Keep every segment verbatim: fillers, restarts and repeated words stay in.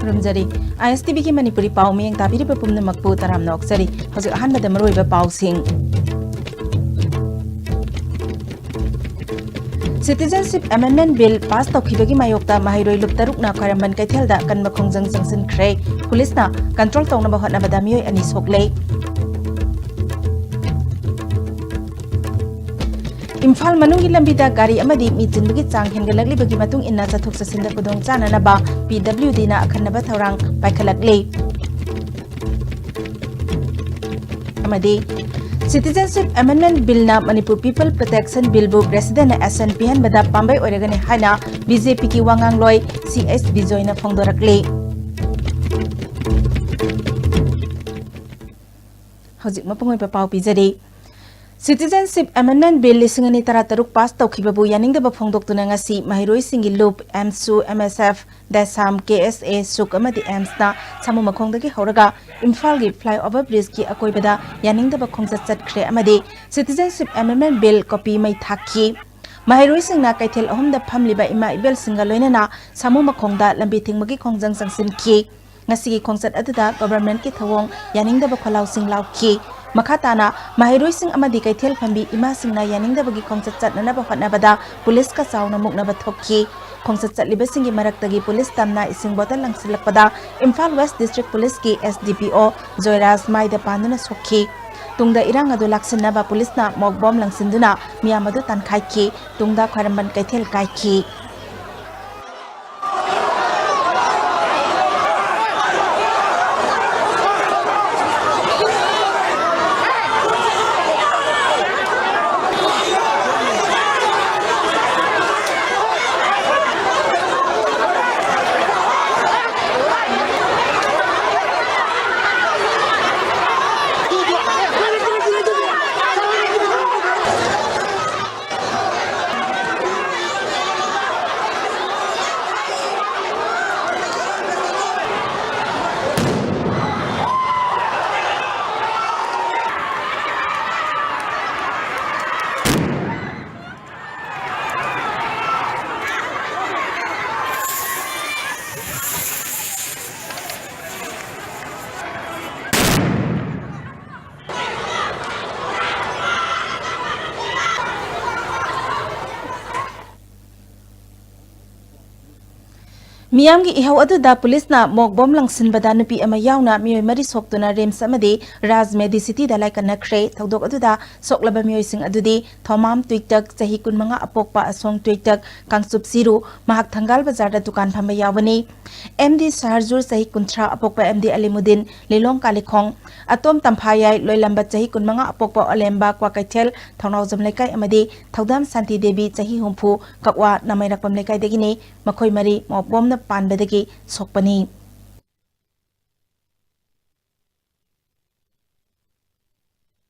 ꯈꯨꯔꯨꯝꯖꯔꯤ꯫ ꯑꯥꯏ ꯑꯦꯁ T ꯚꯤꯒꯤ ꯃꯅꯤꯄꯨꯔꯤ ꯄꯥꯎ ꯃꯤꯠꯌꯦꯡ ꯇꯥꯕꯤꯔꯤꯕ ꯄꯨꯝꯅꯃꯛꯄꯨ ꯇꯔꯥꯝꯅ ꯑꯣꯛꯆꯔꯤ꯫ ꯍꯧꯖꯤꯛ ꯑꯍꯥꯟꯕꯗ ꯃꯔꯨꯑꯣꯏꯕ ꯄꯥꯎꯁꯤꯡ꯫ Citizenship Amendment Bill pass ꯇꯧꯈꯤꯕꯒꯤ ꯃꯥꯌꯣꯛꯇ ꯃꯍꯩꯔꯣꯏ ꯂꯨꯞ ꯇꯔꯨꯛꯅ ꯈ꯭ꯋꯥꯏꯔꯝꯕꯟ ꯀꯩꯊꯦꯜꯗ ꯑꯀꯟꯕ ꯈꯣꯡꯖꯪ ꯆꯪꯁꯤꯟꯈ꯭ꯔꯦ꯫ ꯄꯨꯂꯤꯁꯅ control ꯇꯧꯅꯕ ꯍꯣꯠꯅꯕꯗ ꯃꯤꯑꯣꯏ ꯑꯅꯤ ꯁꯣꯛꯂꯦ꯫ ꯏꯝꯐꯥꯜ ꯃꯅꯨꯡꯒꯤ ꯂꯝꯕꯤꯗ ꯒꯥꯔꯤ ꯑꯃꯗꯤ ꯃꯤ ꯆꯤꯟꯕꯒꯤ ꯆꯥꯡ ꯍꯦꯟꯒꯠꯂꯛꯂꯤꯕꯒꯤ ꯃꯇꯨꯡ ꯏꯟꯅ ꯆꯠꯊꯣꯛ ꯆꯠꯁꯤꯟꯗ ꯈꯨꯗꯣꯡ ꯆꯥꯅꯅꯕ P W Dꯅ ꯑꯈꯟꯅꯕ ꯊꯧꯔꯥꯡ ꯄꯥꯏꯈꯠꯂꯛꯂꯤ꯫ ꯑꯃꯗꯤ Citizenship Amendment Billꯅ Manipur People Protection Billꯕꯨ Presidentꯅ assent ꯄꯤꯍꯟꯕꯗ ꯄꯥꯝꯕꯩ ꯑꯣꯏꯔꯒꯅꯤ ꯍꯥꯏꯅ B J Pꯒꯤ ꯋꯥꯉꯥꯡꯂꯣꯏ C H ꯕꯤꯖꯣꯏꯅ ꯐꯣꯡꯗꯣꯔꯛꯂꯤ꯫ ꯍꯧꯖꯤꯛ ꯃꯄꯨꯡ ꯑꯣꯏꯕ ꯄꯥꯎ ꯄꯤꯖꯔꯤ꯫ Citizenship Amendment Bill ꯂꯤꯁꯤꯡ ꯑꯅꯤ ꯇꯔꯥꯇꯔꯨꯛ pass ꯇꯧꯈꯤꯕꯕꯨ ꯌꯥꯅꯤꯡꯗꯕ ꯐꯣꯡꯗꯣꯛꯇꯨꯅ ꯉꯁꯤ ꯃꯍꯩꯔꯣꯏꯁꯤꯡꯒꯤ ꯂꯨꯞ, AMSU, M S F, ꯗꯦꯁꯥꯝ, K S A, ꯁꯨꯛ ꯑꯃꯗꯤ AMSꯅ ꯁꯥꯃꯨ ꯃꯈꯣꯡꯗꯒꯤ ꯍꯧꯔꯒ ꯏꯝꯐꯥꯜꯒꯤ flyover bridgeꯀꯤ ꯑꯀꯣꯏꯕꯗ ꯌꯥꯅꯤꯡꯗꯕ ꯈꯣꯡꯆꯠ ꯆꯠꯈ꯭ꯔꯦ ꯑꯃꯗꯤ Citizenship Amendment Bill copy ꯃꯩ ꯊꯥꯈꯤ꯫ ꯃꯍꯩꯔꯣꯏꯁꯤꯡꯅ ꯀꯩꯊꯦꯜ ꯑꯍꯨꯝꯗ ꯐꯝꯂꯤꯕ ꯏꯃꯥ ꯏꯕꯦꯜꯁꯤꯡꯒ ꯂꯣꯏꯅꯅ ꯁꯥꯃꯨ ꯃꯈꯣꯡꯗ ꯂꯝꯕꯤ ꯊꯤꯡꯕꯒꯤ ꯈꯣꯡꯖꯪ ꯆꯪꯁꯤꯟꯈꯤ꯫ ꯉꯁꯤꯒꯤ ꯈꯣꯡꯆꯠ ꯑꯗꯨꯗ governmentꯀꯤ ꯊꯧꯑꯣꯡ ꯌꯥꯅꯤꯡꯗꯕ ꯈꯣꯜꯂꯥꯎꯁꯤꯡ ꯂꯥꯎꯈꯤ꯫ ꯃꯈꯥ ꯇꯥꯅ ꯃꯍꯩꯔꯣꯏꯁꯤꯡ ꯑꯃꯗꯤ ꯀꯩꯊꯦꯜ ꯐꯝꯕꯤ ꯏꯃꯥꯁꯤꯡꯅ ꯌꯥꯅꯤꯡꯗꯕꯒꯤ ꯈꯣꯡꯆꯠ ꯆꯠꯅꯅꯕ ꯍꯣꯠꯅꯕꯗ ꯄꯨꯂꯤꯁꯀ ꯆꯥꯎꯅ ꯃꯨꯛꯅꯕ ꯊꯣꯛꯈꯤ꯫ ꯈꯣꯡꯆꯠ ꯆꯠꯂꯤꯕꯁꯤꯡꯒꯤ ꯃꯔꯛꯇꯒꯤ ꯄꯨꯂꯤꯁ ꯇꯝꯅ ꯏꯁꯤꯡ bottle ꯂꯪꯁꯤꯜꯂꯛꯄꯗ Imphal West District Policeꯀꯤ S D P O Joyraj ꯃꯥꯏꯗ ꯄꯥꯟꯗꯨꯅ ꯁꯣꯛꯈꯤ꯫ ꯇꯨꯡꯗ ꯏꯔꯥꯡ ꯑꯗꯨ ꯂꯥꯛꯁꯤꯟꯅꯕ ꯄꯨꯂꯤꯁꯅ mock bomb ꯂꯪꯁꯤꯟꯗꯨꯅ ꯃꯤꯌꯥꯝ ꯑꯗꯨ ꯇꯥꯟꯈꯥꯏꯈꯤ꯫ ꯇꯨꯡꯗ ꯈ꯭ꯋꯥꯏꯔꯝꯕꯟ ꯀꯩꯊꯦꯜ ꯀꯥꯏꯈꯤ꯫ ꯃꯤꯌꯥꯝꯒꯤ ꯏꯍꯧ ꯑꯗꯨꯗ ꯄꯨꯂꯤꯁꯅ ꯃꯣꯛ ꯕꯣꯝ ꯂꯪꯁꯤꯟꯕꯗ ꯅꯨꯄꯤ ꯑꯃ ꯌꯥꯎꯅ ꯃꯤꯑꯣꯏ ꯃꯔꯤ ꯁꯣꯛꯇꯨꯅ ꯔꯤꯝꯁ ꯑꯃꯗꯤ ꯔꯥꯖ ꯃꯦꯗꯤꯁꯤꯇꯤꯗ ꯂꯥꯏꯀꯠꯅꯈ꯭ꯔꯦ꯫ ꯊꯧꯗꯣꯛ ꯑꯗꯨꯗ ꯁꯣꯛꯂꯕ ꯃꯤꯑꯣꯏꯁꯤꯡ ꯑꯗꯨꯗꯤ ꯊꯣꯃꯥꯝ ꯇꯨꯏꯇꯛ, ꯆꯍꯤ ꯀꯨꯟꯃꯉꯥ ꯑꯄꯣꯛꯄ ꯑꯁꯣꯡ ꯇꯨꯏꯇꯛ, ꯀꯥꯡꯆꯨꯞ ꯁꯤꯔꯨ, ꯃꯍꯥꯛ ꯊꯪꯒꯥꯜ ꯕꯖꯥꯔꯗ ꯗꯨꯀꯥꯟ ꯐꯝꯕ ꯌꯥꯎꯕꯅꯤ꯫ ꯑꯦꯝ ꯗꯤ ꯁꯍꯔꯖꯨꯔ, ꯆꯍꯤ ꯀꯨꯟꯊ꯭ꯔꯥ ꯑꯄꯣꯛꯄ ꯑꯦꯝ ꯗꯤ ꯑꯂꯤꯃꯨꯗꯤꯟ, ꯂꯤꯂꯣꯡ ꯀꯥꯂꯤꯈꯣꯡ, ꯑꯇꯣꯝ ꯇꯝꯐꯥꯌꯥꯏ, ꯂꯣꯏꯂꯝꯕ, ꯆꯍꯤ ꯀꯨꯟꯃꯉꯥ ꯑꯄꯣꯛꯄ ꯑꯣꯂꯦꯝꯕ ꯀ꯭ꯋꯥꯀꯩꯊꯦꯜ ꯊꯧꯅꯥꯎꯖꯝ ꯂꯩꯀꯥꯏ ꯑꯃꯗꯤ ꯊꯧꯗꯥꯝ ꯁꯥꯟꯇꯤ ꯗꯦꯕꯤ, ꯆꯍꯤ ꯍꯨꯝꯐꯨ, ꯀꯛꯋꯥ ꯅꯥꯃꯩꯔꯛꯄꯝ ꯂꯩꯀꯥꯏꯗꯒꯤꯅꯤ꯫ ꯃꯈꯣꯏ ꯃꯔꯤ ꯃꯣꯞ ꯕꯣꯝꯅ ꯄꯥꯟꯕꯗꯒꯤ ꯁꯣꯛꯄꯅꯤ꯫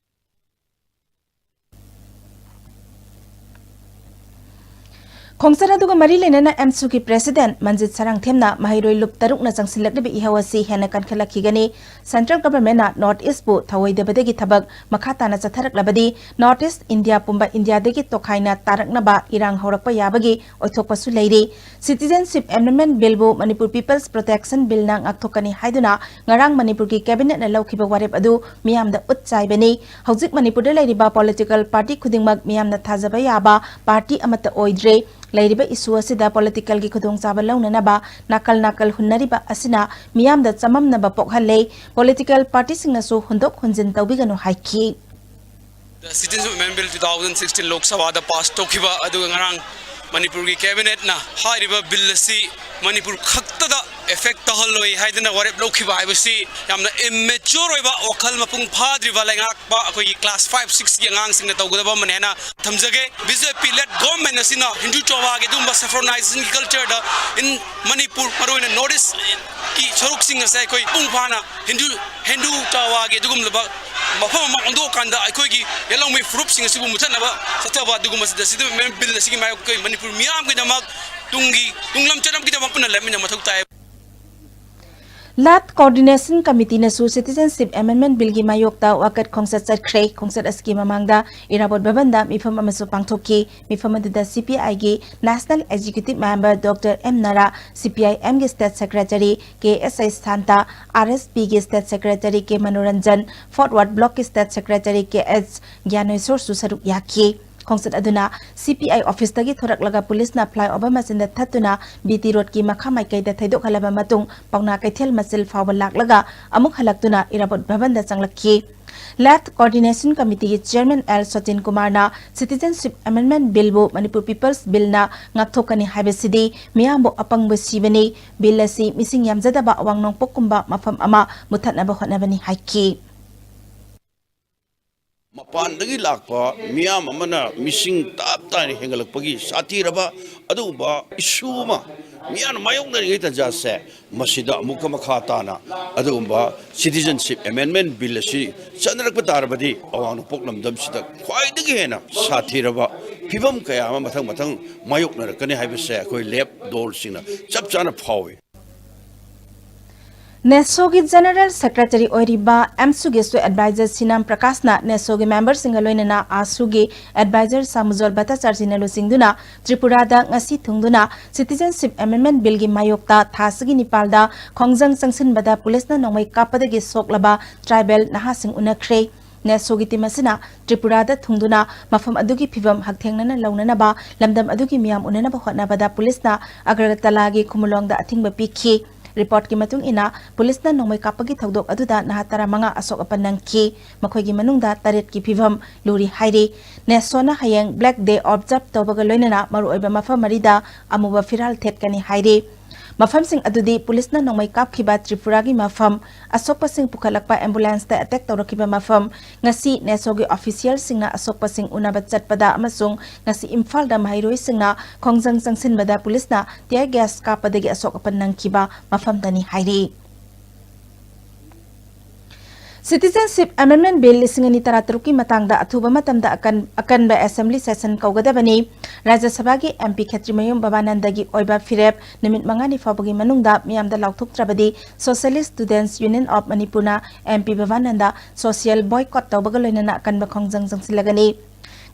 ꯈꯣꯡꯆꯠ ꯑꯗꯨꯒ ꯃꯔꯤ ꯂꯩꯅꯅ ꯑꯦꯝꯁꯨꯒꯤ ꯄ꯭ꯔꯦꯁꯤꯗꯦꯟꯠ ꯃꯟꯖꯤꯠ ꯁꯔꯥꯡꯊꯦꯝꯅ ꯃꯍꯩꯔꯣꯏ ꯂꯨꯞ ꯇꯔꯨꯛꯅ ꯆꯪꯁꯤꯜꯂꯛꯂꯤꯕ ꯏꯍꯧ ꯑꯁꯤ ꯍꯦꯟꯅ ꯀꯟꯈꯠꯂꯛꯈꯤꯒꯅꯤ꯫ ꯁꯦꯟꯇ꯭ꯔꯦꯜ ꯒꯚꯔꯟꯃꯦꯟꯠꯅ ꯅꯣꯔꯠ ꯏꯁ꯭ꯠꯄꯨ ꯊꯧꯑꯣꯏꯗꯕꯗꯒꯤ ꯊꯕꯛ ꯃꯈꯥ ꯇꯥꯅ ꯆꯠꯊꯔꯛꯂꯕꯗꯤ ꯅꯣꯔꯠ ꯏꯁ꯭ꯠ ꯏꯟꯗꯤꯌꯥ ꯄꯨꯝꯕ ꯏꯟꯗꯤꯌꯥꯗꯒꯤ ꯇꯣꯈꯥꯏꯅ ꯇꯥꯔꯛꯅꯕ ꯏꯔꯥꯡ ꯍꯧꯔꯛꯄ ꯌꯥꯕꯒꯤ ꯑꯣꯏꯊꯣꯛꯄꯁꯨ ꯂꯩꯔꯤ꯫ Citizenship Amendment Billꯕꯨ Manipur People's Protection Billꯅ ꯉꯥꯛꯊꯣꯛꯀꯅꯤ ꯍꯥꯏꯗꯨꯅ ꯉꯔꯥꯡ ꯃꯅꯤꯄꯨꯔꯒꯤ ꯀꯦꯕꯤꯅꯦꯠꯅ ꯂꯧꯈꯤꯕ ꯋꯥꯔꯦꯞ ꯑꯗꯨ ꯃꯤꯌꯥꯝꯗ ꯎꯠ ꯆꯥꯏꯕꯅꯤ꯫ ꯍꯧꯖꯤꯛ ꯃꯅꯤꯄꯨꯔꯗ ꯂꯩꯔꯤꯕ ꯄꯣꯂꯤꯇꯤꯀꯦꯜ ꯄꯥꯔꯇꯤ ꯈꯨꯗꯤꯡꯃꯛ ꯃꯤꯌꯥꯝꯅ ꯊꯥꯖꯕ ꯌꯥꯕ ꯄꯥꯔꯇꯤ ꯑꯃꯠꯇ ꯑꯣꯏꯗ꯭ꯔꯦ꯫ ꯂꯩꯔꯤꯕ ꯏꯁꯨ ꯑꯁꯤꯗ ꯄꯣꯂꯤꯇꯤꯀꯦꯜꯒꯤ ꯈꯨꯗꯣꯡꯆꯥꯕ ꯂꯧꯅꯅꯕ ꯅꯥꯀꯜ ꯅꯥꯀꯜ ꯍꯨꯟꯅꯔꯤꯕ ꯑꯁꯤꯅ ꯃꯤꯌꯥꯝꯗ ꯆꯃꯝꯅꯕ ꯄꯣꯛꯍꯜꯂꯦ꯫ ꯄꯣꯂꯤꯇꯤꯀꯦꯜ ꯄꯥꯔꯇꯤꯁꯤꯡꯅꯁꯨ ꯍꯨꯟꯗꯣꯛ ꯍꯨꯟꯖꯤꯟ ꯇꯧꯕꯤꯒꯅꯨ ꯍꯥꯏꯈꯤ꯫ The Citizenship Amendment Bill two thousand sixteen ꯂꯣꯛ ꯁꯚꯥꯗ ꯄꯥꯁ ꯇꯧꯈꯤꯕ, ꯑꯗꯨꯒ ꯉꯔꯥꯡ ꯃꯅꯤꯄꯨꯔꯒꯤ ꯀꯦꯕꯤꯅꯦꯠꯅ ꯍꯥꯏꯔꯤꯕ ꯕꯤꯜ ꯑꯁꯤ ꯃꯅꯤꯄꯨꯔ ꯈꯛꯇꯗ ꯑꯦꯐꯦꯛ ꯇꯧꯍꯜꯂꯣꯏ ꯍꯥꯏꯗꯅ ꯋꯥꯔꯦꯞ ꯂꯧꯈꯤꯕ ꯍꯥꯏꯕꯁꯤ ꯌꯥꯝꯅ ꯏꯝꯃꯦꯆ꯭ꯌꯣꯔ ꯑꯣꯏꯕ, ꯋꯥꯈꯜ ꯃꯄꯨꯡ ꯐꯥꯗ꯭ꯔꯤꯕ ꯂꯩꯉꯥꯛꯄ ꯑꯩꯈꯣꯏꯒꯤ ꯀ꯭ꯂꯥꯁ ꯐꯥꯏꯚ ꯁꯤꯛꯁꯀꯤ ꯑꯉꯥꯡꯁꯤꯡꯅ ꯇꯧꯒꯗꯕ ꯑꯃꯅꯦꯅ ꯊꯝꯖꯒꯦ꯫ ꯕꯤ ꯖꯦ ꯄꯤ ꯂꯦꯗ ꯒꯣꯚꯔꯟꯃꯦꯟꯠ ꯑꯁꯤꯅ ꯍꯤꯟꯗꯨ ꯆꯋꯥꯒꯤ ꯑꯗꯨꯒꯨꯝꯕ ꯁꯦꯐ꯭ꯔꯣꯅꯥꯏꯖꯦꯁꯟꯒꯤ ꯀꯜꯆꯔꯗ ꯏꯟ ꯃꯅꯤꯄꯨꯔ, ꯃꯔꯨꯑꯣꯏꯅ ꯅꯣꯔꯠ ꯏꯁ꯭ꯠꯀꯤ ꯁꯔꯨꯛꯁꯤꯡ ꯑꯁꯦ ꯑꯩꯈꯣꯏ ꯃꯄꯨꯡ ꯐꯥꯅ ꯍꯤꯟꯗꯨ, ꯍꯤꯟꯗꯨ ꯆꯋꯥꯒꯤ ꯑꯗꯨꯒꯨꯝꯂꯕ ꯃꯐꯝ ꯑꯃ ꯑꯣꯟꯊꯣꯛꯑꯀꯥꯟꯗ ꯑꯩꯈꯣꯏꯒꯤ ꯌꯦꯜꯍꯧꯃꯤ ꯐꯨꯔꯨꯞꯁꯤꯡ ꯑꯁꯤꯕꯨ ꯃꯨꯊꯠꯅꯕ ꯆꯠꯊꯕ ꯑꯗꯨꯒꯨꯝꯕꯁꯤꯗ ꯁꯤꯗ ꯕꯤꯜ ꯑꯁꯤꯒꯤ ꯃꯥꯌꯣꯛꯇ ꯑꯩꯈꯣꯏ ꯃꯅꯤꯄꯨꯔ ꯃꯤꯌꯥꯝꯒꯤꯗꯃꯛ ꯇꯨꯡꯒꯤ, ꯇꯨꯡ ꯂꯝꯆꯠꯅꯕꯒꯤꯗꯃꯛ ꯄꯨꯟꯅ ꯂꯦꯞꯃꯤꯟꯅꯕ ꯃꯊꯧ ꯇꯥꯏ꯫ ꯂꯥꯠ ꯀꯣꯑꯣꯔꯗꯤꯅꯦꯁꯟ ꯀꯃꯤꯇꯤꯅꯁꯨ ꯁꯤꯇꯤꯖꯦꯟꯁꯤꯞ ꯑꯦꯃꯦꯟꯗꯃꯦꯟꯠ ꯕꯤꯜꯒꯤ ꯃꯥꯌꯣꯛꯇ ꯋꯥꯀꯠ ꯈꯣꯡꯆꯠ ꯆꯠꯈ꯭ꯔꯦ꯫ ꯈꯣꯡꯆꯠ ꯑꯁꯤꯒꯤ ꯃꯃꯥꯡꯗ ꯏꯔꯥꯕꯣꯠ ꯚꯕꯟꯗ ꯃꯤꯐꯝ ꯑꯃꯁꯨ ꯄꯥꯡꯊꯣꯛꯈꯤ꯫ ꯃꯤꯐꯝ ꯑꯗꯨꯗ ꯁꯤ ꯄꯤ ꯑꯥꯏꯒꯤ national executive member doctor M Nara, C P I ꯑꯦꯝꯒꯤ state secretary K S I Santa, R S ꯄꯤꯒꯤ state secretary K Manoranjan, forward ꯕ꯭ꯂꯣꯛꯀꯤ ꯁ꯭ꯇꯦꯠ ꯁꯦꯀ꯭ꯔꯦꯇꯔꯤ ꯀꯦ ꯑꯦꯁ ꯒ꯭ꯌꯥꯅꯦꯁꯣꯔꯁꯨ ꯁꯔꯨꯛ ꯌꯥꯈꯤ꯫ ꯈꯣꯡꯆꯠ ꯑꯗꯨꯅ ꯁꯤ ꯄꯤ ꯑꯥꯏ ꯑꯣꯐꯤꯁꯇꯒꯤ ꯊꯣꯔꯛꯂꯒ ꯄꯨꯂꯤꯁꯅ ꯐ꯭ꯂꯥꯏꯑꯣꯚꯔ ꯃꯆꯤꯟꯗ ꯊꯠꯇꯨꯅ ꯕꯤ ꯇꯤ ꯔꯣꯗꯀꯤ ꯃꯈꯥ ꯃꯥꯏꯀꯩꯗ ꯊꯩꯗꯣꯛꯍꯜꯂꯕ ꯃꯇꯨꯡ ꯄꯥꯎꯅꯥ ꯀꯩꯊꯦꯜ ꯃꯆꯤꯜ ꯐꯥꯎꯕ ꯂꯥꯛꯂꯒ ꯑꯃꯨꯛ ꯍꯜꯂꯛꯇꯨꯅ ꯏꯔꯥꯕꯣꯠ ꯚꯕꯟꯗ ꯆꯪꯂꯛꯈꯤ꯫ ꯂꯦꯐꯠ ꯀꯣꯑꯣꯔꯗꯤꯅꯦꯁꯟ ꯀꯃꯤꯇꯤꯒꯤ ꯆꯤꯌꯔꯃꯦꯟ ꯑꯦꯜ ꯁꯣꯇꯤꯟ ꯀꯨꯃꯥꯔꯅ ꯁꯤꯇꯤꯖꯦꯟꯁꯤꯞ ꯑꯦꯃꯦꯟꯗꯃꯦꯟꯠ ꯕꯤꯜꯕꯨ ꯃꯅꯤꯄꯨꯔ ꯄꯤꯄꯜꯁ ꯕꯤꯜꯅ ꯉꯥꯛꯊꯣꯛꯀꯅꯤ ꯍꯥꯏꯕꯁꯤꯗꯤ ꯃꯤꯌꯥꯝꯕꯨ ꯑꯄꯪꯕ ꯁꯤꯕꯅꯤ, ꯕꯤꯜ ꯑꯁꯤ ꯃꯤꯁꯤꯡ ꯌꯥꯝꯖꯗꯕ ꯑꯋꯥꯡ ꯅꯣꯡꯄꯣꯛꯀꯨꯝꯕ ꯃꯐꯝ ꯑꯃ ꯃꯨꯠꯊꯠꯅꯕ ꯍꯣꯠꯅꯕꯅꯤ ꯍꯥꯏꯈꯤ꯫ ꯃꯄꯥꯟꯗꯒꯤ ꯂꯥꯛꯄ ꯃꯤꯌꯥꯝ ꯑꯃꯅ ꯃꯤꯁꯤꯡ ꯇꯞ ꯇꯥꯏꯅ ꯍꯦꯟꯒꯠꯂꯛꯄꯒꯤ ꯁꯥꯊꯤꯔꯕ ꯑꯗꯨꯒꯨꯝꯕ ꯏꯁꯨ ꯑꯃ ꯃꯤꯌꯥꯝꯅ ꯃꯥꯌꯣꯛꯅꯔꯤꯉꯩ ꯇꯥꯟꯖꯥꯁꯦ, ꯃꯁꯤꯗ ꯑꯃꯨꯛꯀ ꯃꯈꯥ ꯇꯥꯅ ꯑꯗꯨꯒꯨꯝꯕ ꯁꯤꯇꯤꯖꯦꯟꯁꯤꯞ ꯑꯦꯃꯦꯟꯗꯃꯦꯟꯠ ꯕꯤꯜ ꯑꯁꯤ ꯆꯠꯅꯔꯛꯄ ꯇꯥꯔꯕꯗꯤ ꯑꯋꯥꯡ ꯅꯣꯡꯄꯣꯛ ꯂꯝꯗꯝꯁꯤꯗ ꯈ꯭ꯋꯥꯏꯗꯒꯤ ꯍꯦꯟꯅ ꯁꯥꯊꯤꯔꯕ ꯐꯤꯕꯝ ꯀꯌꯥ ꯑꯃ ꯃꯊꯪ ꯃꯊꯪ ꯃꯥꯌꯣꯛꯅꯔꯛꯀꯅꯤ ꯍꯥꯏꯕꯁꯦ ꯑꯩꯈꯣꯏ ꯂꯦꯐꯠ ꯗꯣꯜꯁꯤꯡꯅ ꯆꯞ ꯆꯥꯅ ꯐꯥꯎꯏ꯫ ꯅꯦꯁꯣꯒꯤ ꯖꯦꯅꯔꯦꯜ ꯁꯦꯀ꯭ꯔꯦꯇꯔꯤ ꯑꯣꯏꯔꯤꯕ ꯑꯦꯝꯁꯨꯒꯤ ꯁꯣꯏ ꯑꯦꯗꯚꯥꯏꯖꯔ ꯁꯤꯅꯥꯝ ꯄ꯭ꯔꯀꯥꯁꯅ ꯅꯦꯁꯣꯒꯤ ꯃꯦꯝꯕꯔꯁꯤꯡꯒ ꯂꯣꯏꯅꯅ ꯑꯥꯁꯨꯒꯤ ꯑꯦꯗꯚꯥꯏꯖꯔ ꯁꯥꯃꯨꯖꯣꯜ ꯚꯠꯇꯥꯆꯥꯔꯖꯤꯅ ꯂꯨꯆꯤꯡꯗꯨꯅ ꯇ꯭ꯔꯤꯄꯨꯔꯥꯗ ꯉꯁꯤ ꯊꯨꯡꯗꯨꯅ ꯁꯤꯇꯤꯖꯦꯟꯁꯤꯞ ꯑꯦꯃꯦꯟꯗꯃꯦꯟꯠ ꯕꯤꯜꯒꯤ ꯃꯥꯌꯣꯛꯇ ꯊꯥ ꯑꯁꯤꯒꯤ ꯅꯤꯄꯥꯜꯗ ꯈꯣꯡꯖꯪ ꯆꯪꯁꯤꯟꯕꯗ ꯄꯨꯂꯤꯁꯅ ꯅꯣꯡꯃꯩ ꯀꯥꯞꯄꯗꯒꯤ ꯁꯣꯛꯂꯕ ꯇ꯭ꯔꯥꯏꯕꯦꯜ ꯅꯍꯥꯁꯤꯡ ꯎꯅꯈ꯭ꯔꯦ꯫ ꯅꯦꯁꯣꯒꯤ ꯇꯤꯝ ꯑꯁꯤꯅ ꯇ꯭ꯔꯤꯄꯨꯔꯥꯗ ꯊꯨꯡꯗꯨꯅ ꯃꯐꯝ ꯑꯗꯨꯒꯤ ꯐꯤꯕꯝ ꯍꯛꯊꯦꯡꯅꯅ ꯂꯧꯅꯅꯕ ꯂꯝꯗꯝ ꯑꯗꯨꯒꯤ ꯃꯤꯌꯥꯝ ꯎꯅꯅꯕ ꯍꯣꯠꯅꯕꯗ ꯄꯨꯂꯤꯁꯅ ꯑꯒꯔꯇꯂꯥꯒꯤ ꯈꯨꯃꯨꯂꯣꯡꯗ ꯑꯊꯤꯡꯕ ꯄꯤꯈꯤ꯫ ꯔꯤꯄꯣꯔꯠꯀꯤ ꯃꯇꯨꯡ ꯏꯟꯅ, ꯄꯨꯂꯤꯁꯅ ꯅꯣꯡꯃꯩ ꯀꯥꯞꯄꯒꯤ ꯊꯧꯗꯣꯛ ꯑꯗꯨꯗ ꯅꯍꯥ ꯇꯔꯥꯃꯉꯥ ꯑꯁꯣꯛ ꯑꯄꯟ ꯅꯪꯈꯤ꯫ ꯃꯈꯣꯏꯒꯤ ꯃꯅꯨꯡꯗ ꯇꯔꯦꯠꯀꯤ ꯐꯤꯕꯝ ꯂꯨꯔꯤ ꯍꯥꯏꯔꯤ꯫ ꯅꯦꯁꯣꯅ ꯍꯌꯦꯡ ꯕ꯭ꯂꯦꯛ ꯗꯦ ꯑꯣꯕꯖꯥꯔꯚ ꯇꯧꯕꯒ ꯂꯣꯏꯅꯅ ꯃꯔꯨꯑꯣꯏꯕ ꯃꯐꯝ ꯃꯔꯤꯗ ꯑꯃꯨꯕ ꯐꯤꯔꯥꯜ ꯊꯦꯠꯀꯅꯤ ꯍꯥꯏꯔꯤ꯫ ꯃꯐꯝꯁꯤꯡ ꯑꯗꯨꯗꯤ ꯄꯨꯂꯤꯁꯅ ꯅꯣꯡꯃꯩ ꯀꯥꯞꯈꯤꯕ ꯇ꯭ꯔꯤꯄꯨꯔꯥꯒꯤ ꯃꯐꯝ, ꯑꯁꯣꯛꯄꯁꯤꯡ ꯄꯨꯈꯠꯂꯛꯄ ꯑꯦꯝꯕꯨꯂꯦꯟꯁꯇ ꯑꯦꯇꯦꯛ ꯇꯧꯔꯛꯈꯤꯕ ꯃꯐꯝ, ꯉꯁꯤ ꯅꯦꯁꯣꯒꯤ ꯑꯣꯐꯤꯁꯤꯌꯦꯜꯁꯤꯡꯅ ꯑꯁꯣꯛꯄꯁꯤꯡ ꯎꯅꯕ ꯆꯠꯄꯗ ꯑꯃꯁꯨꯡ ꯉꯁꯤ ꯏꯝꯐꯥꯜꯗ ꯃꯍꯩꯔꯣꯏꯁꯤꯡꯅ ꯈꯣꯡꯖꯪ ꯆꯪꯁꯤꯟꯕꯗ ꯄꯨꯂꯤꯁꯅ ꯇꯤꯌꯔ ꯒ꯭ꯌꯥꯁ ꯀꯥꯞꯄꯗꯒꯤ ꯑꯁꯣꯛ ꯑꯄꯟ ꯅꯪꯈꯤꯕ ꯃꯐꯝꯗꯅꯤ ꯍꯥꯏꯔꯤ꯫ ꯁꯤꯇꯤꯖꯦꯟꯁꯤꯞ ꯑꯦꯃꯦꯟꯗꯃꯦꯟꯠ ꯕꯤꯜ ꯂꯤꯁꯤꯡ ꯑꯅꯤ ꯇꯔꯥꯇꯔꯨꯛꯀꯤ ꯃꯇꯥꯡꯗ ꯑꯊꯨꯕ ꯃꯇꯝꯗ ꯑꯀꯟ-, ꯑꯀꯟꯕ ꯑꯦꯁꯦꯝꯕ꯭ꯂꯤ ꯁꯦꯁꯟ ꯀꯧꯒꯗꯕꯅꯤ꯫ ꯔꯥꯖ꯭ꯌ ꯁꯚꯥꯒꯤ ꯑꯦꯝ ꯄꯤ ꯈꯦꯇ꯭ꯔꯤꯃꯌꯨꯝ ꯚꯕꯥꯅꯟꯗꯒꯤ ꯑꯣꯏꯕ ꯐꯤꯔꯦꯞ ꯅꯨꯃꯤꯠ ꯃꯉꯥꯅꯤ ꯐꯥꯎꯕꯒꯤ ꯃꯅꯨꯡꯗ ꯃꯤꯌꯥꯝꯗ ꯂꯥꯎꯊꯣꯛꯇ꯭ꯔꯕꯗꯤ Socialist Students Union of Manipurꯅ M P Bhabananda social boycott ꯇꯧꯕꯒ ꯂꯣꯏꯅꯅ ꯑꯀꯟꯕ ꯈꯣꯡꯖꯪ ꯆꯪꯁꯤꯜꯂꯒꯅꯤ꯫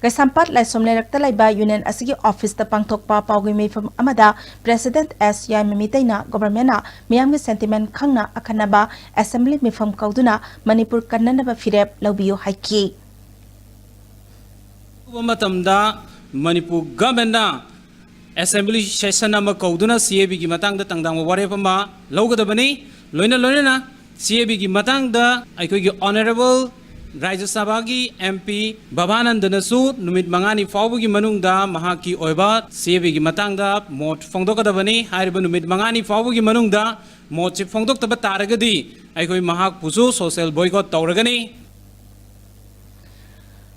ꯀꯩꯁꯥꯝꯄꯥꯠ ꯂꯥꯏꯁ꯭ꯔꯝ ꯂꯩꯔꯛꯇ ꯂꯩꯕ ꯌꯨꯅꯤꯌꯟ ꯑꯁꯤꯒꯤ ꯑꯣꯐꯤꯁꯇ ꯄꯥꯡꯊꯣꯛꯄ ꯄꯥꯎꯒꯤ ꯃꯤꯐꯝ ꯑꯃꯗ ꯄ꯭ꯔꯦꯁꯤꯗꯦꯟꯠ ꯑꯦꯁ ꯌꯥꯏꯃ ꯃꯤꯇꯩꯅ ꯒꯣꯚꯔꯟꯃꯦꯟꯠꯅ ꯃꯤꯌꯥꯝꯒꯤ ꯁꯦꯟꯇꯤꯃꯦꯟꯠ ꯈꯪꯅ ꯑꯈꯟꯅꯕ ꯑꯦꯁꯦꯝꯕ꯭ꯂꯤ ꯃꯤꯐꯝ ꯀꯧꯗꯨꯅ ꯃꯅꯤꯄꯨꯔ ꯀꯟꯅꯅꯕ ꯐꯤꯔꯦꯞ ꯂꯧꯕꯤꯌꯨ ꯍꯥꯏꯈꯤ꯫ ꯃꯇꯝꯗ ꯃꯅꯤꯄꯨꯔ ꯒꯚꯔꯟꯃꯦꯟꯅ ꯑꯦꯁꯦꯝꯕ꯭ꯂꯤ ꯁꯦꯁꯟ ꯑꯃ ꯀꯧꯗꯨꯅ ꯁꯤ ꯑꯦ ꯕꯤꯒꯤ ꯃꯇꯥꯡꯗ ꯇꯪꯗꯥꯡꯕ ꯋꯥꯔꯦꯞ ꯑꯃ ꯂꯧꯒꯗꯕꯅꯤ꯫ ꯂꯣꯏꯅ ꯂꯣꯏꯅꯅ ꯁꯤ ꯑꯦ ꯕꯤꯒꯤ ꯃꯇꯥꯡꯗ ꯑꯩꯈꯣꯏꯒꯤ ꯑꯣꯅꯔꯦꯕꯜ ꯔꯥꯖ꯭ꯌ ꯁꯚꯥꯒꯤ ꯑꯦꯝ ꯄꯤ ꯕꯕꯥꯅꯟꯗꯅꯁꯨ ꯅꯨꯃꯤꯠ ꯃꯉꯥꯅꯤ ꯐꯥꯎꯕꯒꯤ ꯃꯅꯨꯡꯗ ꯃꯍꯥꯛꯀꯤ ꯑꯣꯏꯕ ꯁꯤ ꯑꯦ ꯕꯤꯒꯤ ꯃꯇꯥꯡꯗ ꯃꯣꯠ ꯐꯣꯡꯗꯣꯛꯀꯗꯕꯅꯤ꯫ ꯍꯥꯏꯔꯤꯕ ꯅꯨꯃꯤꯠ ꯃꯉꯥꯅꯤ ꯐꯥꯎꯕꯒꯤ ꯃꯅꯨꯡꯗ ꯃꯣꯠꯁꯤ ꯐꯣꯡꯗꯣꯛꯇꯕ ꯇꯥꯔꯒꯗꯤ ꯑꯩꯈꯣꯏ ꯃꯍꯥꯛꯄꯨꯁꯨ ꯁꯣꯁꯦꯜ ꯕꯣꯏꯀꯣꯠ ꯇꯧꯔꯒꯅꯤ꯫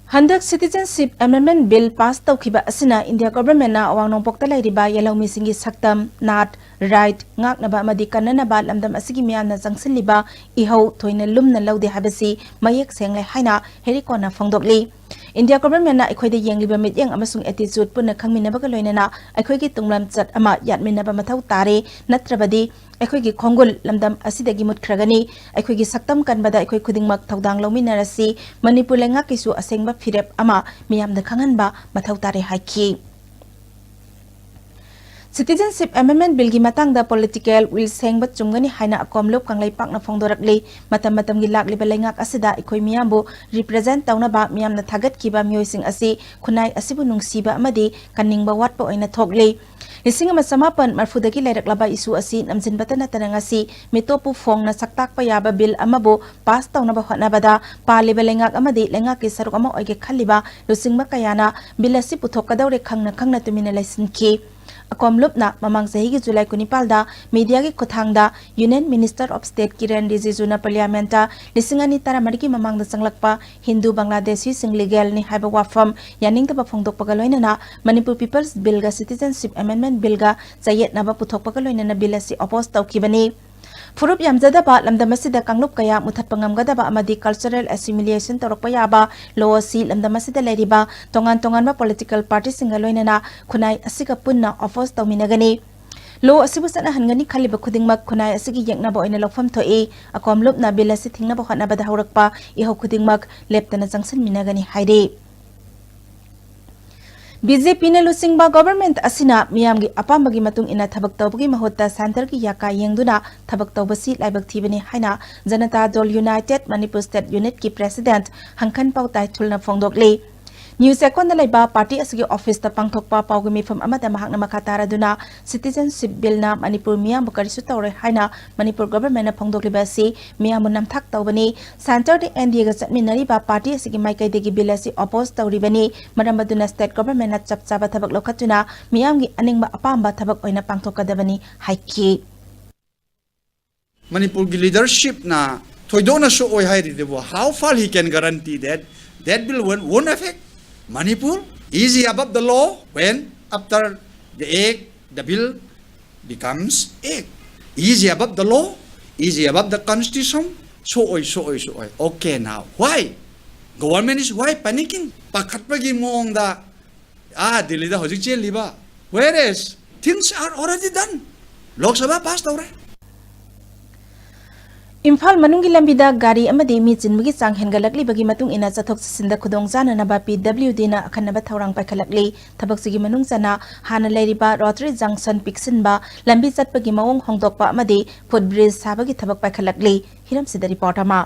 ꯍꯟꯗꯛ Citizenship Amendment Bill pass ꯇꯧꯈꯤꯕ ꯑꯁꯤꯅ ꯏꯟꯗꯤꯌꯥ ꯒꯣꯚꯔꯟꯃꯦꯟꯠꯅ ꯑꯋꯥꯡ ꯅꯣꯡꯄꯣꯛꯇ ꯂꯩꯔꯤꯕ ꯌꯦꯜꯍꯧꯃꯤꯁꯤꯡꯒꯤ ꯁꯛꯇꯝ, ꯅꯥꯠ, ꯔꯥꯏꯠ ꯉꯥꯛꯅꯕ ꯑꯃꯗꯤ ꯀꯟꯅꯅꯕ ꯂꯝꯗꯝ ꯑꯁꯤꯒꯤ ꯃꯤꯌꯥꯝꯅ ꯆꯪꯁꯤꯜꯂꯤꯕ ꯏꯍꯧ ꯊꯣꯏꯅ ꯂꯨꯝꯅ ꯂꯧꯗꯦ ꯍꯥꯏꯕꯁꯤ ꯃꯌꯦꯛ ꯁꯦꯡꯂꯦ ꯍꯥꯏꯅ ꯍꯦꯔꯤꯀꯣꯟꯅ ꯐꯣꯡꯗꯣꯛꯂꯤ꯫ ꯏꯟꯗꯤꯌꯥ ꯒꯣꯚꯔꯟꯃꯦꯟꯠꯅ ꯑꯩꯈꯣꯏꯗ ꯌꯦꯡꯂꯤꯕ ꯃꯤꯠꯌꯦꯡ ꯑꯃꯁꯨꯡ attitude ꯄꯨꯟꯅ ꯈꯪꯃꯤꯟꯅꯕꯒ ꯂꯣꯏꯅꯅ ꯑꯩꯈꯣꯏꯒꯤ ꯇꯨꯡꯂꯝꯆꯠ ꯑꯃ ꯌꯥꯠꯃꯤꯟꯅꯕ ꯃꯊꯧ ꯇꯥꯔꯦ, ꯅꯠꯇ꯭ꯔꯕꯗꯤ ꯑꯩꯈꯣꯏꯒꯤ ꯈꯣꯡꯒꯨꯜ ꯂꯝꯗꯝ ꯑꯁꯤꯗꯒꯤ ꯃꯨꯠꯈ꯭ꯔꯒꯅꯤ꯫ ꯑꯩꯈꯣꯏꯒꯤ ꯁꯛꯇꯝ ꯀꯟꯕꯗ ꯑꯩꯈꯣꯏ ꯈꯨꯗꯤꯡꯃꯛ ꯊꯧꯗꯥꯡ ꯂꯧꯃꯤꯟꯅꯔꯁꯤ꯫ ꯃꯅꯤꯄꯨꯔ ꯂꯩꯉꯥꯛꯀꯤꯁꯨ ꯑꯁꯦꯡꯕ ꯐꯤꯔꯦꯞ ꯑꯃ ꯃꯤꯌꯥꯝꯗ ꯈꯪꯍꯟꯕ ꯃꯊꯧ ꯇꯥꯔꯦ ꯍꯥꯏꯈꯤ꯫ Citizenship Amendment Billꯒꯤ ꯃꯇꯥꯡꯗ political will ꯁꯦꯡꯕ ꯆꯨꯝꯒꯅꯤ ꯍꯥꯏꯅ ꯑꯀꯣꯝꯂꯨꯞ ꯀꯪꯂꯩꯄꯥꯛꯅ ꯐꯣꯡꯗꯣꯔꯛꯂꯤ꯫ ꯃꯇꯝ ꯃꯇꯝꯒꯤ ꯂꯥꯛꯂꯤꯕ ꯂꯩꯉꯥꯛ ꯑꯁꯤꯗ ꯑꯩꯈꯣꯏ ꯃꯤꯌꯥꯝꯕꯨ represent ꯇꯧꯅꯕ ꯃꯤꯌꯥꯝꯅ ꯊꯥꯒꯠꯈꯤꯕ ꯃꯤꯑꯣꯏꯁꯤꯡ ꯑꯁꯤ ꯈꯨꯟꯅꯥꯏ ꯑꯁꯤꯕꯨ ꯅꯨꯡꯁꯤꯕ ꯑꯃꯗꯤ ꯀꯟꯅꯤꯡꯕ ꯋꯥꯠꯄ ꯑꯣꯏꯅ ꯊꯣꯛꯂꯤ꯫ ꯂꯤꯁꯤꯡ ꯑꯃ ꯆꯃꯥꯄꯟ ꯃꯔꯐꯨꯗꯒꯤ ꯂꯩꯔꯛꯂꯕ issue ꯑꯁꯤ ꯅꯝꯖꯤꯟꯕꯇ ꯅꯠꯇꯅ ꯉꯁꯤ ꯃꯤꯇꯣꯞꯄꯨ ꯐꯣꯡꯅ ꯁꯛꯇꯥꯛꯄ ꯌꯥꯕ bill ꯑꯃꯕꯨ pass ꯇꯧꯅꯕ ꯍꯣꯠꯅꯕꯗ ꯄꯥꯜꯂꯤꯕ ꯂꯩꯉꯥꯛ ꯑꯃꯗꯤ ꯂꯩꯉꯥꯛꯀꯤ ꯁꯔꯨꯛ ꯑꯃ ꯑꯣꯏꯒꯦ ꯈꯜꯂꯤꯕ ꯂꯨꯆꯤꯡꯕ ꯀꯌꯥꯅ bill ꯑꯁꯤ ꯄꯨꯊꯣꯛꯀꯗꯧꯔꯦ ꯈꯪꯅ ꯈꯪꯅ ꯇꯨꯃꯤꯟꯅ ꯂꯩꯁꯤꯟꯈꯤ꯫ ꯑꯀꯣꯝꯂꯨꯞꯅ ꯃꯃꯥꯡ ꯆꯍꯤꯒꯤ ꯖꯨꯂꯥꯏ ꯀꯨꯟꯅꯤꯄꯥꯜꯗ mediaꯒꯤ ꯈꯨꯠꯊꯥꯡꯗ Union Minister of State ꯀꯤꯔꯦꯟ ꯔꯤꯖꯤꯖꯨꯅ parliamentꯇ ꯂꯤꯁꯤꯡ ꯑꯅꯤ ꯇꯔꯥꯃꯔꯤꯒꯤ ꯃꯃꯥꯡꯗ ꯆꯪꯂꯛꯄ ꯍꯤꯟꯗꯨ ꯕꯪꯒ꯭ꯂꯥꯗꯦꯁꯤꯁꯤꯡ legalꯅꯤ ꯍꯥꯏꯕ ꯋꯥꯐꯝ ꯌꯥꯅꯤꯡꯗꯕ ꯐꯣꯡꯗꯣꯛꯄꯒ ꯂꯣꯏꯅꯅ ꯃꯅꯤꯄꯨꯔ People's Billꯒ Citizenship Amendment Billꯒ ꯆꯌꯦꯠꯅꯕ ꯄꯨꯊꯣꯛꯄꯒ ꯂꯣꯏꯅꯅ bill ꯑꯁꯤ oppose ꯇꯧꯈꯤꯕꯅꯤ꯫ ꯐꯨꯔꯨꯞ ꯌꯥꯝꯖꯗꯕ ꯂꯝꯗꯝ ꯑꯁꯤꯗ ꯀꯥꯡꯂꯨꯞ ꯀꯌꯥ ꯃꯨꯊꯠꯄ ꯉꯝꯒꯗꯕ ꯑꯃꯗꯤ cultural assimilation ꯇꯧꯔꯛꯄ ꯌꯥꯕ law ꯑꯁꯤ ꯂꯝꯗꯝ ꯑꯁꯤꯗ ꯂꯩꯔꯤꯕ ꯇꯣꯉꯥꯟ ꯇꯣꯉꯥꯟꯕ political partyꯁꯤꯡꯒ ꯂꯣꯏꯅꯅ ꯈꯨꯟꯅꯥꯏ ꯑꯁꯤꯒ ꯄꯨꯟꯅ oppose ꯇꯧꯃꯤꯟꯅꯒꯅꯤ꯫ Law ꯑꯁꯤꯕꯨ ꯆꯠꯅꯍꯟꯒꯅꯤ ꯈꯜꯂꯤꯕ ꯈꯨꯗꯤꯡꯃꯛ ꯈꯨꯟꯅꯥꯏ ꯑꯁꯤꯒꯤ ꯌꯦꯛꯅꯕ ꯑꯣꯏꯅ ꯂꯧꯐꯝ ꯊꯣꯛꯏ꯫ ꯑꯀꯣꯝꯂꯨꯞꯅ bill ꯑꯁꯤ ꯊꯤꯡꯅꯕ ꯍꯣꯠꯅꯕꯗ ꯍꯧꯔꯛꯄ ꯏꯍꯧ ꯈꯨꯗꯤꯡꯃꯛ ꯂꯦꯞꯇꯅ ꯆꯪꯁꯤꯟꯃꯤꯟꯅꯒꯅꯤ ꯍꯥꯏꯔꯤ꯫ BJPꯅ ꯂꯨꯆꯤꯡꯕ government ꯑꯁꯤꯅ ꯃꯤꯌꯥꯝꯒꯤ ꯑꯄꯥꯝꯕꯒꯤ ꯃꯇꯨꯡ ꯏꯟꯅ ꯊꯕꯛ ꯇꯧꯕꯒꯤ ꯃꯍꯨꯠꯇ centreꯒꯤ ꯌꯥꯀꯥ ꯌꯦꯡꯗꯨꯅ ꯊꯕꯛ ꯇꯧꯕꯁꯤ ꯂꯥꯏꯕꯛ ꯊꯤꯕꯅꯤ ꯍꯥꯏꯅ ꯖꯅꯇꯥ ꯗꯜ United Manipur State Unitꯀꯤ president ꯍꯪꯈꯟ ꯄꯥꯎꯇꯥꯏꯊꯨꯜꯅ ꯐꯣꯡꯗꯣꯛꯂꯤ꯫ ꯅ꯭ꯌꯨ ꯆꯦꯛꯀꯣꯟꯗ ꯂꯩꯕ ꯄꯥꯔꯇꯤ ꯑꯁꯤꯒꯤ ꯑꯣꯐꯤꯁꯇ ꯄꯥꯡꯊꯣꯛꯄ ꯄꯥꯎꯒꯤ ꯃꯤꯐꯝ ꯑꯃꯗ ꯃꯍꯥꯛꯅ ꯃꯈꯥ ꯇꯥꯔꯗꯨꯅ, ꯁꯤꯇꯤꯖꯦꯟꯁꯤꯞ ꯕꯤꯜꯅ ꯃꯅꯤꯄꯨꯔ ꯃꯤꯌꯥꯝꯕꯨ ꯀꯔꯤꯁꯨ ꯇꯧꯔꯣꯏ ꯍꯥꯏꯅ ꯃꯅꯤꯄꯨꯔ ꯒꯚꯔꯟꯃꯦꯟꯠꯅ ꯐꯣꯡꯗꯣꯛꯂꯤꯕ ꯑꯁꯤ ꯃꯤꯌꯥꯝꯕꯨ ꯅꯝꯊꯥꯛ ꯇꯧꯕꯅꯤ꯫ ꯁꯦꯟꯇꯔꯗ ꯑꯦꯟ ꯗꯤ ꯑꯦꯒ ꯆꯠꯃꯤꯟꯅꯔꯤꯕ ꯄꯥꯔꯇꯤ ꯑꯁꯤꯒꯤ ꯃꯥꯏꯀꯩꯗꯒꯤ ꯕꯤꯜ ꯑꯁꯤ ꯑꯣꯄꯣꯖ ꯇꯧꯔꯤꯕꯅꯤ꯫ ꯃꯔꯝ ꯑꯗꯨꯅ ꯁ꯭ꯇꯦꯠ ꯒꯚꯔꯟꯃꯦꯟꯠꯅ ꯆꯞ ꯆꯥꯕ ꯊꯕꯛ ꯂꯧꯈꯠꯇꯨꯅ ꯃꯤꯌꯥꯝꯒꯤ ꯑꯅꯤꯡꯕ ꯑꯄꯥꯝꯕ ꯊꯕꯛ ꯑꯣꯏꯅ ꯄꯥꯡꯊꯣꯛꯀꯗꯕꯅꯤ ꯍꯥꯏꯈꯤ꯫ ꯃꯅꯤꯄꯨꯔꯒꯤ ꯂꯤꯗꯔꯁꯤꯞꯅ ꯊꯣꯏꯗꯣꯛꯅ ꯁꯣꯛꯑꯣꯏ ꯍꯥꯏꯔꯤꯗꯨꯕꯨ, how far he can guarantee that that bill won't, won't affect Manipur? Is he above the law when after the act, the bill becomes act? Is he above the law? Is he above the constitution? ꯁꯣꯛꯑꯣꯏ, ꯁꯣꯛꯑꯣꯏ, ꯁꯣꯛꯑꯣꯏ꯫ Okay, now why government is, why panicking? ꯄꯥꯈꯠꯄꯒꯤ ꯃꯑꯣꯡꯗ ꯑꯥ ꯗꯤꯜꯂꯤꯗ ꯍꯧꯖꯤꯛ ꯆꯦꯜꯂꯤꯕ, whereas things are already done. Lok Sabha pass ꯇꯧꯔꯦ꯫ ꯏꯝꯐꯥꯜ ꯃꯅꯨꯡꯒꯤ ꯂꯝꯕꯤꯗ ꯒꯥꯔꯤ ꯑꯃꯗꯤ ꯃꯤ ꯆꯤꯟꯕꯒꯤ ꯆꯥꯡ ꯍꯦꯟꯒꯠꯂꯛꯂꯤꯕꯒꯤ ꯃꯇꯨꯡ ꯏꯟꯅ ꯆꯠꯊꯣꯛ ꯆꯠꯁꯤꯟꯗ ꯈꯨꯗꯣꯡ ꯆꯥꯅꯅꯕ ꯄꯤ ꯗꯕ꯭ꯂꯤꯎ ꯗꯤꯅ ꯑꯈꯟꯅꯕ ꯊꯧꯔꯥꯡ ꯄꯥꯏꯈꯠꯂꯛꯂꯤ꯫ ꯊꯕꯛꯁꯤꯒꯤ ꯃꯅꯨꯡ ꯆꯟꯅ ꯍꯥꯟꯅ ꯂꯩꯔꯤꯕ ꯔꯣꯇꯔꯤ ꯖꯪꯁꯟ ꯄꯤꯛꯁꯤꯟꯕ, ꯂꯝꯕꯤ ꯆꯠꯄꯒꯤ ꯃꯑꯣꯡ ꯍꯣꯡꯗꯣꯛꯄ ꯑꯃꯗꯤ ꯐꯨꯠ ꯕ꯭ꯔꯤꯖ ꯁꯥꯕꯒꯤ ꯊꯕꯛ ꯄꯥꯏꯈꯠꯂꯛꯂꯤ꯫ ꯍꯤꯔꯝꯁꯤꯗ ꯔꯤꯄꯣꯔꯠ ꯑꯃ꯫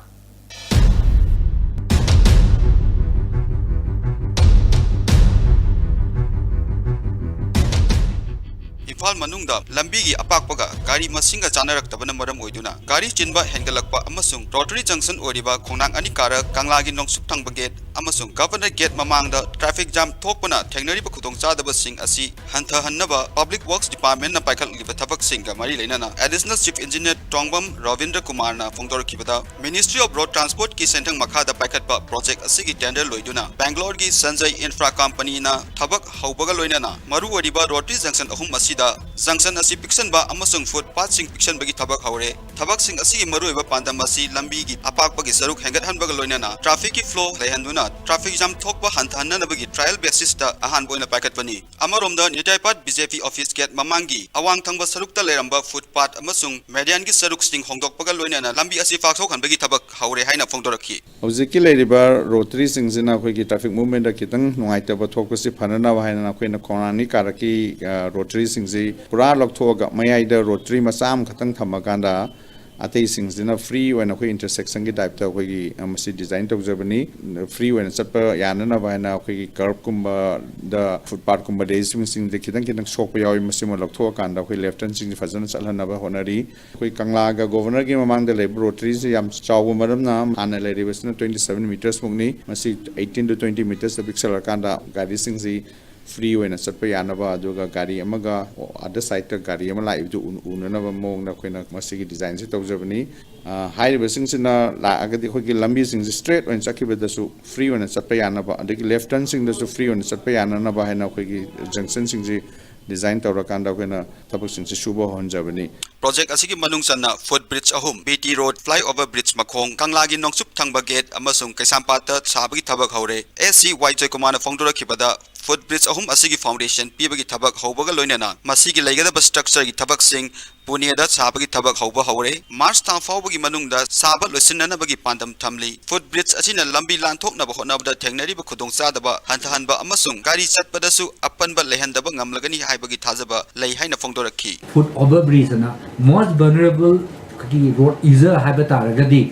ꯏꯝꯐꯥꯜ ꯃꯅꯨꯡꯗ ꯂꯝꯕꯤꯒꯤ ꯑꯄꯥꯛꯄꯒ ꯒꯥꯔꯤ ꯃꯁꯤꯡꯒ ꯆꯥꯅꯔꯛꯇꯕꯅ ꯃꯔꯝ ꯑꯣꯏꯗꯨꯅ ꯒꯥꯔꯤ ꯆꯤꯟꯕ ꯍꯦꯟꯒꯠꯂꯛꯄ ꯑꯃꯁꯨꯡ ꯔꯣꯇꯔꯤ ꯖꯪꯁꯟ ꯑꯣꯏꯔꯤꯕ ꯈꯣꯡꯅꯥꯡ ꯑꯅꯤ ꯀꯥꯔꯛ ꯀꯪꯂꯥꯒꯤ ꯅꯣꯡꯆꯨꯞ ꯊꯪꯕ ꯒꯦꯠ ꯑꯃꯁꯨꯡ ꯒꯚꯔꯅꯔ ꯒꯦꯠ ꯃꯃꯥꯡꯗ ꯇ꯭ꯔꯥꯐꯤꯛ ꯖꯥꯝ ꯊꯣꯛꯄꯅ ꯊꯦꯡꯅꯔꯤꯕ ꯈꯨꯗꯣꯡꯆꯥꯗꯕꯁꯤꯡ ꯑꯁꯤ ꯍꯟꯊꯍꯟꯅꯕ ꯄꯕ꯭ꯂꯤꯛ ꯋꯔꯛꯁ ꯗꯤꯄꯥꯔꯠꯃꯦꯟꯠꯅ ꯄꯥꯏꯈꯠꯂꯤꯕ ꯊꯕꯛꯁꯤꯡꯒ ꯃꯔꯤ ꯂꯩꯅꯅ ꯑꯦꯗꯤꯁꯅꯦꯜ ꯆꯤꯐ ꯏꯟꯖꯤꯅꯤꯌꯔ ꯇꯣꯡꯕꯝ ꯔꯕꯤꯟꯗ꯭ꯔ ꯀꯨꯃꯥꯔꯅ ꯐꯣꯡꯗꯣꯔꯛꯈꯤꯕꯗ, ꯃꯤꯅꯤꯁꯇ꯭ꯔꯤ ꯑꯣꯐ ꯔꯣꯗ ꯇ꯭ꯔꯥꯟꯁꯄꯣꯔꯠꯀꯤ ꯁꯦꯟꯊꯪ ꯃꯈꯥꯗ ꯄꯥꯏꯈꯠꯄ ꯄ꯭ꯔꯣꯖꯦꯛ ꯑꯁꯤꯒꯤ ꯇꯦꯟꯗꯔ ꯂꯣꯏꯗꯨꯅ ꯕꯦꯡꯒ꯭ꯂꯣꯔꯒꯤ ꯁꯟꯖꯌ ꯏꯟꯐ꯭ꯔꯥ ꯀꯝꯄꯅꯤꯅ ꯊꯕꯛ ꯍꯧꯕꯒ ꯂꯣꯏꯅꯅ ꯃꯔꯨꯑꯣꯏꯔꯤꯕ ꯔꯣꯇꯔꯤ ꯖꯪꯁꯟ ꯑꯍꯨꯝ ꯑꯁꯤꯗ ꯖꯪꯁꯟ ꯑꯁꯤ ꯄꯤꯛꯁꯟꯕ ꯑꯃꯁꯨꯡ ꯐꯨꯠ ꯄꯥꯠꯁꯤꯡ ꯄꯤꯛꯁꯟꯕꯒꯤ ꯊꯕꯛ ꯍꯧꯔꯦ꯫ ꯊꯕꯛꯁꯤꯡ ꯑꯁꯤꯒꯤ ꯃꯔꯨꯑꯣꯏꯕ ꯄꯥꯟꯗꯝ ꯑꯁꯤ ꯂꯝꯕꯤꯒꯤ ꯑꯄꯥꯛꯄꯒꯤ ꯁꯔꯨꯛ ꯍꯦꯟꯒꯠꯍꯟꯕꯒ ꯂꯣꯏꯅꯅ ꯇ꯭ꯔꯥꯐꯤꯛꯀꯤ ꯐ꯭ꯂꯣ ꯂꯩꯍꯟꯗꯨꯅ ꯇ꯭ꯔꯥꯐꯤꯛ ꯖꯥꯝ ꯊꯣꯛꯄ ꯍꯟꯊꯍꯟꯅꯅꯕꯒꯤ ꯇ꯭ꯔꯥꯌꯦꯜ ꯕꯦꯁꯤꯁꯇ ꯑꯍꯥꯟꯕ ꯑꯣꯏꯅ ꯄꯥꯏꯈꯠꯄꯅꯤ꯫ ꯑꯃꯔꯣꯝꯗ, ꯅ꯭ꯌꯨꯇꯥꯏꯄꯥꯠ B J P office get ꯃꯃꯥꯡꯒꯤ ꯑꯋꯥꯡ ꯊꯪꯕ ꯁꯔꯨꯛꯇ ꯂꯩꯔꯝꯕ ꯐꯨꯠ ꯄꯥꯠ ꯑꯃꯁꯨꯡ ꯃꯦꯗꯤꯌꯥꯟꯒꯤ ꯁꯔꯨꯛꯁꯤꯡ ꯍꯣꯡꯗꯣꯛꯄꯒ ꯂꯣꯏꯅꯅ ꯂꯝꯕꯤ ꯑꯁꯤ ꯄꯥꯛꯊꯣꯛꯍꯟꯕꯒꯤ ꯊꯕꯛ ꯍꯧꯔꯦ ꯍꯥꯏꯅ ꯐꯣꯡꯗꯣꯔꯛꯈꯤ꯫ ꯍꯧꯖꯤꯛꯀꯤ ꯂꯩꯔꯤꯕ ꯔꯣꯇꯔꯤꯁꯤꯡꯁꯤꯅ ꯑꯩꯈꯣꯏꯒꯤ ꯇ꯭ꯔꯥꯐꯤꯛ ꯃꯨꯚꯃꯦꯟꯗ ꯈꯤꯇꯪ ꯅꯨꯡꯉꯥꯏꯇꯕ ꯊꯣꯛꯄꯁꯤ ꯐꯅꯅꯕ ꯍꯥꯏꯅ ꯑꯩꯈꯣꯏꯅ ꯈꯣꯡꯅꯥꯡ ꯑꯅꯤ ꯀꯥꯔꯛꯀꯤ, ꯑ, ꯔꯣꯇꯔꯤꯁꯤꯡꯁꯤ ꯄꯨꯔꯥ ꯂꯧꯊꯣꯛꯑꯒ ꯃꯌꯥꯏꯗ ꯔꯣꯇꯔꯤ ꯃꯆꯥ ꯑꯃꯈꯛꯇꯪ ꯊꯝꯃꯀꯥꯟꯗ ꯑꯇꯩꯁꯤꯡꯁꯤꯅ ꯐ꯭ꯔꯤ ꯑꯣꯏꯅ ꯑꯩꯈꯣꯏ ꯏꯟꯇꯔꯁꯦꯛꯁꯟꯒꯤ ꯇꯥꯏꯞꯇ ꯑꯩꯈꯣꯏꯒꯤ ꯃꯁꯤ ꯗꯤꯖꯥꯏꯟ ꯇꯧꯖꯕꯅꯤ꯫ ꯐ꯭ꯔꯤ ꯑꯣꯏꯅ ꯆꯠꯄ ꯌꯥꯅꯅꯕ ꯍꯥꯏꯅ ꯑꯩꯈꯣꯏꯒꯤ ꯀꯔꯕꯀꯨꯝꯕꯗ, ꯐꯨꯠꯄꯥꯠꯀꯨꯝꯕ, ꯗꯦꯁꯤꯡꯁꯤꯡꯁꯦ ꯈꯤꯇꯪ ꯈꯤꯇꯪ ꯁꯣꯛꯄ ꯌꯥꯎꯏ꯫ ꯃꯁꯤꯃ ꯂꯧꯊꯣꯛꯑꯀꯥꯟꯗ ꯑꯩꯈꯣꯏ ꯂꯦꯐ ꯇꯔꯟꯁꯤꯡꯁꯦ ꯐꯖꯅ ꯆꯠꯍꯟꯅꯕ ꯍꯣꯠꯅꯔꯤ꯫ ꯑꯩꯈꯣꯏ ꯀꯪꯂꯥꯒ ꯒꯣꯕꯔꯅꯔꯒꯤ ꯃꯃꯥꯡꯗ ꯂꯩꯕ ꯔꯣꯇꯔꯤꯁꯦ ꯌꯥꯝ ꯆꯥꯎꯕ ꯃꯔꯝꯅ ꯍꯥꯟꯅ ꯂꯩꯔꯤꯕꯁꯤꯅ twenty seven metres ꯃꯨꯛꯅꯤ꯫ ꯃꯁꯤ eighteen to twenty metres ꯄꯤꯛꯁꯜꯂꯀꯥꯟꯗ ꯒꯥꯔꯤꯁꯤꯡꯁꯤ ꯐ꯭ꯔꯤ ꯑꯣꯏꯅ ꯆꯠꯄ ꯌꯥꯅꯕ, ꯑꯗꯨꯒ ꯒꯥꯔꯤ ꯑꯃꯒ other side ꯒꯥꯔꯤ ꯑꯃ ꯂꯥꯛꯏꯕꯗꯨ ꯎ-, ꯎꯅꯅꯕ ꯃꯑꯣꯡꯗ ꯑꯩꯈꯣꯏꯅ ꯃꯁꯤꯒꯤ ꯗꯤꯖꯥꯏꯟꯁꯤ ꯇꯧꯖꯕꯅꯤ꯫ ꯑ, ꯍꯥꯏꯔꯤꯕꯁꯤꯡꯁꯤꯅ ꯂꯥꯛꯑꯒꯗꯤ ꯑꯩꯈꯣꯏꯒꯤ ꯂꯝꯕꯤꯁꯤꯡꯁꯤ ꯁ꯭ꯇ꯭ꯔꯦꯠ ꯑꯣꯏꯅ ꯆꯠꯈꯤꯕꯗꯁꯨ ꯐ꯭ꯔꯤ ꯑꯣꯏꯅ ꯆꯠꯄ ꯌꯥꯅꯕ, ꯑꯗꯒꯤ ꯂꯦꯐ ꯇꯔꯟꯁꯤꯡꯗꯁꯨ ꯐ꯭ꯔꯤ ꯑꯣꯏꯅ ꯆꯠꯄ ꯌꯥꯅꯅꯕ ꯍꯥꯏꯅ ꯑꯩꯈꯣꯏꯒꯤ ꯖꯪꯁꯟꯁꯤꯡꯁꯤ ꯗꯤꯖꯥꯏꯟ ꯇꯧꯔꯀꯥꯟꯗ ꯑꯩꯈꯣꯏꯅ ꯊꯕꯛꯁꯤꯡꯁꯤ ꯁꯨꯕ ꯍꯧꯍꯟꯖꯕꯅꯤ꯫ ꯄ꯭ꯔꯣꯖꯦꯛ ꯑꯁꯤꯒꯤ ꯃꯅꯨꯡ ꯆꯟꯅ ꯐꯨꯠ ꯕ꯭ꯔꯤꯖ ꯑꯍꯨꯝ, B T road, flyover bridge ꯃꯈꯣꯡ, ꯀꯪꯂꯥꯒꯤ ꯅꯣꯡꯆꯨꯞ ꯊꯪꯕ ꯒꯦꯠ ꯑꯃꯁꯨꯡ ꯀꯩꯁꯥꯝꯄꯥꯠꯇ ꯁꯥꯕꯒꯤ ꯊꯕꯛ ꯍꯧꯔꯦ꯫ ꯑꯦꯁ ꯁꯤ ꯋꯥꯏ ꯖꯣꯏꯀꯨꯃꯥꯔꯅ ꯐꯣꯡꯗꯣꯔꯛꯈꯤꯕꯗ, ꯐꯨꯠ ꯕ꯭ꯔꯤꯖ ꯑꯍꯨꯝ ꯑꯁꯤꯒꯤ ꯐꯥꯎꯟꯗꯦꯁꯟ ꯄꯤꯕꯒꯤ ꯊꯕꯛ ꯍꯧꯕꯒ ꯂꯣꯏꯅꯅ ꯃꯁꯤꯒꯤ ꯂꯩꯒꯗꯕ ꯁ꯭ꯇ꯭ꯔꯛꯆꯔꯒꯤ ꯊꯕꯛꯁꯤꯡ ꯄꯨꯅꯦꯗ ꯁꯥꯕꯒꯤ ꯊꯕꯛ ꯍꯧꯕ ꯍꯧꯔꯦ꯫ ꯃꯥꯔꯆ ꯊꯥ ꯐꯥꯎꯕꯒꯤ ꯃꯅꯨꯡꯗ ꯁꯥꯕ ꯂꯣꯏꯁꯤꯟꯅꯅꯕꯒꯤ ꯄꯥꯟꯗꯝ ꯊꯝꯂꯤ꯫ ꯐꯨꯠ ꯕ꯭ꯔꯤꯖ ꯑꯁꯤꯅ ꯂꯝꯕꯤ ꯂꯥꯟꯊꯣꯛꯅꯕ ꯍꯣꯠꯅꯕꯗ ꯊꯦꯡꯅꯔꯤꯕ ꯈꯨꯗꯣꯡꯆꯥꯗꯕ ꯍꯟꯊꯍꯟꯕ ꯑꯃꯁꯨꯡ ꯒꯥꯔꯤ ꯆꯠꯄꯗꯁꯨ ꯑꯄꯟꯕ ꯂꯩꯍꯟꯗꯕ ꯉꯝꯂꯒꯅꯤ ꯍꯥꯏꯕꯒꯤ ꯊꯥꯖꯕ ꯂꯩ ꯍꯥꯏꯅ ꯐꯣꯡꯗꯣꯔꯛꯈꯤ꯫ ꯐꯨꯠ ꯑꯣꯚꯔ ꯕ꯭ꯔꯤꯖ ꯑꯅ most vulnerable ꯑꯩꯈꯣꯏꯒꯤ ꯔꯣꯗ ꯌꯨꯖꯔ ꯍꯥꯏꯕ ꯇꯥꯔꯒꯗꯤ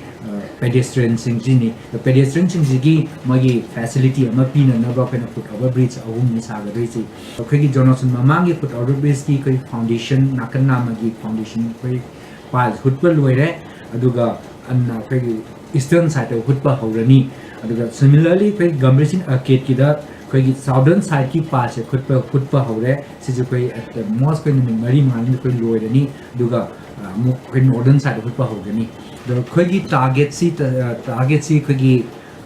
ꯄꯦꯗꯦꯁꯇ꯭ꯔꯤꯌꯟꯁꯤꯡꯁꯤꯅꯤ꯫ ꯄꯦꯗꯦꯁꯇ꯭ꯔꯤꯌꯟꯁꯤꯡꯁꯤꯒꯤ ꯃꯣꯏꯒꯤ ꯐꯦꯁꯤꯂꯤꯇꯤ ꯑꯃ ꯄꯤꯅꯅꯕ ꯑꯩꯈꯣꯏꯅ ꯐꯨꯠ ꯑꯣꯚꯔ ꯕ꯭ꯔꯤꯖ ꯑꯍꯨꯝꯅꯤ ꯁꯥꯒꯗꯣꯏꯁꯤ꯫ ꯑꯩꯈꯣꯏꯒꯤ ꯖꯣꯅꯣꯁꯟ ꯃꯃꯥꯡꯒꯤ ꯐꯨꯠ ꯑꯣꯚꯔ ꯕ꯭ꯔꯤꯖꯀꯤ ꯑꯩꯈꯣꯏ ꯐꯥꯎꯟꯗꯦꯁꯟ, ꯅꯥꯀꯟ ꯅꯥꯝꯃꯒꯤ ꯐꯥꯎꯟꯗꯦꯁꯟ ꯑꯩꯈꯣꯏ ꯄꯥꯏꯜ ꯍꯨꯠꯄ ꯂꯣꯏꯔꯦ꯫ ꯑꯗꯨꯒ ꯑꯟꯅ ꯑꯩꯈꯣꯏꯒꯤ ꯏꯁꯇꯔꯟ ꯁꯥꯏꯠꯇ ꯍꯨꯠꯄ ꯍꯧꯔꯅꯤ꯫ ꯑꯗꯨꯒ ꯁꯤꯃꯤꯂꯔꯂꯤ ꯑꯩꯈꯣꯏ ꯒꯝꯚꯤꯔ ꯁꯤꯡ ꯑꯥꯔꯀꯦꯗꯀꯤꯗ ꯑꯩꯈꯣꯏꯒꯤ ꯁꯥꯎꯗꯔꯟ ꯁꯥꯏꯠꯀꯤ ꯄꯥꯏꯜꯁꯦ ꯍꯨꯠꯄ, ꯍꯨꯠꯄ ꯍꯧꯔꯦ꯫ ꯁꯤꯁꯨ ꯑꯩꯈꯣꯏ at the most ꯑꯩꯈꯣꯏ ꯅꯨꯃꯤꯠ ꯃꯔꯤ ꯃꯉꯥꯅꯤ ꯑꯩꯈꯣꯏ ꯂꯣꯏꯔꯅꯤ꯫ ꯑꯗꯨꯒ ꯑ, ꯑꯃꯨꯛ ꯑꯩꯈꯣꯏ ꯅꯣꯔꯗꯔꯟ ꯁꯥꯏꯠꯇ ꯍꯨꯠꯄ ꯍꯧꯒꯅꯤ꯫ ꯑꯗꯣ ꯑꯩꯈꯣꯏꯒꯤ ꯇꯥꯔꯒꯦꯠꯁꯤ, ꯑ, ꯇꯥꯔꯒꯦꯠꯁꯤ ꯑꯩꯈꯣꯏꯒꯤ,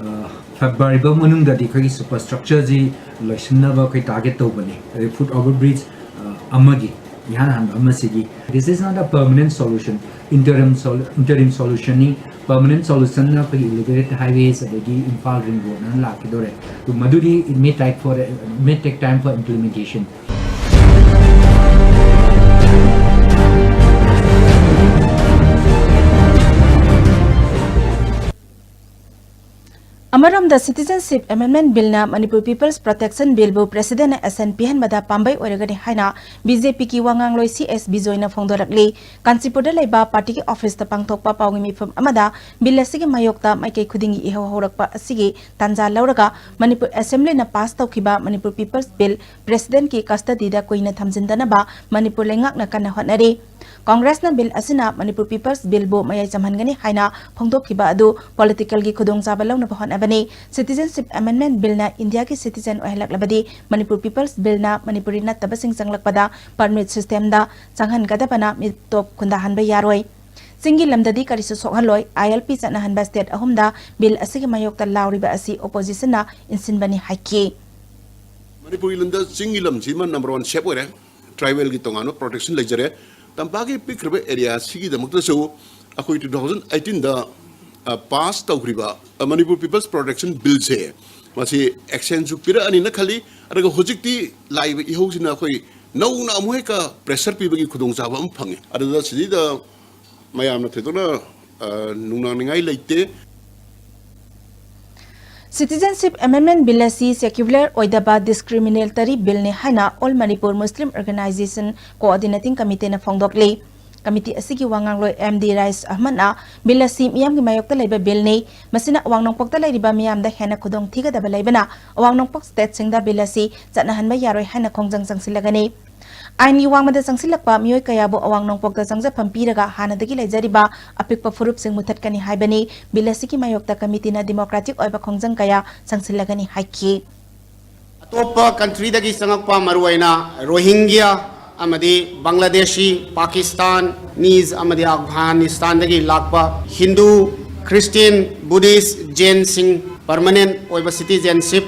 ꯑ, ꯐꯦꯕ꯭ꯔꯨꯋꯥꯔꯤ ꯐꯥꯎ ꯃꯅꯨꯡꯗꯗꯤ ꯑꯩꯈꯣꯏꯒꯤ ꯁꯨꯄꯔ ꯁ꯭ꯇ꯭ꯔꯛꯆꯔꯁꯤ ꯂꯣꯏꯁꯤꯟꯅꯕ ꯑꯩꯈꯣꯏ ꯇꯥꯔꯒꯦꯠ ꯇꯧꯕꯅꯤ꯫ ꯑꯗꯩ ꯐꯨꯠ ꯑꯣꯚꯔ ꯕ꯭ꯔꯤꯖ, ꯑ, ꯑꯃꯒꯤ, ꯏꯍꯥꯟ ꯍꯥꯟꯕ ꯑꯃꯁꯤꯒꯤ, this is not a permanent solution, interim sol-, interim solutionꯅꯤ꯫ Permanent solutionꯅ ꯑꯩꯈꯣꯏꯒꯤ ꯏꯂꯤꯚꯦꯇꯦꯗ ꯍꯥꯏꯋꯦꯁ ꯑꯗꯒꯤ ꯏꯝꯐꯥꯜ ꯔꯤꯡ ꯔꯣꯗꯅ ꯂꯥꯛꯀꯗꯧꯔꯦ꯫ ꯑꯗꯨ ꯃꯗꯨꯗꯤ it may take for, may take time for implementation. ꯑꯃꯔꯣꯝꯗ, Citizenship Amendment Billꯅ Manipur People's Protection Billꯕꯨ Presidentꯅ assent ꯄꯤꯍꯟꯕꯗ ꯄꯥꯝꯕꯩ ꯑꯣꯏꯔꯒꯅꯤ ꯍꯥꯏꯅ BJPꯒꯤ ꯋꯥꯉꯥꯡꯂꯣꯏ ꯁꯤ ꯑꯦꯁ ꯕꯤꯖꯣꯏꯅ ꯐꯣꯡꯗꯣꯔꯛꯂꯤ꯫ ꯀꯥꯟꯆꯤꯄꯨꯔꯗ ꯂꯩꯕ partyꯒꯤ officeꯇ ꯄꯥꯡꯊꯣꯛꯄ ꯄꯥꯎꯒꯤ ꯃꯤꯐꯝ ꯑꯃꯗ bill ꯑꯁꯤꯒꯤ ꯃꯥꯌꯣꯛꯇ ꯃꯥꯏꯀꯩ ꯈꯨꯗꯤꯡꯒꯤ ꯏꯍꯧ ꯍꯧꯔꯛꯄ ꯑꯁꯤꯒꯤ ꯇꯥꯟꯖꯥ ꯂꯧꯔꯒ ꯃꯅꯤꯄꯨꯔ Assemblyꯅ pass ꯇꯧꯈꯤꯕ Manipur People's Bill Presidentꯀꯤ custodyꯗ ꯀꯨꯏꯅ ꯊꯝꯖꯤꯟꯗꯅꯕ ꯃꯅꯤꯄꯨꯔ ꯂꯩꯉꯥꯛꯅ ꯀꯟꯅ ꯍꯣꯠꯅꯔꯤ꯫ Congressꯅ bill ꯑꯁꯤꯅ Manipur People's Billꯕꯨ ꯃꯌꯥꯏ ꯆꯝꯍꯟꯒꯅꯤ ꯍꯥꯏꯅ ꯐꯣꯡꯗꯣꯛꯈꯤꯕ ꯑꯗꯨ politicalꯒꯤ ꯈꯨꯗꯣꯡꯆꯥꯕ ꯂꯧꯅꯕ ꯍꯣꯠꯅꯕꯅꯤ꯫ Citizenship Amendment Billꯅ ꯏꯟꯗꯤꯌꯥꯒꯤ citizen ꯑꯣꯏꯍꯜꯂꯛꯂꯕꯗꯤ Manipur People's Billꯅ Manipuri ꯅꯠꯇꯕꯁꯤꯡ ꯆꯪꯂꯛꯄꯗ permit systemꯗ ꯆꯪꯍꯟꯒꯗꯕꯅ ꯃꯤꯇꯣꯞ ꯈꯨꯟꯗꯥꯍꯟꯕ ꯌꯥꯔꯣꯏ꯫ ꯆꯤꯡꯒꯤ ꯂꯝꯗꯗꯤ ꯀꯔꯤꯁꯨ ꯁꯣꯛꯍꯜꯂꯣꯏ꯫ ILP ꯆꯠꯅꯍꯟꯕ state ꯑꯍꯨꯝꯗ bill ꯑꯁꯤꯒꯤ ꯃꯥꯌꯣꯛꯇ ꯂꯥꯎꯔꯤꯕ ꯑꯁꯤ oppositionꯅ ꯏꯟꯁꯤꯟꯕꯅꯤ ꯍꯥꯏꯈꯤ꯫ ꯃꯅꯤꯄꯨꯔꯒꯤ ꯂꯝꯗ ꯆꯤꯡꯒꯤ ꯂꯝꯁꯤꯃ number one safe ꯑꯣꯏꯔꯦ꯫ Tribalꯒꯤ ꯇꯣꯉꯥꯟꯕ protection ꯂꯩꯖꯔꯦ꯫ ꯇꯝꯄꯥꯛꯀꯤ ꯄꯤꯛꯈ꯭ꯔꯕ area ꯑꯁꯤꯒꯤꯗꯃꯛꯇꯁꯨ ꯑꯩꯈꯣꯏ two thousand eighteenꯗ, ꯑ, pass ꯇꯧꯈ꯭ꯔꯤꯕ, ꯑ, Manipur People's Protection Billꯁꯦ ꯃꯁꯤ actionꯁꯨ ꯄꯤꯔꯛꯑꯅꯤꯅ ꯈꯜꯂꯤ꯫ ꯑꯗꯨꯒ ꯍꯧꯖꯤꯛꯇꯤ ꯂꯥꯛꯏꯕ ꯏꯍꯧꯁꯤꯅ ꯑꯩꯈꯣꯏ ꯅꯧꯅ ꯑꯃꯨꯛ ꯍꯦꯛꯀ pressure ꯄꯤꯕꯒꯤ ꯈꯨꯗꯣꯡꯆꯥꯕ ꯑꯃ ꯐꯪꯉꯦ꯫ ꯑꯗꯨꯗ ꯁꯤꯗꯩꯗ ꯃꯌꯥꯝꯅ ꯊꯣꯏꯗꯣꯛꯅ, ꯑ, ꯅꯨꯡꯅꯥꯡꯅꯤꯡꯉꯥꯏ ꯂꯩꯇꯦ꯫ Citizenship Amendment Bill ꯑꯁꯤ secular ꯑꯣꯏꯗꯕ discriminatory billꯅꯤ ꯍꯥꯏꯅ All Manipur Muslim Organisation Coordinating Committeeꯅ ꯐꯣꯡꯗꯣꯛꯂꯤ꯫ Committee ꯑꯁꯤꯒꯤ ꯋꯥꯉꯥꯡꯂꯣꯏ ꯑꯦꯝ ꯗꯤ ꯔꯥꯏꯁ ꯑꯍꯃꯗꯅ bill ꯑꯁꯤ ꯃꯤꯌꯥꯝꯒꯤ ꯃꯥꯌꯣꯛꯇ ꯂꯩꯕ billꯅꯤ, ꯃꯁꯤꯅ ꯑꯋꯥꯡ ꯅꯣꯡꯄꯣꯛꯇ ꯂꯩꯔꯤꯕ ꯃꯤꯌꯥꯝꯗ ꯍꯦꯟꯅ ꯈꯨꯗꯣꯡ ꯊꯤꯒꯗꯕ ꯂꯩꯕꯅ ꯑꯋꯥꯡ ꯅꯣꯡꯄꯣꯛ stateꯁꯤꯡꯗ bill ꯑꯁꯤ ꯆꯠꯅꯍꯟꯕ ꯌꯥꯔꯣꯏ ꯍꯥꯏꯅ ꯈꯣꯡꯖꯪ ꯆꯪꯁꯤꯜꯂꯒꯅꯤ꯫ ꯑꯥꯏꯟꯒꯤ ꯋꯥꯡꯃꯗ ꯆꯪꯁꯤꯜꯂꯛꯄ ꯃꯤꯑꯣꯏ ꯀꯌꯥꯕꯨ ꯑꯋꯥꯡ ꯅꯣꯡꯄꯣꯛꯇ ꯆꯪꯖꯐꯝ ꯄꯤꯔꯒ ꯍꯥꯟꯅꯗꯒꯤ ꯂꯩꯖꯔꯤꯕ ꯑꯄꯤꯛꯄ ꯐꯨꯔꯨꯞꯁꯤꯡ ꯃꯨꯊꯠꯀꯅꯤ ꯍꯥꯏꯕꯅꯤ꯫ Bill ꯑꯁꯤꯒꯤ ꯃꯥꯌꯣꯛꯇ committeeꯅ democratic ꯑꯣꯏꯕ ꯈꯣꯡꯖꯪ ꯀꯌꯥ ꯆꯪꯁꯤꯜꯂꯒꯅꯤ ꯍꯥꯏꯈꯤ꯫ ꯑꯇꯣꯞꯄ countryꯗꯒꯤ ꯆꯪꯉꯛꯄ, ꯃꯔꯨꯑꯣꯏꯅ ꯔꯣꯍꯤꯡꯒ꯭ꯌꯥ ꯑꯃꯗꯤ ꯕꯪꯒ꯭ꯂꯥꯗꯦꯁꯤ, ꯄꯥꯀꯤꯁꯇꯥꯟ, ꯅꯤꯖ ꯑꯃꯗꯤ ꯑꯐꯒꯥꯅꯤꯁꯇꯥꯟꯗꯒꯤ ꯂꯥꯛꯄ ꯍꯤꯟꯗꯨ, ꯈ꯭ꯔꯤꯁꯇꯤꯌꯟ, ꯕꯨꯙꯤꯁ, ꯖꯦꯟꯁꯤꯡ permanent ꯑꯣꯏꯕ citizenship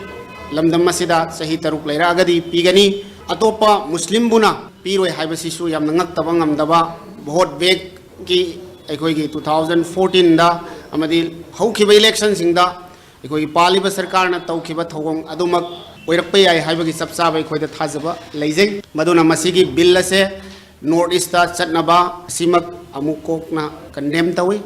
ꯂꯝꯗꯝ ꯑꯁꯤꯗ ꯆꯍꯤ ꯇꯔꯨꯛ ꯂꯩꯔꯛꯑꯒꯗꯤ ꯄꯤꯒꯅꯤ꯫ ꯑꯇꯣꯞꯄ ꯃꯨꯁꯂꯤꯝꯕꯨꯅ ꯄꯤꯔꯣꯏ ꯍꯥꯏꯕꯁꯤꯁꯨ ꯌꯥꯝꯅ ꯉꯛꯇꯕ ꯉꯝꯗꯕ꯫ Vote bankꯀꯤ ꯑꯩꯈꯣꯏꯒꯤ two thousand fourteenꯗ ꯑꯃꯗꯤ ꯍꯧꯈꯤꯕ electionꯁꯤꯡꯗ ꯑꯩꯈꯣꯏꯒꯤ ꯄꯥꯜꯂꯤꯕ ꯁꯔꯀꯥꯔꯅ ꯇꯧꯈꯤꯕ ꯊꯧꯑꯣꯡ ꯑꯗꯨꯃꯛ ꯑꯣꯏꯔꯛꯄ ꯌꯥꯏ ꯍꯥꯏꯕꯒꯤ ꯆꯞ ꯆꯥꯕ ꯑꯩꯈꯣꯏꯗ ꯊꯥꯖꯕ ꯂꯩꯖꯩ꯫ ꯃꯗꯨꯅ ꯃꯁꯤꯒꯤ bill ꯑꯁꯦ North Eastꯇ ꯆꯠꯅꯕ ꯑꯁꯤꯃꯛ ꯑꯃꯨꯛ ꯀꯣꯛꯅ condemn ꯇꯧꯏ꯫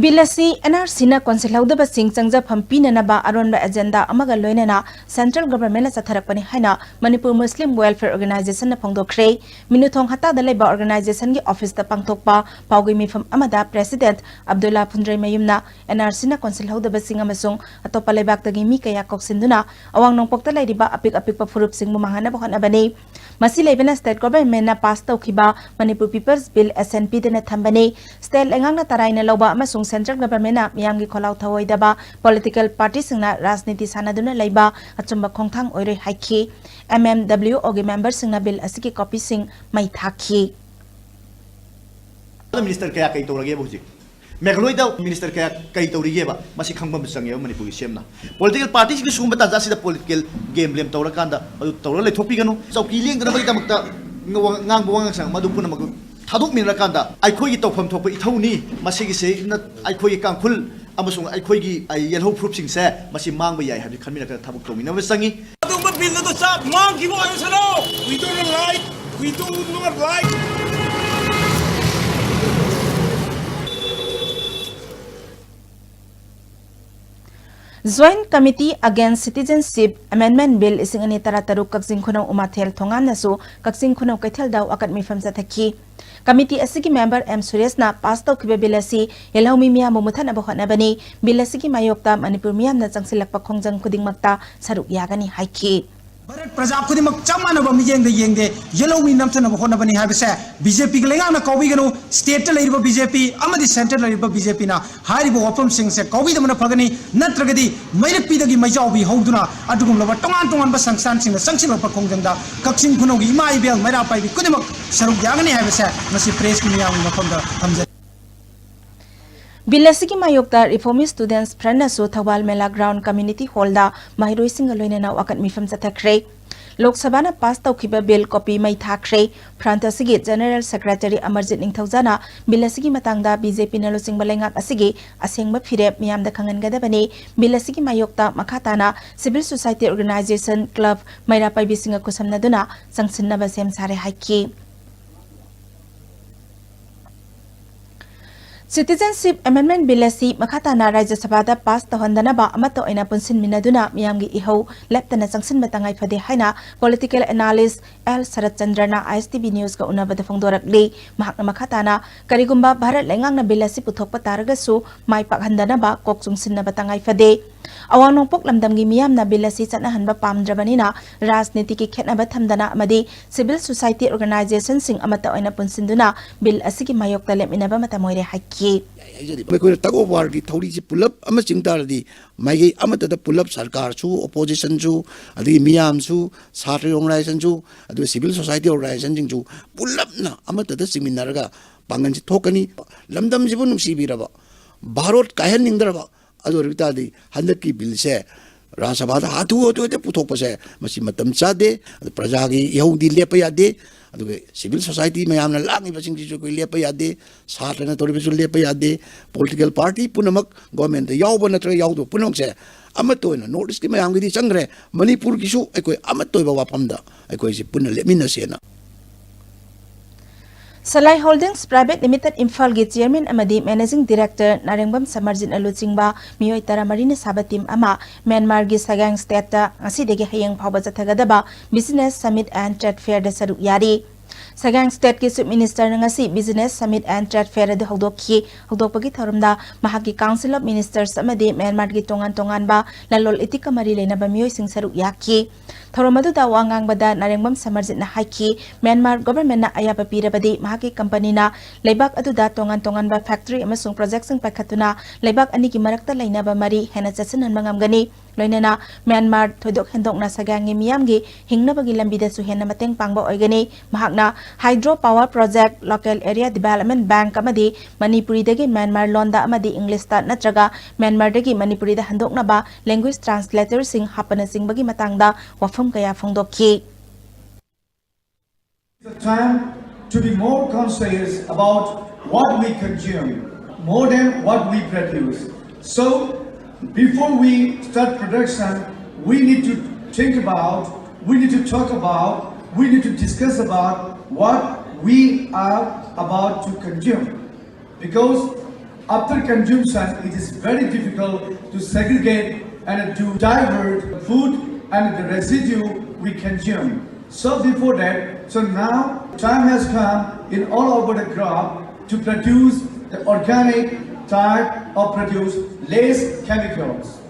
ꯕꯤꯜ ꯑꯁꯤ ꯑꯦꯟ ꯑꯥꯔ ꯁꯤꯅ ꯀꯣꯟꯁꯤꯜꯍꯧꯗꯕꯁꯤꯡ ꯆꯪꯖꯐꯝ ꯄꯤꯅꯅꯕ ꯑꯔꯣꯟꯕ ꯑꯦꯖꯦꯟꯗꯥ ꯑꯃꯒ ꯂꯣꯏꯅꯅ ꯁꯦꯟꯇ꯭ꯔꯦꯜ ꯒꯚꯔꯟꯃꯦꯟꯠꯅ ꯆꯠꯊꯔꯛꯄꯅꯤ ꯍꯥꯏꯅ ꯃꯅꯤꯄꯨꯔ ꯃꯨꯁꯂꯤꯝ ꯋꯦꯜꯐꯤꯌꯔ ꯑꯣꯔꯒꯅꯥꯏꯖꯦꯁꯟꯅ ꯐꯣꯡꯗꯣꯛꯈ꯭ꯔꯦ꯫ ꯃꯤꯅꯨꯊꯣꯡ ꯍꯠꯇꯥꯗ ꯂꯩꯕ ꯑꯣꯔꯒꯅꯥꯏꯖꯦꯁꯟꯒꯤ ꯑꯣꯐꯤꯁꯇ ꯄꯥꯡꯊꯣꯛꯄ ꯄꯥꯎꯒꯤ ꯃꯤꯐꯝ ꯑꯃꯗ ꯄ꯭ꯔꯦꯁꯤꯗꯦꯟꯠ ꯑꯕꯗꯨꯜꯂꯥ ꯐꯨꯟꯗ꯭ꯔꯩꯃꯌꯨꯝꯅ ꯑꯦꯟ ꯑꯥꯔ ꯁꯤꯅ ꯀꯣꯟꯁꯤꯜꯍꯧꯗꯕꯁꯤꯡ ꯑꯃꯁꯨꯡ ꯑꯇꯣꯞꯄ ꯂꯩꯕꯥꯛꯇꯒꯤ ꯃꯤ ꯀꯌꯥ ꯀꯧꯁꯤꯟꯗꯨꯅ ꯑꯋꯥꯡ ꯅꯣꯡꯄꯣꯛꯇ ꯂꯩꯔꯤꯕ ꯑꯄꯤꯛ ꯑꯄꯤꯛꯄ ꯐꯨꯔꯨꯞꯁꯤꯡꯕꯨ ꯃꯥꯡꯍꯟꯅꯕ ꯍꯣꯠꯅꯕꯅꯤ꯫ ꯃꯁꯤ ꯂꯩꯕꯅ ꯁ꯭ꯇꯦꯠ ꯒꯣꯚꯔꯟꯃꯦꯟꯠꯅ ꯄꯥꯁ ꯇꯧꯈꯤꯕ Manipur people's bill S N ꯄꯤꯗꯅ ꯊꯝꯕꯅꯤ꯫ ꯁ꯭ꯇꯦꯠ ꯂꯩꯉꯥꯛꯅ ꯇꯔꯥꯏꯅ ꯂꯧꯕ ꯑꯃꯁꯨꯡ ꯁꯦꯟꯇ꯭ꯔꯦꯜ ꯒꯚꯔꯟꯃꯦꯟꯠꯅ ꯃꯤꯌꯥꯝꯒꯤ ꯈꯣꯜꯂꯥꯎ ꯊꯧꯑꯣꯏꯗꯕ ꯄꯣꯂꯤꯇꯤꯀꯦꯜ ꯄꯥꯔꯇꯤꯁꯤꯡꯅ ꯔꯥꯖꯅꯤꯇꯤ ꯁꯥꯟꯅꯗꯨꯅ ꯂꯩꯕ ꯑꯆꯨꯝꯕ ꯈꯣꯡꯊꯥꯡ ꯑꯣꯏꯔꯣꯏ ꯍꯥꯏꯈꯤ꯫ ꯑꯦꯝ ꯑꯦꯝ ꯗꯕ꯭ꯂꯤꯎ ꯑꯣꯒꯤ ꯃꯦꯝꯕꯔꯁꯤꯡꯅ ꯕꯤꯜ ꯑꯁꯤꯒꯤ ꯀꯣꯄꯤꯁꯤꯡ ꯃꯩ ꯊꯥꯈꯤ꯫ ꯃꯤꯅꯤꯁꯇꯔ ꯀꯌꯥ ꯀꯩ ꯇꯧꯔꯒꯦꯕ ꯍꯧꯖꯤꯛ? ꯃꯦꯘꯥꯂꯣꯏꯗ ꯃꯤꯅꯤꯁꯇꯔ ꯀꯌꯥ ꯀꯩ ꯇꯧꯔꯤꯒꯦꯕ? ꯃꯁꯤ ꯈꯪꯕ ꯑꯃ ꯆꯪꯉꯦꯕ ꯃꯅꯤꯄꯨꯔꯒꯤ ꯁꯤ ꯑꯦꯝꯅ꯫ ꯄꯣꯂꯤꯇꯤꯀꯦꯜ ꯄꯥꯔꯇꯤꯁꯤꯡꯒꯤ ꯁꯤꯒꯨꯝꯕ ꯇꯥꯟꯖꯥꯁꯤꯗ ꯄꯣꯂꯤꯇꯤꯀꯦꯜ ꯒꯦꯝ ꯕ꯭ꯂꯦꯝ ꯇꯧꯔꯀꯥꯟꯗ ꯃꯗꯨ ꯇꯧꯔꯒ ꯂꯩꯊꯣꯛꯄꯤꯒꯅꯨ꯫ ꯆꯧꯀꯤ ꯂꯦꯡꯗꯅꯕꯒꯤꯗꯃꯛꯇ ꯉꯥꯡꯕ ꯋꯥꯉꯥꯡ ꯁꯉꯥꯡ ꯃꯗꯨ ꯄꯨꯝꯅꯃꯛ ꯊꯥꯗꯣꯛꯃꯤꯟꯅꯔꯀꯥꯟꯗ ꯑꯩꯈꯣꯏꯒꯤ ꯇꯧꯐꯝ ꯊꯣꯛꯄ ꯏꯊꯧꯅꯤ꯫ ꯃꯁꯤꯒꯤꯁꯦ ꯑꯩꯈꯣꯏꯒꯤ ꯀꯥꯡꯈꯨꯜ ꯑꯃꯁꯨꯡ ꯑꯩꯈꯣꯏꯒꯤ ꯌꯦꯜꯍꯧ ꯐꯨꯔꯨꯞꯁꯤꯡꯁꯦ ꯃꯁꯤ ꯃꯥꯡꯕ ꯌꯥꯏ ꯍꯥꯏꯕꯁꯤ ꯈꯟꯃꯤꯟꯅꯔꯒ ꯊꯕꯛ ꯇꯧꯃꯤꯟꯅꯕ ꯆꯪꯉꯤ꯫ ꯑꯗꯨꯒꯨꯝꯕ ꯕꯤꯜ ꯑꯗꯨ ꯆꯥ ꯃꯥꯡꯈꯤꯕ ꯑꯣꯏꯔꯁꯅꯨ꯫ We do not like, we do not like. Joint Committee Against Citizenship Amendment Bill ꯂꯤꯁꯤꯡ ꯑꯅꯤ ꯇꯔꯥꯇꯔꯨꯛ ꯀꯛꯆꯤꯡ ꯈꯨꯅꯧ ꯎꯃꯥꯊꯦꯜ ꯊꯣꯉꯥꯝꯅꯁꯨ ꯀꯛꯆꯤꯡ ꯈꯨꯅꯧ ꯀꯩꯊꯦꯜꯗ ꯋꯥꯀꯠ ꯃꯤꯐꯝ ꯆꯠꯊꯈꯤ꯫ ꯀꯃꯤꯇꯤ ꯑꯁꯤꯒꯤ ꯃꯦꯝꯕꯔ ꯑꯦꯝ ꯁꯨꯔꯦꯁꯅ ꯄꯥꯁ ꯇꯧꯈꯤꯕ ꯕꯤꯜ ꯑꯁꯤ ꯌꯦꯜꯍꯧꯃꯤ ꯃꯤꯌꯥꯝꯕꯨ ꯃꯨꯊꯠꯅꯕ ꯍꯣꯠꯅꯕꯅꯤ꯫ ꯕꯤꯜ ꯑꯁꯤꯒꯤ ꯃꯥꯌꯣꯛꯇ ꯃꯅꯤꯄꯨꯔ ꯃꯤꯌꯥꯝꯅ ꯆꯪꯁꯤꯜꯂꯛꯄ ꯈꯣꯡꯖꯪ ꯈꯨꯗꯤꯡꯃꯛꯇ ꯁꯔꯨꯛ ꯌꯥꯒꯅꯤ ꯍꯥꯏꯈꯤ꯫ ꯚꯥꯔꯠ ꯄ꯭ꯔꯖꯥ ꯈꯨꯗꯤꯡꯃꯛ ꯆꯞ ꯃꯥꯟꯅꯕ ꯃꯤꯠꯌꯦꯡꯗ ꯌꯦꯡꯗꯦ, ꯌꯦꯜꯍꯧꯃꯤ ꯅꯝꯊꯅꯕ ꯍꯣꯠꯅꯕꯅꯤ ꯍꯥꯏꯕꯁꯦ ꯕꯤ ꯖꯦ ꯄꯤꯒꯤ ꯂꯩꯉꯥꯛꯅ ꯀꯥꯎꯕꯤꯒꯅꯨ꯫ ꯁ꯭ꯇꯦꯠꯇ ꯂꯩꯔꯤꯕ ꯕꯤ ꯖꯦ ꯄꯤ ꯑꯃꯗꯤ ꯁꯦꯟꯇꯔꯗ ꯂꯩꯔꯤꯕ ꯕꯤ ꯖꯦ ꯄꯤꯅ ꯍꯥꯏꯔꯤꯕ ꯋꯥꯐꯝꯁꯤꯡꯁꯦ ꯀꯥꯎꯕꯤꯗꯕꯅ ꯐꯒꯅꯤ꯫ ꯅꯠꯇ꯭ꯔꯒꯗꯤ ꯃꯩꯔꯛꯄꯤꯗꯒꯤ ꯃꯩꯖꯥꯎꯕꯤ ꯍꯧꯗꯨꯅ ꯑꯗꯨꯒꯨꯝꯂꯕ ꯇꯣꯉꯥꯟ ꯇꯣꯉꯥꯟꯕ ꯁꯪꯁꯊꯥꯟꯁꯤꯡꯅ ꯆꯪꯁꯤꯜꯂꯛꯄ ꯈꯣꯡꯖꯪꯗ ꯀꯛꯆꯤꯡ ꯈꯨꯅꯧꯒꯤ ꯏꯃꯥ ꯏꯕꯦꯜ ꯃꯩꯔꯥ ꯄꯥꯏꯕꯤ ꯈꯨꯗꯤꯡꯃꯛ ꯁꯔꯨꯛ ꯌꯥꯒꯅꯤ ꯍꯥꯏꯕꯁꯦ ꯉꯁꯤ ꯄ꯭ꯔꯦꯁꯀꯤ ꯃꯤꯌꯥꯝꯒꯤ ꯃꯐꯝꯗ ꯊꯝꯖꯔꯤ꯫ ꯕꯤꯜ ꯑꯁꯤꯒꯤ ꯃꯥꯌꯣꯛꯇ ꯔꯤꯐꯣꯔꯃꯤꯁ ꯁ꯭ꯇꯨꯗꯦꯟꯠꯁ ꯐ꯭ꯔꯟꯠꯅꯁꯨ ꯊꯧꯕꯥꯜ ꯃꯦꯂꯥ ꯒ꯭ꯔꯥꯎꯟ ꯀꯝꯃ꯭ꯌꯨꯅꯤꯇꯤ ꯍꯣꯜꯗ ꯃꯍꯩꯔꯣꯏꯁꯤꯡꯒ ꯂꯣꯏꯅꯅ ꯋꯥꯀꯠ ꯃꯤꯐꯝ ꯆꯠꯊꯈ꯭ꯔꯦ꯫ ꯂꯣꯛ ꯁꯚꯥꯅ ꯄꯥꯁ ꯇꯧꯈꯤꯕ ꯕꯤꯜ ꯀꯣꯄꯤ ꯃꯩ ꯊꯥꯈ꯭ꯔꯦ꯫ ꯐ꯭ꯔꯟꯠ ꯑꯁꯤꯒꯤ ꯖꯦꯅꯔꯦꯜ ꯁꯦꯀ꯭ꯔꯦꯇꯔꯤ ꯑꯃꯔꯖꯤꯠ ꯅꯤꯡꯊꯧꯖꯥꯅ ꯕꯤꯜ ꯑꯁꯤꯒꯤ ꯃꯇꯥꯡꯗ ꯕꯤ ꯖꯦ ꯄꯤꯅ ꯂꯨꯆꯤꯡꯕ ꯂꯩꯉꯥꯛ ꯑꯁꯤꯒꯤ ꯑꯁꯦꯡꯕ ꯐꯤꯔꯦꯞ ꯃꯤꯌꯥꯝꯗ ꯈꯪꯍꯟꯒꯗꯕꯅꯤ꯫ ꯕꯤꯜ ꯑꯁꯤꯒꯤ ꯃꯥꯌꯣꯛꯇ ꯃꯈꯥ ꯇꯥꯅ ꯁꯤꯚꯤꯜ ꯁꯣꯁꯥꯏꯇꯤ ꯑꯣꯔꯒꯅꯥꯏꯖꯦꯁꯟ, ꯀ꯭ꯂꯕ, ꯃꯩꯔꯥ ꯄꯥꯏꯕꯤꯁꯤꯡꯒ ꯈꯨꯠꯁꯝꯅꯗꯨꯅ ꯆꯪꯁꯤꯟꯅꯕ ꯁꯦꯝ ꯁꯥꯔꯦ ꯍꯥꯏꯈꯤ꯫ Citizenship Amendment Bill ꯑꯁꯤ ꯃꯈꯥ ꯇꯥꯅ ꯔꯥꯖ꯭ꯌ ꯁꯚꯥꯗ ꯄꯥꯁ ꯇꯧꯍꯟꯗꯅꯕ ꯑꯃꯠꯇ ꯑꯣꯏꯅ ꯄꯨꯟꯁꯤꯟꯃꯤꯟꯅꯗꯨꯅ ꯃꯤꯌꯥꯝꯒꯤ ꯏꯍꯧ ꯂꯦꯞꯇꯅ ꯆꯪꯁꯤꯟꯕ ꯇꯉꯥꯏ ꯐꯗꯦ ꯍꯥꯏꯅ political analyst ꯑꯦꯜ ꯁꯔꯠ ꯆꯟꯗ꯭ꯔꯅ ISTV Newsꯀ ꯎꯅꯕꯗ ꯐꯣꯡꯗꯣꯔꯛꯂꯤ꯫ ꯃꯍꯥꯛꯅ ꯃꯈꯥ ꯇꯥꯅ ꯀꯔꯤꯒꯨꯝꯕ ꯚꯥꯔꯠ ꯂꯩꯉꯥꯛꯅ ꯕꯤꯜ ꯑꯁꯤ ꯄꯨꯊꯣꯛꯄ ꯇꯥꯔꯒꯁꯨ ꯃꯥꯏ ꯄꯥꯛꯍꯟꯗꯅꯕ ꯀꯣꯛ ꯆꯨꯡꯁꯤꯟꯅꯕ ꯇꯉꯥꯏ ꯐꯗꯦ꯫ ꯑꯋꯥꯡ ꯅꯣꯡꯄꯣꯛ ꯂꯝꯗꯝꯒꯤ ꯃꯤꯌꯥꯝꯅ ꯕꯤꯜ ꯑꯁꯤ ꯆꯠꯅꯍꯟꯕ ꯄꯥꯝꯗ꯭ꯔꯕꯅꯤꯅ ꯔꯥꯖꯅꯤꯇꯤꯒꯤ ꯈꯦꯠꯅꯕ ꯊꯝꯗꯅ ꯑꯃꯗꯤ civil society organizationꯁꯤꯡ ꯑꯃꯠꯇ ꯑꯣꯏꯅ ꯄꯨꯟꯁꯤꯟꯗꯨꯅ ꯕꯤꯜ ꯑꯁꯤꯒꯤ ꯃꯥꯌꯣꯛꯇ ꯂꯦꯞꯃꯤꯟꯅꯕ ꯃꯇꯝ ꯑꯣꯏꯔꯦ ꯍꯥꯏꯈꯤ꯫ ꯍꯥꯏꯖꯔꯤꯕ ꯑꯩꯈꯣꯏꯅ tug of warꯒꯤ ꯊꯧꯔꯤꯁꯤ ꯄꯨꯂꯞ ꯑꯃ ꯆꯤꯡ ꯇꯥꯔꯗꯤ ꯃꯥꯏꯀꯩ ꯑꯃꯠꯇꯗ ꯄꯨꯂꯞ ꯁꯔꯀꯥꯔꯁꯨ, oppositionꯁꯨ, ꯑꯗꯒꯤ ꯃꯤꯌꯥꯝꯁꯨ, ꯁꯥꯇ꯭ꯔ organizationꯁꯨ, ꯑꯗꯨꯒ civil society organizationꯁꯤꯡꯁꯨ ꯄꯨꯂꯞꯅ ꯑꯃꯠꯇꯗ ꯆꯤꯡꯃꯤꯟꯅꯔꯒ ꯄꯥꯡꯒꯜꯁꯤ ꯊꯣꯛꯀꯅꯤ꯫ ꯂꯝꯗꯝꯁꯤꯕꯨ ꯅꯨꯡꯁꯤꯕꯤꯔꯕ, ꯚꯥꯔꯠ ꯀꯥꯏꯍꯟꯅꯤꯡꯗ꯭ꯔꯕ, ꯑꯗꯨ ꯑꯣꯏꯔꯕ ꯇꯥꯔꯗꯤ ꯍꯟꯗꯛꯀꯤ ꯕꯤꯜꯁꯦ ꯔꯥꯖ꯭ꯌ ꯁꯚꯥꯗ ꯍꯥꯊꯨ ꯍꯥꯊꯨ ꯍꯦꯛꯇ ꯄꯨꯊꯣꯛꯄꯁꯦ ꯃꯁꯤ ꯃꯇꯝ ꯆꯥꯗꯦ꯫ ꯑꯗꯨ ꯄ꯭ꯔꯖꯥꯒꯤ ꯏꯍꯧꯗꯤ ꯂꯦꯞꯄ ꯌꯥꯗꯦ꯫ ꯑꯗꯨꯒ civil society ꯃꯌꯥꯝꯅ ꯂꯥꯡꯉꯤꯕꯁꯤꯡꯁꯤꯁꯨ ꯑꯩꯈꯣꯏ ꯂꯦꯞꯄ ꯌꯥꯗꯦ꯫ ꯁꯥꯇ꯭ꯔꯅ ꯇꯧꯔꯤꯕꯁꯨ ꯂꯦꯞꯄ ꯌꯥꯗꯦ꯫ Political party ꯄꯨꯝꯅꯃꯛ, governmentꯇ ꯌꯥꯎꯕ ꯅꯠꯇ꯭ꯔꯒ ꯌꯥꯎꯗꯕ ꯄꯨꯝꯅꯃꯛꯁꯦ ꯑꯃꯠꯇ ꯑꯣꯏꯅ, North Eastꯀꯤ ꯃꯌꯥꯝꯒꯤꯗꯤ ꯆꯪꯈ꯭ꯔꯦ, ꯃꯅꯤꯄꯨꯔꯒꯤꯁꯨ ꯑꯩꯈꯣꯏ ꯑꯃꯠꯇ ꯑꯣꯏꯕ ꯋꯥꯐꯝꯗ ꯑꯩꯈꯣꯏꯁꯦ ꯄꯨꯟꯅ ꯂꯦꯞꯃꯤꯟꯅꯁꯦꯅ꯫ Salai Holdings Private Limited ꯏꯝꯐꯥꯜꯒꯤ chairman ꯑꯃꯗꯤ managing director ꯅꯥꯔꯦꯡꯕꯝ ꯁꯃꯔꯖꯤꯠꯅ ꯂꯨꯆꯤꯡꯕ ꯃꯤꯑꯣꯏ ꯇꯔꯥꯃꯔꯤꯅ ꯁꯥꯕ team ꯑꯃ ꯃ꯭ꯌꯥꯟꯃꯥꯔꯒꯤ ꯁꯒꯥꯡ stateꯇ ꯉꯁꯤꯗꯒꯤ ꯍꯌꯦꯡ ꯐꯥꯎꯕ ꯆꯠꯊꯒꯗꯕ Business Summit and Trade Fairꯗ ꯁꯔꯨꯛ ꯌꯥꯔꯤ꯫ ꯁꯒꯥꯡ stateꯀꯤ Chief Ministerꯅ ꯉꯁꯤ Business Summit and Trade Fair ꯑꯗꯨ ꯍꯧꯗꯣꯛꯈꯤ꯫ ꯍꯧꯗꯣꯛꯄꯒꯤ ꯊꯧꯔꯝꯗ ꯃꯍꯥꯛꯀꯤ Council of Ministers ꯑꯃꯗꯤ ꯃ꯭ꯌꯥꯟꯃꯥꯔꯒꯤ ꯇꯣꯉꯥꯟ ꯇꯣꯉꯥꯟꯕ ꯂꯂꯣꯟ ꯏꯇꯤꯛꯀ ꯃꯔꯤ ꯂꯩꯅꯕ ꯃꯤꯑꯣꯏꯁꯤꯡ ꯁꯔꯨꯛ ꯌꯥꯈꯤ꯫ ꯊꯧꯔꯝ ꯑꯗꯨꯗ ꯋꯥ ꯉꯥꯡꯕꯗ ꯅꯥꯔꯦꯡꯕꯝ ꯁꯃꯔꯖꯤꯠꯅ ꯍꯥꯏꯈꯤ, ꯃ꯭ꯌꯥꯟꯃꯥꯔ governmentꯅ ꯑꯌꯥꯕ ꯄꯤꯔꯕꯗꯤ ꯃꯍꯥꯛꯀꯤ companyꯅ ꯂꯩꯕꯥꯛ ꯑꯗꯨꯗ ꯇꯣꯉꯥꯟ ꯇꯣꯉꯥꯟꯕ factory ꯑꯃꯁꯨꯡ projectꯁꯤꯡ ꯄꯥꯏꯈꯠꯇꯨꯅ ꯂꯩꯕꯥꯛ ꯑꯅꯤꯒꯤ ꯃꯔꯛꯇ ꯂꯩꯅꯕ ꯃꯔꯤ ꯍꯦꯟꯅ ꯆꯦꯠꯁꯤꯟꯍꯟꯕ ꯉꯝꯒꯅꯤ꯫ ꯂꯣꯏꯅꯅ ꯃ꯭ꯌꯥꯟꯃꯥꯔ ꯊꯣꯏꯗꯣꯛ ꯍꯦꯟꯗꯣꯛꯅ ꯁꯒꯥꯡꯒꯤ ꯃꯤꯌꯥꯝꯒꯤ ꯍꯤꯡꯅꯕꯒꯤ ꯂꯝꯕꯤꯗꯁꯨ ꯍꯦꯟꯅ ꯃꯇꯦꯡ ꯄꯥꯡꯕ ꯑꯣꯏꯒꯅꯤ꯫ ꯃꯍꯥꯛꯅ hydro power project, local area development bank ꯑꯃꯗꯤ ꯃꯅꯤꯄꯨꯔꯤꯗꯒꯤ ꯃ꯭ꯌꯥꯟꯃꯥꯔ ꯂꯣꯟꯗ ꯑꯃꯗꯤ Englishꯇ ꯅꯠꯇ꯭ꯔꯒ ꯃ꯭ꯌꯥꯟꯃꯥꯔꯗꯒꯤ ꯃꯅꯤꯄꯨꯔꯤꯗ ꯍꯟꯗꯣꯛꯅꯕ language translatorꯁꯤꯡ ꯍꯥꯞꯄꯅꯆꯤꯡꯕꯒꯤ ꯃꯇꯥꯡꯗ ꯋꯥꯐꯝ ꯀꯌꯥ ꯐꯣꯡꯗꯣꯛꯈꯤ꯫ It's a time to be more conscious about what we consume, more than what we produce. So, before we start production, we need to think about, we need to talk about, we need to discuss about what we are about to consume. Because after consumption, it is very difficult to segregate and to divert food and the residue we consume. So before that, so now time has come in all over the crop to produce the organic type of produce, less chemicals.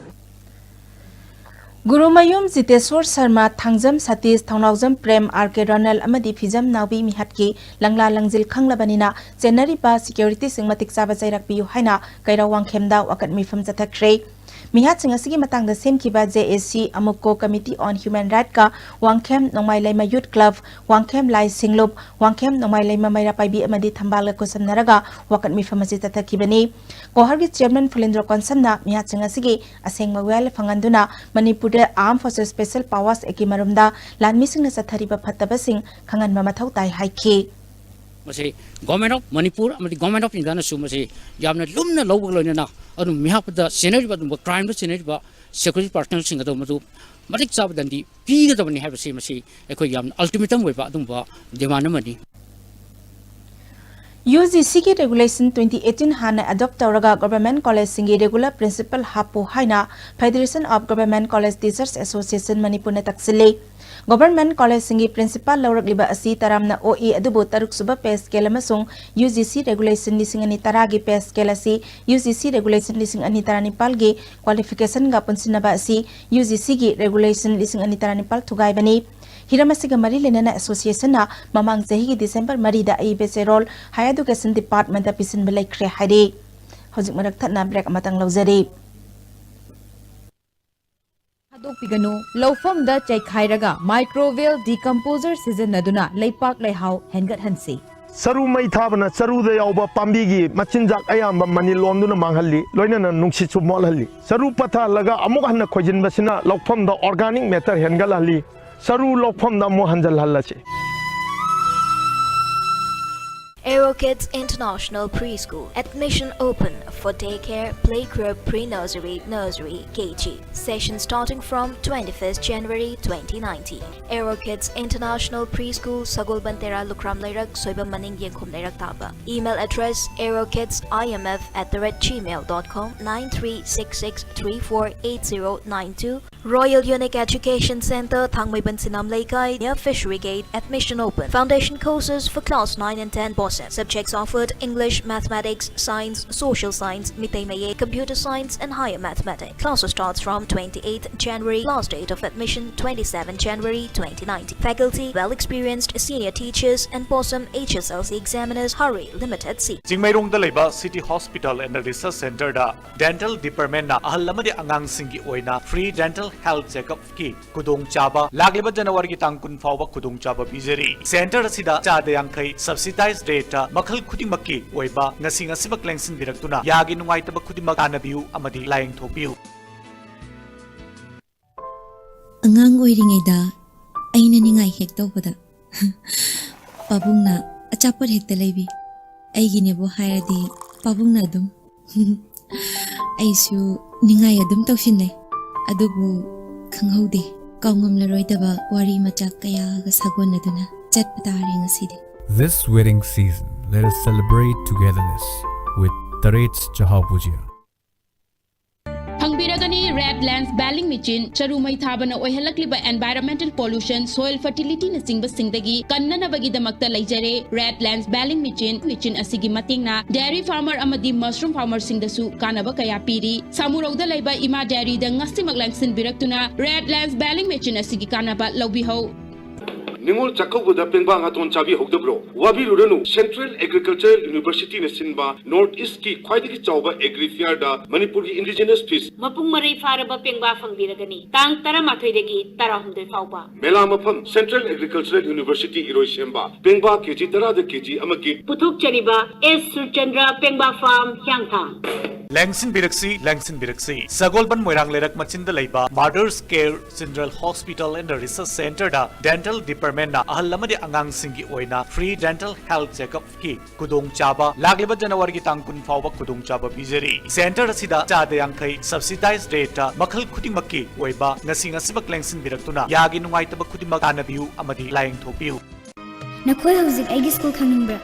Gurumayum Jiteshor Sharma, Thangjam Satish, Thounaojam Prem, R K Ronel ꯑꯃꯗꯤ ꯐꯤꯖꯝ ꯅꯥꯎꯕꯤ ꯃꯤꯍꯠꯀꯤ ꯂꯪꯂꯥ ꯂꯪꯖꯤꯜ ꯈꯪꯂꯕꯅꯤꯅ ꯆꯦꯟꯅꯔꯤꯕ ꯁꯦꯀ꯭ꯌꯨꯔꯤꯇꯤꯁꯤꯡ ꯃꯇꯤꯛ ꯆꯥꯕ ꯆꯩꯔꯥꯛ ꯄꯤꯌꯨ ꯍꯥꯏꯅ ꯀꯩꯔꯥꯎ ꯋꯥꯡꯈꯦꯝꯗ ꯋꯥꯀꯠ ꯃꯤꯐꯝ ꯆꯠꯊꯈ꯭ꯔꯦ꯫ ꯃꯤꯍꯥꯠꯁꯤꯡ ꯑꯁꯤꯒꯤ ꯃꯇꯥꯡꯗ ꯁꯦꯝꯈꯤꯕ J A C, AMUCO, Committee on Human Rightꯀ Wangkhem ꯅꯣꯡꯃꯥꯏ ꯂꯩꯃ Youth Club, ꯋꯥꯡꯈꯦꯝ ꯂꯥꯏ ꯁꯤꯡꯂꯨꯞ, ꯋꯥꯡꯈꯦꯝ ꯅꯣꯡꯃꯥꯏ ꯂꯩꯃ ꯃꯩꯔꯥ ꯄꯥꯏꯕꯤ ꯑꯃꯗꯤ ꯊꯝꯕꯥꯜꯒ ꯈꯨꯠꯁꯝꯅꯔꯒ ꯋꯥꯀꯠ ꯃꯤꯐꯝ ꯑꯁꯤ ꯆꯠꯊꯈꯤꯕꯅꯤ꯫ ꯀꯣꯍꯔꯒꯤ chairman ꯐꯨꯂꯦꯟꯗ꯭ꯔꯣ ꯀꯣꯟꯁꯝꯅ ꯃꯤꯍꯥꯠꯁꯤꯡ ꯑꯁꯤꯒꯤ ꯑꯁꯦꯡꯕ ꯋꯥꯌꯦꯜ ꯐꯪꯍꯟꯗꯨꯅ ꯃꯅꯤꯄꯨꯔꯗ Armed Forces Special Powers Actꯀꯤ ꯃꯔꯨꯝꯗ ꯂꯥꯟꯃꯤꯁꯤꯡꯅ ꯆꯠꯊꯔꯤꯕ ꯐꯠꯇꯕꯁꯤꯡ ꯈꯪꯍꯟꯕ ꯃꯊꯧ ꯇꯥꯏ ꯍꯥꯏꯈꯤ꯫ ꯃꯁꯤ Government of Manipur ꯑꯃꯗꯤ Government of Indiaꯅꯁꯨ ꯃꯁꯤ ꯌꯥꯝꯅ ꯂꯨꯝꯅ ꯂꯧꯕꯒ ꯂꯣꯏꯅꯅ ꯑꯗꯨꯝ ꯃꯤꯍꯥꯠꯄꯗ ꯆꯦꯟꯅꯔꯤꯕ ꯑꯗꯨꯒꯨꯝꯕ crimeꯗ ꯆꯦꯟꯅꯔꯤꯕ security personnelꯁꯤꯡ ꯑꯗꯨ ꯃꯗꯨ ꯃꯇꯤꯛ ꯆꯥꯕ ꯗꯟꯗꯤ ꯄꯤꯒꯗꯕꯅꯤ ꯍꯥꯏꯕꯁꯤ ꯃꯁꯤ ꯑꯩꯈꯣꯏ ꯌꯥꯝꯅ ultimatum ꯑꯣꯏꯕ ꯑꯗꯨꯒꯨꯝꯕ demand ꯑꯃꯅꯤ꯫ UGCꯒꯤ regulation twenty eighteen ꯍꯥꯟꯅ adopt ꯇꯧꯔꯒ government collegeꯁꯤꯡꯒꯤ regular principal ꯍꯥꯞꯄꯨ ꯍꯥꯏꯅ Federation of Government College Teachers Association ꯃꯅꯤꯄꯨꯔꯅ ꯇꯛꯁꯤꯜꯂꯤ꯫ Government collegeꯁꯤꯡꯒꯤ principal ꯂꯧꯔꯛꯂꯤꯕ ꯑꯁꯤ ꯇꯔꯥꯝꯅ ꯑꯣꯛꯏ, ꯑꯗꯨꯕꯨ ꯇꯔꯨꯛꯁꯨꯕ pay scale ꯑꯃꯁꯨꯡ UGC regulation ꯂꯤꯁꯤꯡ ꯑꯅꯤ ꯇꯔꯥꯒꯤ pay scale ꯑꯁꯤ UGC regulation ꯂꯤꯁꯤꯡ ꯑꯅꯤ ꯇꯔꯥꯅꯤꯄꯥꯜꯒꯤ qualificationꯒ ꯄꯨꯟꯁꯤꯟꯅꯕ ꯑꯁꯤ UGCꯒꯤ regulation ꯂꯤꯁꯤꯡ ꯑꯅꯤ ꯇꯔꯥꯅꯤꯄꯥꯜ ꯊꯨꯒꯥꯏꯕꯅꯤ꯫ ꯍꯤꯔꯝ ꯑꯁꯤꯒ ꯃꯔꯤ ꯂꯩꯅꯅ associationꯅ ꯃꯃꯥꯡ ꯆꯍꯤꯒꯤ December ꯃꯔꯤꯗ ꯑꯏꯕ ꯆꯦꯔꯣꯜ Higher Education Departmentꯇ ꯄꯤꯁꯤꯟꯕ ꯂꯩꯈ꯭ꯔꯦ ꯍꯥꯏꯔꯤ꯫ ꯍꯧꯖꯤꯛ ꯃꯔꯛ ꯊꯠꯅ break ꯑꯃꯇꯪ ꯂꯧꯖꯔꯤ꯫ ꯊꯥꯗꯣꯛꯄꯤꯒꯅꯨ꯫ ꯂꯧꯐꯝꯗ ꯆꯥꯏꯈꯥꯏꯔꯒ microbial decomposer ꯁꯤꯖꯤꯟꯅꯗꯨꯅ ꯂꯩꯄꯥꯛ ꯂꯩꯍꯥꯎ ꯍꯦꯟꯒꯠꯍꯟꯁꯤ꯫ ꯆꯔꯨ ꯃꯩ ꯊꯥꯕꯅ ꯆꯔꯨꯗ ꯌꯥꯎꯕ ꯄꯥꯝꯕꯤꯒꯤ ꯃꯆꯤꯟꯖꯥꯛ ꯑꯌꯥꯝꯕ ꯃꯅꯤꯜ ꯑꯣꯟꯗꯨꯅ ꯃꯥꯡꯍꯜꯂꯤ, ꯂꯣꯏꯅꯅ ꯅꯨꯡꯁꯤꯠꯁꯨ ꯃꯣꯠꯍꯜꯂꯤ꯫ ꯆꯔꯨ ꯄꯠꯊꯍꯜꯂꯒ ꯑꯃꯨꯛ ꯍꯟꯅ ꯈꯣꯏꯖꯤꯟꯕꯁꯤꯅ ꯂꯧꯐꯝꯗ organic matter ꯍꯦꯟꯒꯠꯍꯜꯂꯤ꯫ ꯆꯔꯨ ꯂꯧꯐꯝꯗ ꯑꯃꯨꯛ ꯍꯟꯖꯜꯍꯜꯂꯁꯤ꯫ Aero Kids International Preschool. Admission open for daycare, playgroup, pre-nursery, nursery, K G. Session starting from twenty-first January twenty nineteen. Aero Kids International Preschool, Sagolband Tera, Lukram Leirak, Soibam Maning, Yengkhum Leirak Taba. Email address: aerokids I M F at the rate gmail dot com, nine three six six three four eight zero nine two. Royal Unique Education Center, Thangmeiban Sinam Leikai, near Fishery Gate. Admission open. Foundation courses for class nine and ten BOSEM. Subjects offered: English, Mathematics, Science, Social Science, Mitei Mayek, Computer Science, and Higher Mathematics. Class starts from twenty-eighth January. Last date of admission: twenty-seventh January twenty nineteen. Faculty: well experienced senior teachers and BOSEM H S L C examiners. Hurry, limited seat. ꯆꯤꯡꯃꯩꯔꯣꯡꯗ ꯂꯩꯕ City Hospital and Research Centerꯗ Dental Departmentꯅ ꯑꯍꯜ ꯑꯃꯗꯤ ꯑꯉꯥꯡꯁꯤꯡꯒꯤ ꯑꯣꯏꯅ free dental health checkupꯀꯤ ꯈꯨꯗꯣꯡꯆꯥꯕ ꯂꯥꯛꯂꯤꯕ Januaryꯒꯤ ꯇꯥꯡ ꯀꯨꯟ ꯐꯥꯎꯕ ꯈꯨꯗꯣꯡꯆꯥꯕ ꯄꯤꯖꯔꯤ꯫ Center ꯑꯁꯤꯗ ꯆꯥꯗ ꯌꯥꯡꯈꯩ subsidized rateꯇ ꯃꯈꯜ ꯈꯨꯗꯤꯡꯃꯛꯀꯤ ꯑꯣꯏꯕ ꯉꯁꯤ ꯉꯁꯤꯃꯛ ꯂꯦꯡꯁꯤꯟꯕꯤꯔꯛꯇꯨꯅ ꯌꯥꯒꯤ ꯅꯨꯡꯉꯥꯏꯇꯕ ꯈꯨꯗꯤꯡꯃꯛ ꯇꯥꯟꯅꯕꯤꯌꯨ ꯑꯃꯗꯤ ꯂꯥꯌꯦꯡꯊꯣꯛꯄꯤꯌꯨ꯫ ꯑꯉꯥꯡ ꯑꯣꯏꯔꯤꯉꯩꯗ ꯑꯩꯅ ꯅꯤꯡꯉꯥꯏ ꯍꯦꯛ ꯇꯧꯕꯗ ꯄꯥꯕꯨꯡꯅ ꯑꯆꯥꯄꯣꯠ ꯍꯦꯛꯇ ꯂꯩꯕꯤ꯫ ꯑꯩꯒꯤꯅꯦꯕꯨ ꯍꯥꯏꯔꯗꯤ ꯄꯥꯕꯨꯡꯅ ꯑꯗꯨꯝ꯫ ꯑꯩꯁꯨ ꯅꯤꯡꯉꯥꯏ ꯑꯗꯨꯝ ꯇꯧꯁꯤꯟꯅꯩ꯫ ꯑꯗꯨꯕꯨ ꯈꯪꯍꯧꯗꯦ, ꯀꯥꯎꯉꯝꯂꯔꯣꯏꯗꯕ ꯋꯥꯔꯤ ꯃꯆꯥꯛ ꯀꯌꯥꯒ ꯁꯥꯒꯣꯟꯅꯗꯨꯅ ꯆꯠꯄ ꯇꯥꯔꯦ ꯉꯁꯤꯗꯤ꯫ This wedding season, let us celebrate togetherness with Tarets Chahao Bhujia. ꯐꯪꯕꯤꯔꯒꯅꯤ Red Lens Baling Machine꯫ ꯆꯔꯨ ꯃꯩ ꯊꯥꯕꯅ ꯑꯣꯏꯍꯜꯂꯛꯂꯤꯕ environmental pollution, soil fertilityꯅꯆꯤꯡꯕꯁꯤꯡꯗꯒꯤ ꯀꯟꯅꯅꯕꯒꯤꯗꯃꯛꯇ ꯂꯩꯖꯔꯦ Red Lens Baling Machine꯫ Machine ꯑꯁꯤꯒꯤ ꯃꯇꯦꯡꯅ dairy farmer ꯑꯃꯗꯤ mushroom farmerꯁꯤꯡꯗꯁꯨ ꯀꯥꯟꯅꯕ ꯀꯌꯥ ꯄꯤꯔꯤ꯫ ꯁꯥꯃꯨꯔꯧꯗ ꯂꯩꯕ ꯏꯃꯥ dairyꯗ ꯉꯁꯤꯃꯛ ꯂꯦꯡꯁꯤꯟꯕꯤꯔꯛꯇꯨꯅ Red Lens Baling Machine ꯑꯁꯤꯒꯤ ꯀꯥꯟꯅꯕ ꯂꯧꯕꯤꯍꯧ꯫ ꯅꯤꯉꯣꯜ ꯆꯥꯛꯀꯧꯕꯗ ꯄꯦꯡꯕꯥ ꯉꯥꯇꯣꯟ ꯆꯥꯕꯤꯍꯧꯗꯕ꯭ꯔꯣ? ꯋꯥꯕꯤꯔꯨꯔꯅꯨ, Central Agricultural Universityꯅ ꯁꯤꯟꯕ North Eastꯀꯤ ꯈ꯭ꯋꯥꯏꯗꯒꯤ ꯆꯥꯎꯕ Agri Fairꯗ ꯃꯅꯤꯄꯨꯔꯒꯤ indigenous fish ꯃꯄꯨꯡ ꯃꯔꯩ ꯐꯥꯔꯕ ꯄꯦꯡꯕꯥ ꯐꯪꯕꯤꯔꯒꯅꯤ ꯇꯥꯡ ꯇꯔꯥꯃꯥꯊꯣꯏꯗꯒꯤ ꯇꯔꯥꯍꯨꯝꯗꯣꯏ ꯐꯥꯎꯕ꯫ ꯃꯦꯂꯥ ꯃꯐꯝ: Central Agricultural University, ꯏꯔꯣꯏꯁꯦꯝꯕ꯫ ꯄꯦꯡꯕꯥ ꯀꯦꯖꯤ ꯇꯔꯥꯗ ꯀꯦꯖꯤ ꯑꯃꯒꯤ꯫ ꯄꯨꯊꯣꯛꯆꯔꯤꯕ ꯑꯦꯁ ꯁꯨꯔꯆꯟꯗ꯭ꯔ ꯄꯦꯡꯕꯥ ꯐꯥꯔꯝ, ꯍꯤꯌꯥꯡꯊꯥꯡ꯫ ꯂꯦꯡꯁꯤꯟꯕꯤꯔꯛꯁꯤ, ꯂꯦꯡꯁꯤꯟꯕꯤꯔꯛꯁꯤ꯫ ꯁꯒꯣꯜꯕꯟ ꯃꯣꯏꯔꯥꯡ ꯂꯩꯔꯛ ꯃꯆꯤꯟꯗ ꯂꯩꯕ Mother's Care General Hospital and Research Centerꯗ Dental Department ꯒꯚꯔꯟꯃꯦꯟꯠꯅ ꯑꯍꯜ ꯑꯃꯗꯤ ꯑꯉꯥꯡꯁꯤꯡꯒꯤ ꯑꯣꯏꯅ free dental health checkup ꯀꯤ ꯈꯨꯗꯣꯡꯆꯥꯕ ꯂꯥꯛꯂꯤꯕ ꯖꯅꯋꯥꯔꯤꯒꯤ ꯇꯥꯡ ꯀꯨꯟ ꯐꯥꯎꯕ ꯈꯨꯗꯣꯡꯆꯥꯕ ꯄꯤꯖꯔꯤ꯫ ꯁꯦꯟꯇꯔ ꯑꯁꯤꯗ ꯆꯥꯗ ꯌꯥꯡꯈꯩ subsidized rate ꯇ ꯃꯈꯜ ꯈꯨꯗꯤꯡꯃꯛꯀꯤ ꯑꯣꯏꯕ ꯉꯁꯤ ꯉꯁꯤꯃꯛ ꯂꯦꯡꯁꯤꯟꯕꯤꯔꯛꯇꯨꯅ ꯌꯥꯒꯤ ꯅꯨꯡꯉꯥꯏꯇꯕ ꯈꯨꯗꯤꯡꯃꯛ ꯇꯥꯟꯅꯕꯤꯌꯨ ꯑꯃꯗꯤ ꯂꯥꯌꯦꯡꯊꯣꯛꯄꯤꯌꯨ꯫ ꯅꯈꯣꯏ ꯍꯧꯖꯤꯛ ꯑꯩꯒꯤ ꯁ꯭ꯀꯨꯜ ꯈꯪꯅꯤꯡꯕ꯭ꯔꯥ?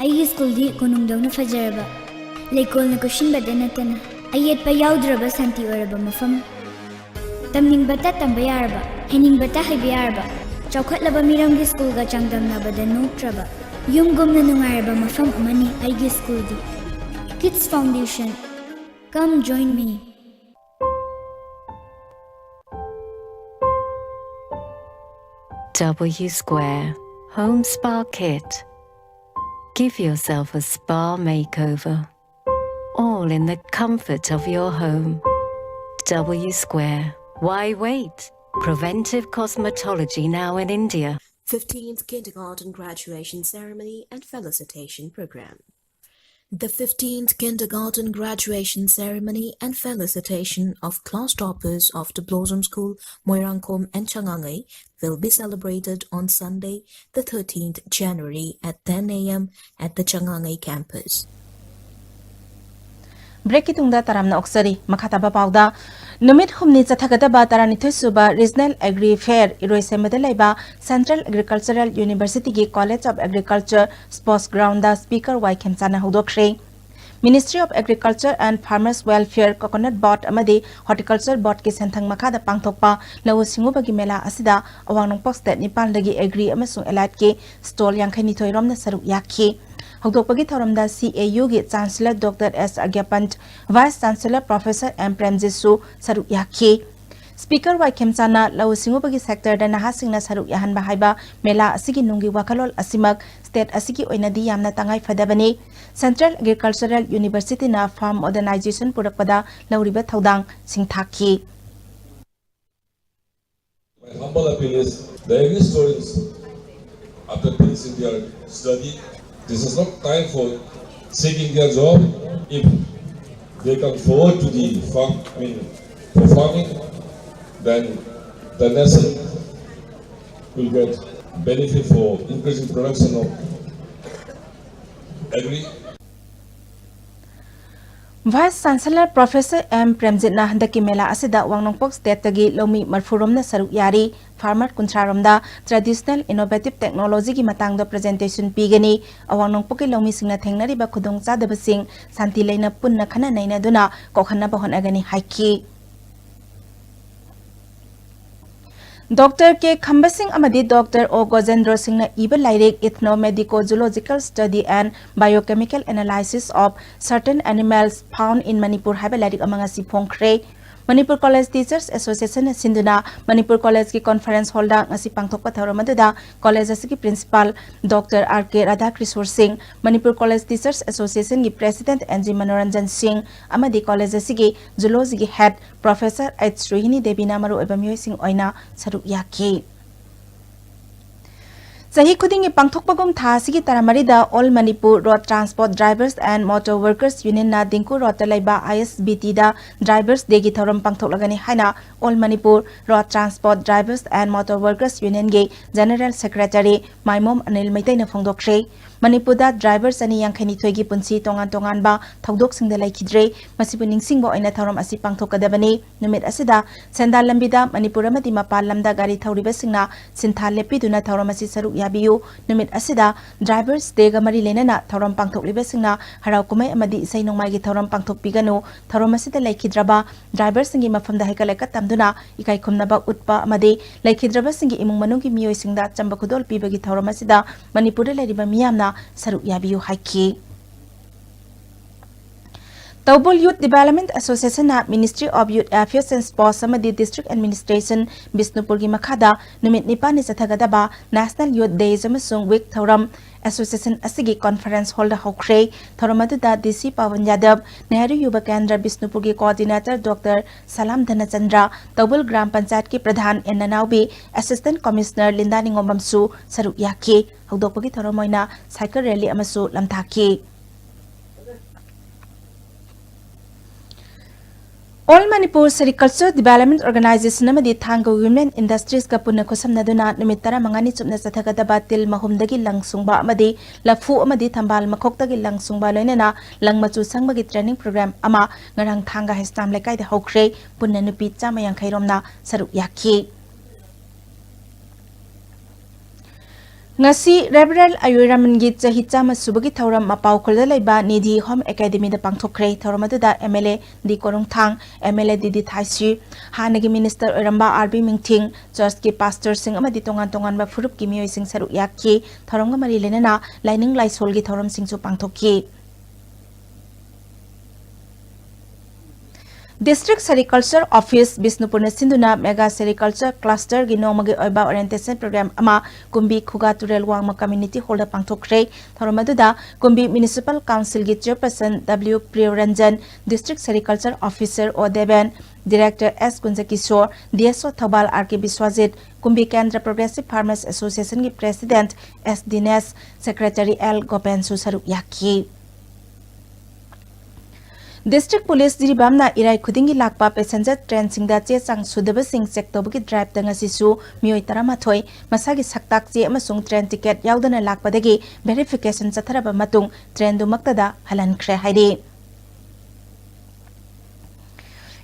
ꯑꯩꯒꯤ ꯁ꯭ꯀꯨꯜꯗꯤ ꯀꯣꯅꯨꯡꯗꯧꯅ ꯐꯖꯔꯕ, ꯂꯩꯀꯣꯜꯅ ꯀꯣꯏꯁꯤꯟꯕꯗ ꯅꯠꯇꯅ ꯑꯌꯦꯠꯄ ꯌꯥꯎꯗ꯭ꯔꯕ ꯁꯥꯟꯇꯤ ꯑꯣꯏꯔꯕ ꯃꯐꯝ꯫ ꯇꯝꯅꯤꯡꯕꯇ ꯇꯝꯕ ꯌꯥꯔꯕ, ꯍꯩꯅꯤꯡꯕꯇ ꯍꯩꯕ ꯌꯥꯔꯕ, ꯆꯥꯎꯈꯠꯂꯕ ꯃꯤꯔꯝꯒꯤ ꯁ꯭ꯀꯨꯜꯒ ꯆꯥꯡꯗꯝꯅꯕꯗ ꯅꯣꯛꯇ꯭ꯔꯕ, ꯌꯨꯝꯒꯨꯝꯅ ꯅꯨꯡꯉꯥꯏꯔꯕ ꯃꯐꯝ ꯑꯃꯅꯤ ꯑꯩꯒꯤ ꯁ꯭ꯀꯨꯜꯗꯤ꯫ Kids Foundation, come join me. W Square Home Spa Kit. Give yourself a spa makeover, all in the comfort of your home. W Square. Why wait? Preventive cosmetology now in India. Fifteenth Kindergarten Graduation Ceremony and Felicitation Program. The fifteenth Kindergarten Graduation Ceremony and Felicitation of class toppers of the Blossom School, Moirangkom and Changangei will be celebrated on Sunday, the thirteenth January at ten a m at the Changangei campus. ꯕ꯭ꯔꯦꯛꯀꯤ ꯇꯨꯡꯗ ꯇꯔꯥꯝꯅ ꯑꯣꯛꯆꯔꯤ꯫ ꯃꯈꯥ ꯇꯥꯕ ꯄꯥꯎꯗ, ꯅꯨꯃꯤꯠ ꯍꯨꯝꯅꯤ ꯆꯠꯊꯒꯗꯕ ꯇꯔꯥꯅꯤꯊꯣꯏ ꯁꯨꯕ Regional Agri Fair ꯏꯔꯣꯏꯁꯦꯝꯕꯗ ꯂꯩꯕ Central Agricultural University ꯒꯤ College of Agriculture Sports Ground the Speaker Y ꯈꯦꯝꯆꯥꯟꯅ ꯍꯧꯗꯣꯛꯈ꯭ꯔꯦ꯫ Ministry of Agriculture and Farmers Welfare, Coconut Board ꯑꯃꯗꯤ Horticulture Board ꯀꯤ ꯁꯦꯟꯊꯪ ꯃꯈꯥꯗ ꯄꯥꯡꯊꯣꯛꯄ ꯂꯧꯎ ꯁꯤꯡꯎꯕꯒꯤ ꯃꯦꯂꯥ ꯑꯁꯤꯗ ꯑꯋꯥꯡ ꯅꯣꯡꯄꯣꯛ state ꯅꯤꯄꯥꯟꯗꯒꯤ Agri ꯑꯃꯁꯨꯡ Allied ꯀꯤ stall ꯌꯥꯡꯈꯩ ꯅꯤꯊꯣꯏ ꯔꯣꯝꯅ ꯁꯔꯨꯛ ꯌꯥꯈꯤ꯫ ꯍꯧꯗꯣꯛꯄꯒꯤ ꯊꯧꯔꯝꯗ C A U ꯒꯤ Chancellor Doctor S ꯑꯒ꯭ꯌꯄꯟꯠ, Vice Chancellor Professor M ꯄ꯭ꯔꯦꯝꯖꯤꯠꯁꯨ ꯁꯔꯨꯛ ꯌꯥꯈꯤ꯫ Speaker ꯋꯥꯏ ꯈꯦꯝꯆꯥꯟꯅ ꯂꯧꯎ ꯁꯤꯡꯎꯕꯒꯤ sector ꯗ ꯅꯍꯥꯁꯤꯡꯅ ꯁꯔꯨꯛ ꯌꯥꯍꯟꯕ ꯍꯥꯏꯕ ꯃꯦꯂꯥ ꯑꯁꯤꯒꯤ ꯅꯨꯡꯒꯤ ꯋꯥꯈꯜꯂꯣꯟ ꯑꯁꯤꯃꯛ state ꯑꯁꯤꯒꯤ ꯑꯣꯏꯅꯗꯤ ꯌꯥꯝꯅ ꯇꯉꯥꯏ ꯐꯗꯕꯅꯤ꯫ Central Agricultural University ꯅ farm modernization ꯄꯨꯔꯛꯄꯗ ꯂꯧꯔꯤꯕ ꯊꯧꯗꯥꯡ ꯁꯤꯡꯊꯥꯈꯤ꯫ My humble appeal is, the English students, after finishing their study, this is not time for seeking their job. If they come forward to the farm, I mean, for farming, then the nation will get benefit for increasing production of agri. Vice Chancellor Professor M ꯄ꯭ꯔꯦꯝꯖꯤꯠꯅ ꯍꯟꯗꯛꯀꯤ ꯃꯦꯂꯥ ꯑꯁꯤꯗ ꯋꯥꯡꯅꯣꯡꯄꯣꯛ stateꯇꯒꯤ ꯂꯧꯃꯤ ꯃꯔꯐꯨ ꯔꯣꯝꯅ ꯁꯔꯨꯛ ꯌꯥꯔꯤ꯫ Farmer ꯀꯨꯟꯊ꯭ꯔꯥ ꯔꯣꯝꯗ traditional innovative technologyꯒꯤ ꯃꯇꯥꯡꯗ presentation ꯄꯤꯒꯅꯤ꯫ ꯑꯋꯥꯡ ꯅꯣꯡꯄꯣꯛꯀꯤ ꯂꯧꯃꯤꯁꯤꯡꯅ ꯊꯦꯡꯅꯔꯤꯕ ꯈꯨꯗꯣꯡꯆꯥꯗꯕꯁꯤꯡ ꯁꯥꯟꯇꯤ ꯂꯩꯅ ꯄꯨꯟꯅ ꯈꯟꯅ ꯅꯩꯅꯗꯨꯅ ꯀꯣꯛꯍꯟꯅꯕ ꯍꯣꯠꯅꯒꯅꯤ ꯍꯥꯏꯈꯤ꯫ ꯗꯣꯛꯇꯔ ꯀꯦ ꯈꯝꯕ ꯁꯤꯡ ꯑꯃꯗꯤ ꯗꯣꯛꯇꯔ ꯑꯣ ꯒꯣꯖꯦꯟꯗ꯭ꯔꯣ ꯁꯤꯡꯅ ꯏꯕ ꯂꯥꯏꯔꯤꯛ Ethnomedico-Zoological Study and Biochemical Analysis of Certain Animals Found in Manipur ꯍꯥꯏꯕ ꯂꯥꯏꯔꯤꯛ ꯑꯃ ꯉꯁꯤ ꯐꯣꯡꯈ꯭ꯔꯦ꯫ ꯃꯅꯤꯄꯨꯔ ꯀꯣꯂꯦꯖ ꯇꯤꯆꯔꯁ ꯑꯦꯁꯣꯁꯤꯌꯦꯁꯟꯅ ꯁꯤꯟꯗꯨꯅ ꯃꯅꯤꯄꯨꯔ ꯀꯣꯂꯦꯖꯀꯤ conference hallꯗ ꯉꯁꯤ ꯄꯥꯡꯊꯣꯛꯄ ꯊꯧꯔꯝ ꯑꯗꯨꯗ ꯀꯣꯂꯦꯖ ꯑꯁꯤꯒꯤ principal doctor R K Radhakrishor Singh, Manipur college teachers ꯑꯦꯁꯣꯁꯤꯌꯦꯁꯟꯒꯤ president N G Manoranjan Singh ꯑꯃꯗꯤ ꯀꯣꯂꯦꯖ ꯑꯁꯤꯒꯤ zoologyꯒꯤ head Professor ꯑꯩꯆ ꯔꯣꯍꯤꯅꯤ ꯗꯦꯕꯤꯅ ꯃꯔꯨꯑꯣꯏꯕ ꯃꯤꯑꯣꯏꯁꯤꯡ ꯑꯣꯏꯅ ꯁꯔꯨꯛ ꯌꯥꯈꯤ꯫ ꯆꯍꯤ ꯈꯨꯗꯤꯡꯒꯤ ꯄꯥꯡꯊꯣꯛꯄꯒꯨꯝ ꯊꯥ ꯑꯁꯤꯒꯤ ꯇꯔꯥꯃꯔꯤꯗ All Manipur Road Transport Drivers and Motor Workers Unionꯅ Dingko ꯔꯣꯗꯇ ꯂꯩꯕ ꯑꯥꯏ ꯑꯦꯁ ꯕꯤ ꯇꯤꯗ Drivers Dayꯒꯤ ꯊꯧꯔꯝ ꯄꯥꯡꯊꯣꯛꯂꯒꯅꯤ ꯍꯥꯏꯅ All Manipur Road Transport Drivers and Motor Workers Unionꯒꯤ General Secretary ꯃꯥꯏꯃꯣꯝ Anil ꯃꯩꯇꯩꯅ ꯐꯣꯡꯗꯣꯛꯈ꯭ꯔꯦ꯫ ꯃꯅꯤꯄꯨꯔꯗ drivers ꯆꯅꯤ ꯌꯥꯡꯈꯩ ꯅꯤꯊꯣꯏꯒꯤ ꯄꯨꯟꯁꯤ ꯇꯣꯉꯥꯟ ꯇꯣꯉꯥꯟꯕ ꯊꯧꯗꯣꯛꯁꯤꯡꯗ ꯂꯩꯈꯤꯗ꯭ꯔꯦ꯫ ꯃꯁꯤꯕꯨ ꯅꯤꯡꯁꯤꯡꯕ ꯑꯣꯏꯅ ꯊꯧꯔꯝ ꯑꯁꯤ ꯄꯥꯡꯊꯣꯛꯀꯗꯕꯅꯤ꯫ ꯅꯨꯃꯤꯠ ꯑꯁꯤꯗ ꯁꯦꯟꯗꯥꯟ ꯂꯝꯕꯤꯗ ꯃꯅꯤꯄꯨꯔ ꯑꯃꯗꯤ ꯃꯄꯥꯟ ꯂꯝꯗ ꯒꯥꯔꯤ ꯊꯧꯔꯤꯕꯁꯤꯡꯅ ꯁꯤꯟꯊꯥ ꯂꯦꯞꯄꯤꯗꯨꯅ ꯊꯧꯔꯝ ꯑꯁꯤ ꯁꯔꯨꯛ ꯌꯥꯕꯤꯌꯨ꯫ ꯅꯨꯃꯤꯠ ꯑꯁꯤꯗ Drivers Dayꯒ ꯃꯔꯤ ꯂꯩꯅꯅ ꯊꯧꯔꯝ ꯄꯥꯡꯊꯣꯛꯂꯤꯕꯁꯤꯡꯅ ꯍꯔꯥꯎ ꯀꯨꯝꯍꯩ ꯑꯃꯗꯤ ꯏꯁꯩ ꯅꯣꯡꯃꯥꯏꯒꯤ ꯊꯧꯔꯝ ꯄꯥꯡꯊꯣꯛꯄꯤꯒꯅꯨ꯫ ꯊꯧꯔꯝ ꯑꯁꯤꯗ ꯂꯩꯈꯤꯗ꯭ꯔꯕ driverꯁꯤꯡꯒꯤ ꯃꯐꯝꯗ ꯍꯩꯀꯠ ꯂꯩꯀꯠ ꯇꯝꯗꯨꯅ ꯏꯀꯥꯏ ꯈꯨꯝꯅꯕ ꯎꯠꯄ ꯑꯃꯗꯤ ꯂꯩꯈꯤꯗ꯭ꯔꯕꯁꯤꯡꯒꯤ ꯏꯃꯨꯡ ꯃꯅꯨꯡꯒꯤ ꯃꯤꯑꯣꯏꯁꯤꯡꯗ ꯑꯆꯝꯕ ꯈꯨꯗꯣꯜ ꯄꯤꯕꯒꯤ ꯊꯧꯔꯝ ꯑꯁꯤꯗ ꯃꯅꯤꯄꯨꯔꯗ ꯂꯩꯔꯤꯕ ꯃꯤꯌꯥꯝꯅ ꯁꯔꯨꯛ ꯌꯥꯕꯤꯌꯨ ꯍꯥꯏꯈꯤ꯫ ꯇꯧꯕꯨꯜ Youth Development Associationꯅ Ministry of Youth Affairs and Sports ꯑꯃꯗꯤ District Administration ꯕꯤꯁꯅꯨꯄꯨꯔꯒꯤ ꯃꯈꯥꯗ ꯅꯨꯃꯤꯠ ꯅꯤꯄꯥꯟꯅꯤ ꯆꯠꯊꯒꯗꯕ National Youth Days ꯑꯃꯁꯨꯡ Week ꯊꯧꯔꯝ association ꯑꯁꯤꯒꯤ conference hallꯗ ꯍꯧꯈ꯭ꯔꯦ꯫ ꯊꯧꯔꯝ ꯑꯗꯨꯗ ꯗꯤ ꯁꯤ ꯄꯋꯟ ꯌꯥꯗꯕ, ꯅꯦꯍꯔꯨ ꯌꯨꯕ ꯀꯦꯟꯗ꯭ꯔ ꯕꯤꯁꯅꯨꯄꯨꯔꯒꯤ coordinator ꯗꯣꯛꯇꯔ ꯁꯂꯥꯝ ꯙꯅꯆꯟꯗ꯭ꯔ, ꯇꯧꯕꯨꯜ ꯒ꯭ꯔꯥꯝ ꯄꯟꯆꯥꯌꯠꯀꯤ ꯄ꯭ꯔꯙꯥꯟ ꯑꯦꯟ ꯅꯅꯥꯎꯕꯤ, assistant commissioner ꯂꯤꯟꯗꯥ ꯅꯤꯉꯣꯝꯕꯝꯁꯨ ꯁꯔꯨꯛ ꯌꯥꯈꯤ꯫ ꯍꯧꯗꯣꯛꯄꯒꯤ ꯊꯧꯔꯝ ꯑꯣꯏꯅ cycle rally ꯑꯃꯁꯨ ꯂꯝꯊꯥꯈꯤ꯫ All Manipur Sericulture Development Organization ꯑꯃꯗꯤ ꯊꯥꯡꯒ Women Industriesꯀ ꯄꯨꯟꯅ ꯈꯨꯠꯁꯝꯅꯗꯨꯅ ꯅꯨꯃꯤꯠ ꯇꯔꯥꯃꯉꯥꯅꯤ ꯆꯨꯞꯅ ꯆꯠꯊꯒꯗꯕ ꯇꯤꯜ ꯃꯍꯨꯝꯗꯒꯤ ꯂꯪ ꯁꯨꯡꯕ ꯑꯃꯗꯤ ꯂꯐꯨ ꯑꯃꯗꯤ ꯊꯝꯕꯥꯜ ꯃꯈꯣꯛꯇꯒꯤ ꯂꯪ ꯁꯨꯡꯕ ꯂꯣꯏꯅꯅ ꯂꯪ ꯃꯆꯨ ꯁꯪꯕꯒꯤ training program ꯑꯃ ꯉꯔꯥꯡ ꯊꯥꯡꯒ ꯍꯩꯁꯇꯥꯝ ꯂꯩꯀꯥꯏꯗ ꯍꯧꯈ꯭ꯔꯦ꯫ ꯄꯨꯟꯅ ꯅꯨꯄꯤ ꯆꯥꯝꯃ ꯌꯥꯡꯈꯩ ꯔꯣꯝꯅ ꯁꯔꯨꯛ ꯌꯥꯈꯤ꯫ ꯉꯁꯤ ꯔꯦꯚꯔꯦꯟ ꯑꯌꯨꯔ ꯔꯃꯟꯒꯤ ꯆꯍꯤ ꯆꯥꯝꯃ ꯁꯨꯕꯒꯤ ꯊꯧꯔꯝ ꯃꯄꯥꯎ ꯈꯨꯜꯗ ꯂꯩꯕ ꯅꯤꯙꯤ ꯍꯣꯝ ꯑꯦꯀꯥꯗꯃꯤꯗ ꯄꯥꯡꯊꯣꯛꯈ꯭ꯔꯦ꯫ ꯊꯧꯔꯝ ꯑꯗꯨꯗ MLA ꯗꯤ ꯀꯣꯔꯨꯡꯊꯥꯡ, MLA ꯗꯤꯗꯤ ꯊꯥꯏꯁ꯭ꯔꯤ, ꯍꯥꯟꯅꯒꯤ ꯃꯤꯅꯤꯁꯇꯔ ꯑꯣꯏꯔꯝꯕ ꯑꯥꯔ ꯕꯤ ꯃꯤꯡꯊꯤꯡ, ꯆꯔꯆꯀꯤ ꯄꯥꯁꯇꯔꯁꯤꯡ ꯑꯃꯗꯤ ꯇꯣꯉꯥꯟ ꯇꯣꯉꯥꯟꯕ ꯐꯨꯔꯨꯞꯀꯤ ꯃꯤꯑꯣꯏꯁꯤꯡ ꯁꯔꯨꯛ ꯌꯥꯈꯤ꯫ ꯊꯧꯔꯝꯒ ꯃꯔꯤ ꯂꯩꯅꯅ ꯂꯥꯏꯅꯤꯡ ꯂꯥꯏꯁꯣꯜꯒꯤ ꯊꯧꯔꯝꯁꯤꯡꯁꯨ ꯄꯥꯡꯊꯣꯛꯈꯤ꯫ District Sericulture Office ꯕꯤꯁꯅꯨꯄꯨꯔꯅ ꯁꯤꯟꯗꯨꯅ Mega Sericulture Clusterꯒꯤ ꯅꯣꯡꯃꯒꯤ ꯑꯣꯏꯕ orientation program ꯑꯃ ꯀꯨꯝꯕꯤ ꯈꯨꯒꯥ ꯇꯨꯔꯦꯜ ꯋꯥꯡꯃ Community Hallꯗ ꯄꯥꯡꯊꯣꯛꯈ꯭ꯔꯦ꯫ ꯊꯧꯔꯝ ꯑꯗꯨꯗ ꯀꯨꯝꯕꯤ Municipal Councilꯒꯤ Chairperson W ꯄ꯭ꯔꯤꯌꯣꯔꯟꯖꯟ, District Sericulture Officer ꯑꯣ ꯗꯦꯕꯦꯟ, Director ꯑꯦꯁ ꯀꯨꯟꯖꯀꯤꯁꯣꯔ, DSO ꯊꯧꯕꯥꯜ ꯑꯥꯔ ꯀꯦ ꯕꯤꯁ꯭ꯋꯥꯖꯤꯠ, ꯀꯨꯝꯕꯤ ꯀꯦꯟꯗ꯭ꯔ Progressive Farmers Associationꯒꯤ President ꯑꯦꯁ ꯗꯤꯅꯦꯁ, Secretary ꯑꯦꯜ ꯒꯣꯄꯦꯟꯁꯨ ꯁꯔꯨꯛ ꯌꯥꯈꯤ꯫ District Police ꯖꯤꯔꯤꯕꯥꯝꯅ ꯏꯔꯥꯏ ꯈꯨꯗꯤꯡꯒꯤ ꯂꯥꯛꯄ passenger trainꯁꯤꯡꯗ ꯆꯦ ꯆꯥꯡ ꯁꯨꯗꯕꯁꯤꯡ check ꯇꯧꯕꯒꯤ driveꯇ ꯉꯁꯤꯁꯨ ꯃꯤꯑꯣꯏ ꯇꯔꯥꯃꯥꯊꯣꯏ ꯃꯁꯥꯒꯤ ꯁꯛꯇꯥꯛ ꯆꯦ ꯑꯃꯁꯨꯡ train ticket ꯌꯥꯎꯗꯅ ꯂꯥꯛꯄꯗꯒꯤ verification ꯆꯠꯊꯔꯕ ꯃꯇꯨꯡ trainꯗꯨꯃꯛꯇꯗ ꯍꯜꯍꯟꯈ꯭ꯔꯦ ꯍꯥꯏꯔꯤ꯫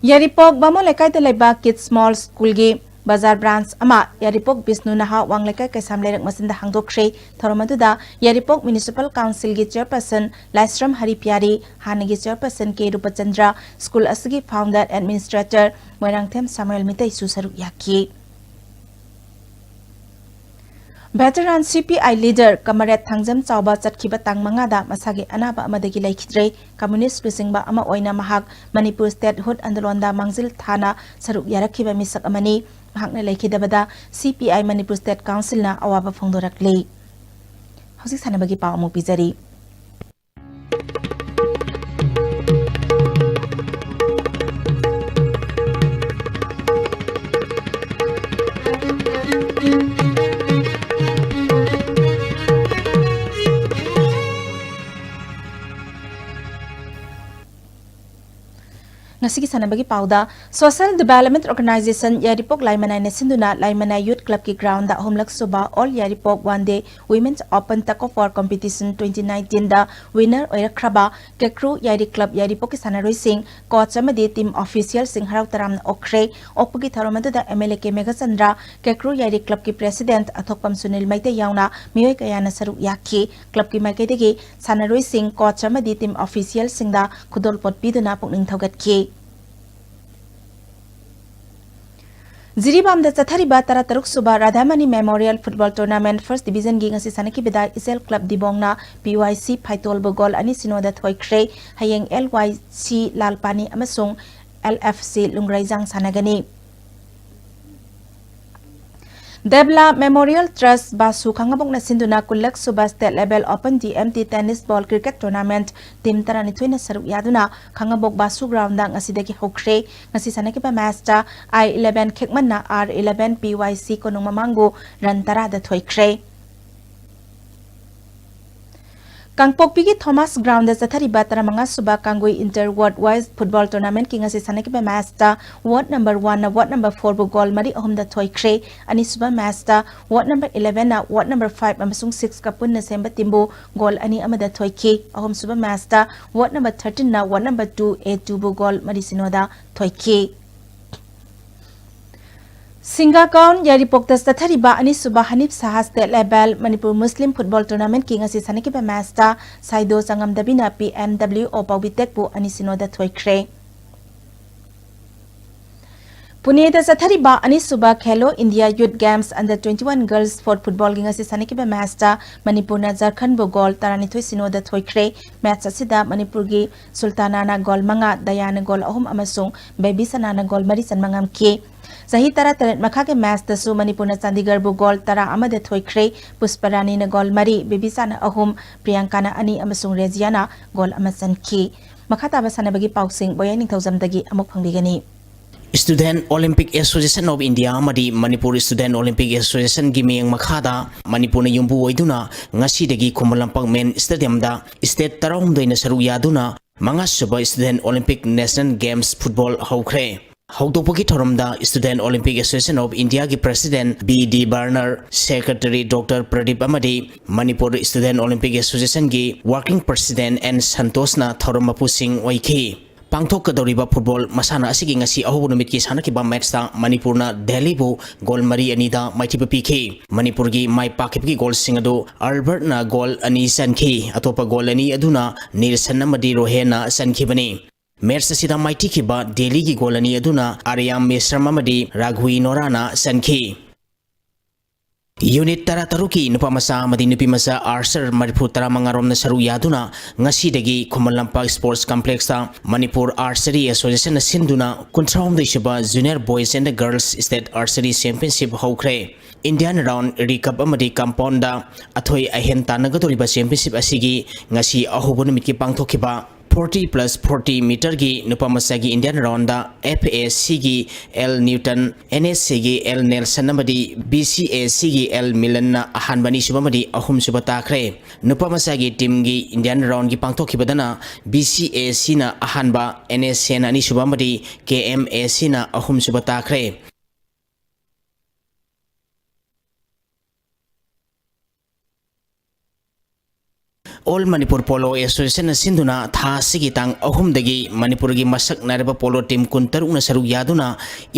ꯌꯥꯏꯔꯤꯄꯣꯛ ꯕꯥꯃꯣꯟ ꯂꯩꯀꯥꯏꯗ ꯂꯩꯕ Kids Mall Schoolꯒꯤ ꯕꯖꯥꯔ branch ꯑꯃ ꯌꯥꯏꯔꯤꯄꯣꯛ ꯕꯤꯁꯅꯨ ꯅꯍꯥ ꯋꯥꯡ ꯂꯩꯀꯥꯏ ꯀꯩꯁꯥꯝ ꯂꯩꯔꯛ ꯃꯆꯤꯟꯗ ꯍꯥꯡꯗꯣꯛꯈ꯭ꯔꯦ꯫ ꯊꯧꯔꯝ ꯑꯗꯨꯗ ꯌꯥꯏꯔꯤꯄꯣꯛ Municipal Councilꯒꯤ Chairperson ꯂꯥꯏꯁ꯭ꯔꯝ ꯍꯔꯤꯄꯤꯌꯥꯔꯤ, ꯍꯥꯟꯅꯒꯤ Chairperson ꯀꯦ ꯔꯨꯄꯆꯟꯗ꯭ꯔ, school ꯑꯁꯤꯒꯤ founder administrator ꯃꯣꯏꯔꯥꯡꯊꯦꯝ ꯁꯥꯃꯨꯑꯦꯜ ꯃꯤꯇꯩꯁꯨ ꯁꯔꯨꯛ ꯌꯥꯈꯤ꯫ Veteran CPI leader Comrade Thangjam ꯆꯥꯎꯕ ꯆꯠꯈꯤꯕ ꯇꯥꯡ ꯃꯉꯥꯗ ꯃꯁꯥꯒꯤ ꯑꯅꯥꯕ ꯑꯃꯗꯒꯤ ꯂꯩꯈꯤꯗ꯭ꯔꯦ꯫ Communist ꯂꯨꯆꯤꯡꯕ ꯑꯃ ꯑꯣꯏꯅ ꯃꯍꯥꯛ ꯃꯅꯤꯄꯨꯔ statehood ꯑꯟꯗꯣꯂꯣꯟꯗ ꯃꯥꯡꯖꯤꯜ ꯊꯥꯅ ꯁꯔꯨꯛ ꯌꯥꯔꯛꯈꯤꯕ ꯃꯤꯁꯛ ꯑꯃꯅꯤ꯫ ꯃꯍꯥꯛꯅ ꯂꯩꯈꯤꯗꯕꯗ CPI ꯃꯅꯤꯄꯨꯔ State Councilꯅ ꯑꯋꯥꯕ ꯐꯣꯡꯗꯣꯔꯛꯂꯤ꯫ ꯍꯧꯖꯤꯛ ꯁꯥꯟꯅꯕꯒꯤ ꯄꯥꯎ ꯑꯃꯨꯛ ꯄꯤꯖꯔꯤ꯫ ꯉꯁꯤꯒꯤ ꯁꯥꯟꯅꯕꯒꯤ ꯄꯥꯎꯗ, Social Development Organization ꯌꯥꯏꯔꯤꯄꯣꯛ ꯂꯥꯏꯃꯅꯥꯏꯅ ꯁꯤꯟꯗꯨꯅ ꯂꯥꯏꯃꯅꯥꯏ Youth Clubꯀꯤ groundꯗ ꯑꯍꯨꯝꯂꯛ ꯁꯨꯕ All Yairipok One Day Women's Open Tug of War Competition twenty nineteenꯗ winner ꯑꯣꯏꯔꯛꯈ꯭ꯔꯕ ꯀꯦꯀ꯭ꯔꯨ ꯌꯥꯏꯔꯤ club ꯌꯥꯏꯔꯤꯄꯣꯛꯀꯤ ꯁꯥꯟꯅꯔꯣꯏꯁꯤꯡ, coach ꯑꯃꯗꯤ team officialꯁꯤꯡ ꯍꯔꯥꯎ ꯇꯔꯥꯝꯅ ꯑꯣꯛꯈ꯭ꯔꯦ꯫ ꯑꯣꯛꯄꯒꯤ ꯊꯧꯔꯝ ꯑꯗꯨꯗ MLA ꯀꯦ ꯃꯦꯘꯆꯟꯗ꯭ꯔ, ꯀꯦꯀ꯭ꯔꯨ ꯌꯥꯏꯔꯤ clubꯀꯤ president ꯑꯊꯣꯛꯄꯝ ꯁꯨꯅꯤꯜ ꯃꯩꯇꯩ ꯌꯥꯎꯅ ꯃꯤꯑꯣꯏ ꯀꯌꯥꯅ ꯁꯔꯨꯛ ꯌꯥꯈꯤ꯫ Clubꯀꯤ ꯃꯥꯏꯀꯩꯗꯒꯤ ꯁꯥꯟꯅꯔꯣꯏꯁꯤꯡ, coach ꯑꯃꯗꯤ team officialꯁꯤꯡꯗ ꯈꯨꯗꯣꯜꯄꯣꯠ ꯄꯤꯗꯨꯅ ꯄꯨꯛꯅꯤꯡ ꯊꯧꯒꯠꯈꯤ꯫ ꯖꯤꯔꯤꯕꯥꯝꯗ ꯆꯠꯊꯔꯤꯕ ꯇꯔꯥꯇꯔꯨꯛ ꯁꯨꯕ ꯔꯥꯙꯥꯃꯅꯤ Memorial Football Tournament First Divisionꯒꯤ ꯉꯁꯤ ꯁꯥꯟꯅꯈꯤꯕꯗ ꯏꯆꯦꯜ club ꯗꯤꯕꯣꯡꯅ PYC ꯐꯥꯏꯇꯣꯜꯕꯨ goal ꯑꯅꯤ ꯁꯤꯅꯣꯗ ꯊꯣꯏꯈ꯭ꯔꯦ꯫ ꯍꯌꯦꯡ LYC ꯂꯥꯜꯄꯥꯅꯤ ꯑꯃꯁꯨꯡ LFC ꯂꯨꯡꯒ꯭ꯔꯩꯖꯥꯡ ꯁꯥꯟꯅꯒꯅꯤ꯫ ꯗꯦꯕꯂꯥ Memorial Trust ꯕꯥꯁꯨ ꯈꯥꯡꯉꯕꯣꯛꯅ ꯁꯤꯟꯗꯨꯅ ꯀꯨꯟꯂꯛ ꯁꯨꯕ State Level Open DMT Tennis Ball Cricket Tournament team ꯇꯔꯥꯅꯤꯊꯣꯏꯅ ꯁꯔꯨꯛ ꯌꯥꯗꯨꯅ ꯈꯥꯡꯉꯕꯣꯛ ꯕꯥꯁꯨ groundꯗ ꯉꯁꯤꯗꯒꯤ ꯍꯧꯈ꯭ꯔꯦ꯫ ꯉꯁꯤ ꯁꯥꯟꯅꯈꯤꯕ matchꯇ I eleven ꯈꯦꯛꯃꯟꯅ R eleven PYC ꯀꯣꯅꯨꯡ ꯃꯃꯥꯡꯕꯨ run ꯇꯔꯥꯗ ꯊꯣꯏꯈ꯭ꯔꯦ꯫ ꯀꯥꯡꯄꯣꯛꯄꯤꯒꯤ Thomas Groundꯗ ꯆꯠꯊꯔꯤꯕ ꯇꯔꯥꯃꯉꯥ ꯁꯨꯕ ꯀꯥꯡꯒꯨꯏ Inter Ward Wise Football Tournamentꯀꯤ ꯉꯁꯤ ꯁꯥꯟꯅꯈꯤꯕ matchꯇ Ward number Oneꯅ Ward number Fourꯕꯨ goal ꯃꯔꯤ ꯑꯍꯨꯝꯗ ꯊꯣꯏꯈ꯭ꯔꯦ꯫ ꯑꯅꯤꯁꯨꯕ matchꯇ Ward number Elevenꯅ Ward number Five ꯑꯃꯁꯨꯡ Sixꯀ ꯄꯨꯟꯅ ꯁꯦꯝꯕ teamꯕꯨ goal ꯑꯅꯤ ꯑꯃꯗ ꯊꯣꯏꯈꯤ꯫ ꯑꯍꯨꯝꯁꯨꯕ matchꯇ Ward number Thirteenꯅ Ward number Two A Twoꯕꯨ goal ꯃꯔꯤ ꯁꯤꯅꯣꯗ ꯊꯣꯏꯈꯤ꯫ ꯁꯤꯡꯒꯥꯀꯥꯎꯟ ꯌꯥꯏꯔꯤꯄꯣꯛꯇ ꯆꯠꯊꯔꯤꯕ ꯑꯅꯤꯁꯨꯕ ꯍꯅꯤꯐ ꯁꯍꯥ State Level ꯃꯅꯤꯄꯨꯔ ꯃꯨꯁꯂꯤꯝ Football Tournamentꯀꯤ ꯉꯁꯤ ꯁꯥꯟꯅꯈꯤꯕ matchꯇ ꯁꯥꯏꯗꯣ ꯆꯉꯝꯗꯕꯤꯅ PMWO ꯄꯥꯎꯕꯤꯇꯦꯛꯄꯨ ꯑꯅꯤ ꯁꯤꯅꯣꯗ ꯊꯣꯏꯈ꯭ꯔꯦ꯫ ꯄꯨꯅꯦꯗ ꯆꯠꯊꯔꯤꯕ ꯑꯅꯤꯁꯨꯕ Khelo India Youth Games Under Twenty-One Girls for Footballꯒꯤ ꯉꯁꯤ ꯁꯥꯟꯅꯈꯤꯕ matchꯇ ꯃꯅꯤꯄꯨꯔꯅ ꯖꯔꯈꯟꯕꯨ goal ꯇꯔꯥꯅꯤꯊꯣꯏ ꯁꯤꯅꯣꯗ ꯊꯣꯏꯈ꯭ꯔꯦ꯫ Match ꯑꯁꯤꯗ ꯃꯅꯤꯄꯨꯔꯒꯤ ꯁꯨꯜꯇꯥꯅꯥꯅ goal ꯃꯉꯥ, ꯗꯌꯥꯅ goal ꯑꯍꯨꯝ ꯑꯃꯁꯨꯡ ꯕꯦꯕꯤꯁꯅꯥꯅ goal ꯃꯔꯤ ꯆꯟꯕ ꯉꯝꯈꯤ꯫ ꯆꯍꯤ ꯇꯔꯥꯇꯔꯦꯠ ꯃꯈꯥꯒꯤ matchꯇꯁꯨ ꯃꯅꯤꯄꯨꯔꯅ ꯆꯥꯟꯗꯤꯒꯔꯕꯨ goal ꯇꯔꯥ ꯑꯃꯗ ꯊꯣꯏꯈ꯭ꯔꯦ꯫ ꯄꯨꯁꯄꯔꯥꯅꯤꯅ goal ꯃꯔꯤ, ꯕꯦꯕꯤꯁꯅꯥꯅ ꯑꯍꯨꯝ, ꯄ꯭ꯔꯤꯌꯥꯡꯀꯥꯅ ꯑꯅꯤ ꯑꯃꯁꯨꯡ ꯔꯦꯖꯤꯌꯥꯅ goal ꯑꯃ ꯆꯟꯈꯤ꯫ ꯃꯈꯥ ꯇꯥꯕ ꯁꯥꯟꯅꯕꯒꯤ ꯄꯥꯎꯁꯤꯡ ꯕꯣꯌꯥꯏ ꯅꯤꯡꯊꯧꯖꯝꯗꯒꯤ ꯑꯃꯨꯛ ꯐꯪꯕꯤꯒꯅꯤ꯫ Student Olympic Association of India ꯑꯃꯗꯤ ꯃꯅꯤꯄꯨꯔ Student Olympic Associationꯒꯤ ꯃꯤꯠꯌꯦꯡ ꯃꯈꯥꯗ ꯃꯅꯤꯄꯨꯔꯅ ꯌꯨꯝꯕꯨ ꯑꯣꯏꯗꯨꯅ ꯉꯁꯤꯗꯒꯤ ꯈꯨꯃꯟ ꯂꯝꯄꯥꯛ main stadiumꯗ state ꯇꯔꯥꯍꯨꯝꯗꯣꯏꯅ ꯁꯔꯨꯛ ꯌꯥꯗꯨꯅ ꯃꯉꯥꯁꯨꯕ Student Olympic National Games Football ꯍꯧꯈ꯭ꯔꯦ꯫ ꯍꯧꯗꯣꯛꯄꯒꯤ ꯊꯧꯔꯝꯗ Student Olympic Association of Indiaꯒꯤ President B D Barner, Secretary Doctor Pradeep ꯑꯃꯗꯤ Manipur Student Olympic Associationꯒꯤ Working President N ꯁꯟꯇꯣꯁꯅ ꯊꯧꯔꯝ ꯃꯄꯨꯁꯤꯡ ꯑꯣꯏꯈꯤ꯫ ꯄꯥꯡꯊꯣꯛꯀꯗꯧꯔꯤꯕ ꯐꯨꯠꯕꯣꯜ ꯃꯁꯥꯟꯅ ꯑꯁꯤꯒꯤ ꯉꯁꯤ ꯑꯍꯧꯕ ꯅꯨꯃꯤꯠꯀꯤ ꯁꯥꯟꯅꯈꯤꯕ ꯃꯦꯠꯁꯇ ꯃꯅꯤꯄꯨꯔꯅ ꯗꯦꯜꯂꯤꯕꯨ ꯒꯣꯜ ꯃꯔꯤ ꯑꯅꯤꯗ ꯃꯥꯏꯊꯤꯕ ꯄꯤꯈꯤ꯫ ꯃꯅꯤꯄꯨꯔꯒꯤ ꯃꯥꯏ ꯄꯥꯛꯈꯤꯕꯒꯤ ꯒꯣꯜꯁꯤꯡ ꯑꯗꯨ ꯑꯜꯕꯔꯠꯅ ꯒꯣꯜ ꯑꯅꯤ ꯆꯟꯈꯤ꯫ ꯑꯇꯣꯞꯄ ꯒꯣꯜ ꯑꯅꯤ ꯑꯗꯨꯅ ꯅꯤꯜꯁꯟ ꯑꯃꯗꯤ ꯔꯣꯍꯦꯟꯅ ꯆꯟꯈꯤꯕꯅꯤ꯫ ꯃꯦꯠꯁ ꯑꯁꯤꯗ ꯃꯥꯏꯊꯤꯈꯤꯕ ꯗꯦꯜꯂꯤꯒꯤ ꯒꯣꯜ ꯑꯅꯤ ꯑꯗꯨꯅ ꯑꯥꯔꯌꯥꯝ ꯃꯦꯁ꯭ꯔꯝ ꯑꯃꯗꯤ ꯔꯥꯘꯨꯏ ꯅꯣꯔꯥꯅ ꯆꯟꯈꯤ꯫ ꯌꯨꯅꯤꯠ ꯇꯔꯥꯇꯔꯨꯛꯀꯤ ꯅꯨꯄꯥ ꯃꯆꯥ ꯑꯃꯗꯤ ꯅꯨꯄꯤ ꯃꯆꯥ ꯑꯥꯔꯆꯔ ꯃꯔꯤꯐꯨ ꯇꯔꯥꯃꯉꯥ ꯔꯣꯝꯅ ꯁꯔꯨꯛ ꯌꯥꯗꯨꯅ ꯉꯁꯤꯗꯒꯤ ꯈꯨꯃꯟ ꯂꯝꯄꯥꯛ ꯁ꯭ꯄꯣꯔꯠꯁ ꯀꯝꯄ꯭ꯂꯦꯛꯁꯇ ꯃꯅꯤꯄꯨꯔ ꯑꯥꯔꯆꯔꯤ ꯑꯦꯁꯣꯁꯤꯌꯦꯁꯟꯅ ꯁꯤꯟꯗꯨꯅ ꯀꯨꯟꯊ꯭ꯔꯥꯍꯨꯝꯗꯣꯏ ꯁꯨꯕ junior boys and girls state archery championship ꯍꯧꯈ꯭ꯔꯦ꯫ ꯏꯟꯗꯤꯌꯥꯟ ꯔꯥꯎꯟ, ꯔꯤꯀꯞ ꯑꯃꯗꯤ ꯀꯝꯄꯥꯎꯟꯗ ꯑꯊꯣꯏ ꯑꯍꯦꯟ ꯇꯥꯟꯅꯒꯗꯧꯔꯤꯕ ꯆꯦꯝꯄꯤꯌꯟꯁꯤꯞ ꯑꯁꯤꯒꯤ ꯉꯁꯤ ꯑꯍꯧꯕ ꯅꯨꯃꯤꯠꯀꯤ ꯄꯥꯡꯊꯣꯛꯈꯤꯕ ꯐꯣꯔꯇꯤ ꯄ꯭ꯂꯁ ꯐꯣꯔꯇꯤ ꯃꯤꯇꯔꯒꯤ ꯅꯨꯄꯥ ꯃꯆꯥꯒꯤ ꯏꯟꯗꯤꯌꯥꯟ ꯔꯥꯎꯟꯗ ꯑꯦꯐ ꯑꯦ ꯁꯤꯒꯤ ꯑꯦꯜ ꯅ꯭ꯌꯨꯇꯟ, ꯑꯦꯟ ꯑꯦꯁ ꯁꯤꯒꯤ ꯑꯦꯜ ꯅꯦꯜꯁꯟ ꯑꯃꯗꯤ ꯕꯤ ꯁꯤ ꯑꯦ ꯁꯤꯒꯤ ꯑꯦꯜ ꯃꯤꯂꯟꯅ ꯑꯍꯥꯟꯕ, ꯑꯅꯤꯁꯨꯕ ꯑꯃꯗꯤ ꯑꯍꯨꯝꯁꯨꯕ ꯇꯥꯈ꯭ꯔꯦ꯫ ꯅꯨꯄꯥ ꯃꯆꯥꯒꯤ ꯇꯤꯝꯒꯤ ꯏꯟꯗꯤꯌꯥꯟ ꯔꯥꯎꯟꯒꯤ ꯄꯥꯡꯊꯣꯛꯈꯤꯕꯗꯅ ꯕꯤ ꯁꯤ ꯑꯦ ꯁꯤꯅ ꯑꯍꯥꯟꯕ, ꯑꯦꯟ ꯑꯦꯁ ꯑꯦꯅ ꯑꯅꯤꯁꯨꯕ ꯑꯃꯗꯤ ꯀꯦ ꯑꯦꯝ ꯑꯦ ꯁꯤꯅ ꯑꯍꯨꯝꯁꯨꯕ ꯇꯥꯈ꯭ꯔꯦ꯫ ꯑꯣꯜ ꯃꯅꯤꯄꯨꯔ ꯄꯣꯂꯣ ꯑꯦꯁꯣꯁꯤꯌꯦꯁꯟꯅ ꯁꯤꯟꯗꯨꯅ ꯊꯥ ꯑꯁꯤꯒꯤ ꯇꯥꯡ ꯑꯍꯨꯝꯗꯒꯤ ꯃꯅꯤꯄꯨꯔꯒꯤ ꯃꯁꯛ ꯅꯥꯏꯔꯕ ꯄꯣꯂꯣ ꯇꯤꯝ ꯀꯨꯟꯇꯔꯨꯛꯅ ꯁꯔꯨꯛ ꯌꯥꯗꯨꯅ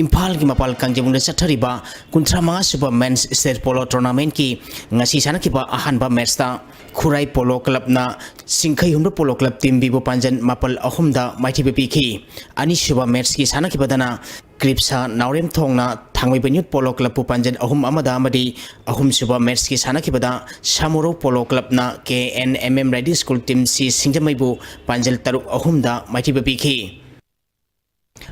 ꯏꯝꯐꯥꯜꯒꯤ ꯃꯄꯥꯜ ꯀꯥꯡꯖꯩꯕꯨꯡꯗ ꯆꯠꯊꯔꯤꯕ ꯀꯨꯟꯊ꯭ꯔꯥ ꯃꯉꯥ ꯁꯨꯕ ꯃꯦꯟꯁ ꯁ꯭ꯇꯦꯠ ꯄꯣꯂꯣ ꯇꯣꯔꯅꯥꯃꯦꯟꯠꯀꯤ ꯉꯁꯤ ꯁꯥꯟꯅꯈꯤꯕ ꯑꯍꯥꯟꯕ ꯃꯦꯠꯁꯇ ꯈꯨꯔꯥꯏ ꯄꯣꯂꯣ ꯀ꯭ꯂꯕꯅ ꯁꯤꯡꯈꯩꯍꯨꯝꯕ ꯄꯣꯂꯣ ꯀ꯭ꯂꯕ ꯇꯤꯝ ꯕꯤꯕꯨ ꯄꯥꯟꯖꯟ ꯃꯥꯄꯜ ꯑꯍꯨꯝꯗ ꯃꯥꯏꯊꯤꯕ ꯄꯤꯈꯤ꯫ ꯑꯅꯤꯁꯨꯕ ꯃꯦꯠꯁꯀꯤ ꯁꯥꯟꯅꯈꯤꯕꯗꯅ ꯀ꯭ꯔꯤꯞꯁꯥ ꯅꯥꯎꯔꯦꯝꯊꯣꯡꯅ ꯊꯥꯡꯃꯩꯕꯟ ꯌꯨꯠ ꯄꯣꯂꯣ ꯀ꯭ꯂꯕꯄꯨ ꯄꯥꯟꯖꯜ ꯑꯍꯨꯝ ꯑꯃꯗ ꯑꯃꯗꯤ ꯑꯍꯨꯝꯁꯨꯕ ꯃꯦꯠꯁꯀꯤ ꯁꯥꯟꯅꯈꯤꯕꯗ ꯁꯥꯃꯨꯔꯧ ꯄꯣꯂꯣ ꯀ꯭ꯂꯕꯅ K N M M riding school team ꯁꯤ ꯁꯤꯡꯖꯃꯩꯕꯨ ꯄꯥꯟꯖꯜ ꯇꯔꯨꯛ ꯑꯍꯨꯝꯗ ꯃꯥꯏꯊꯤꯕ ꯄꯤꯈꯤ꯫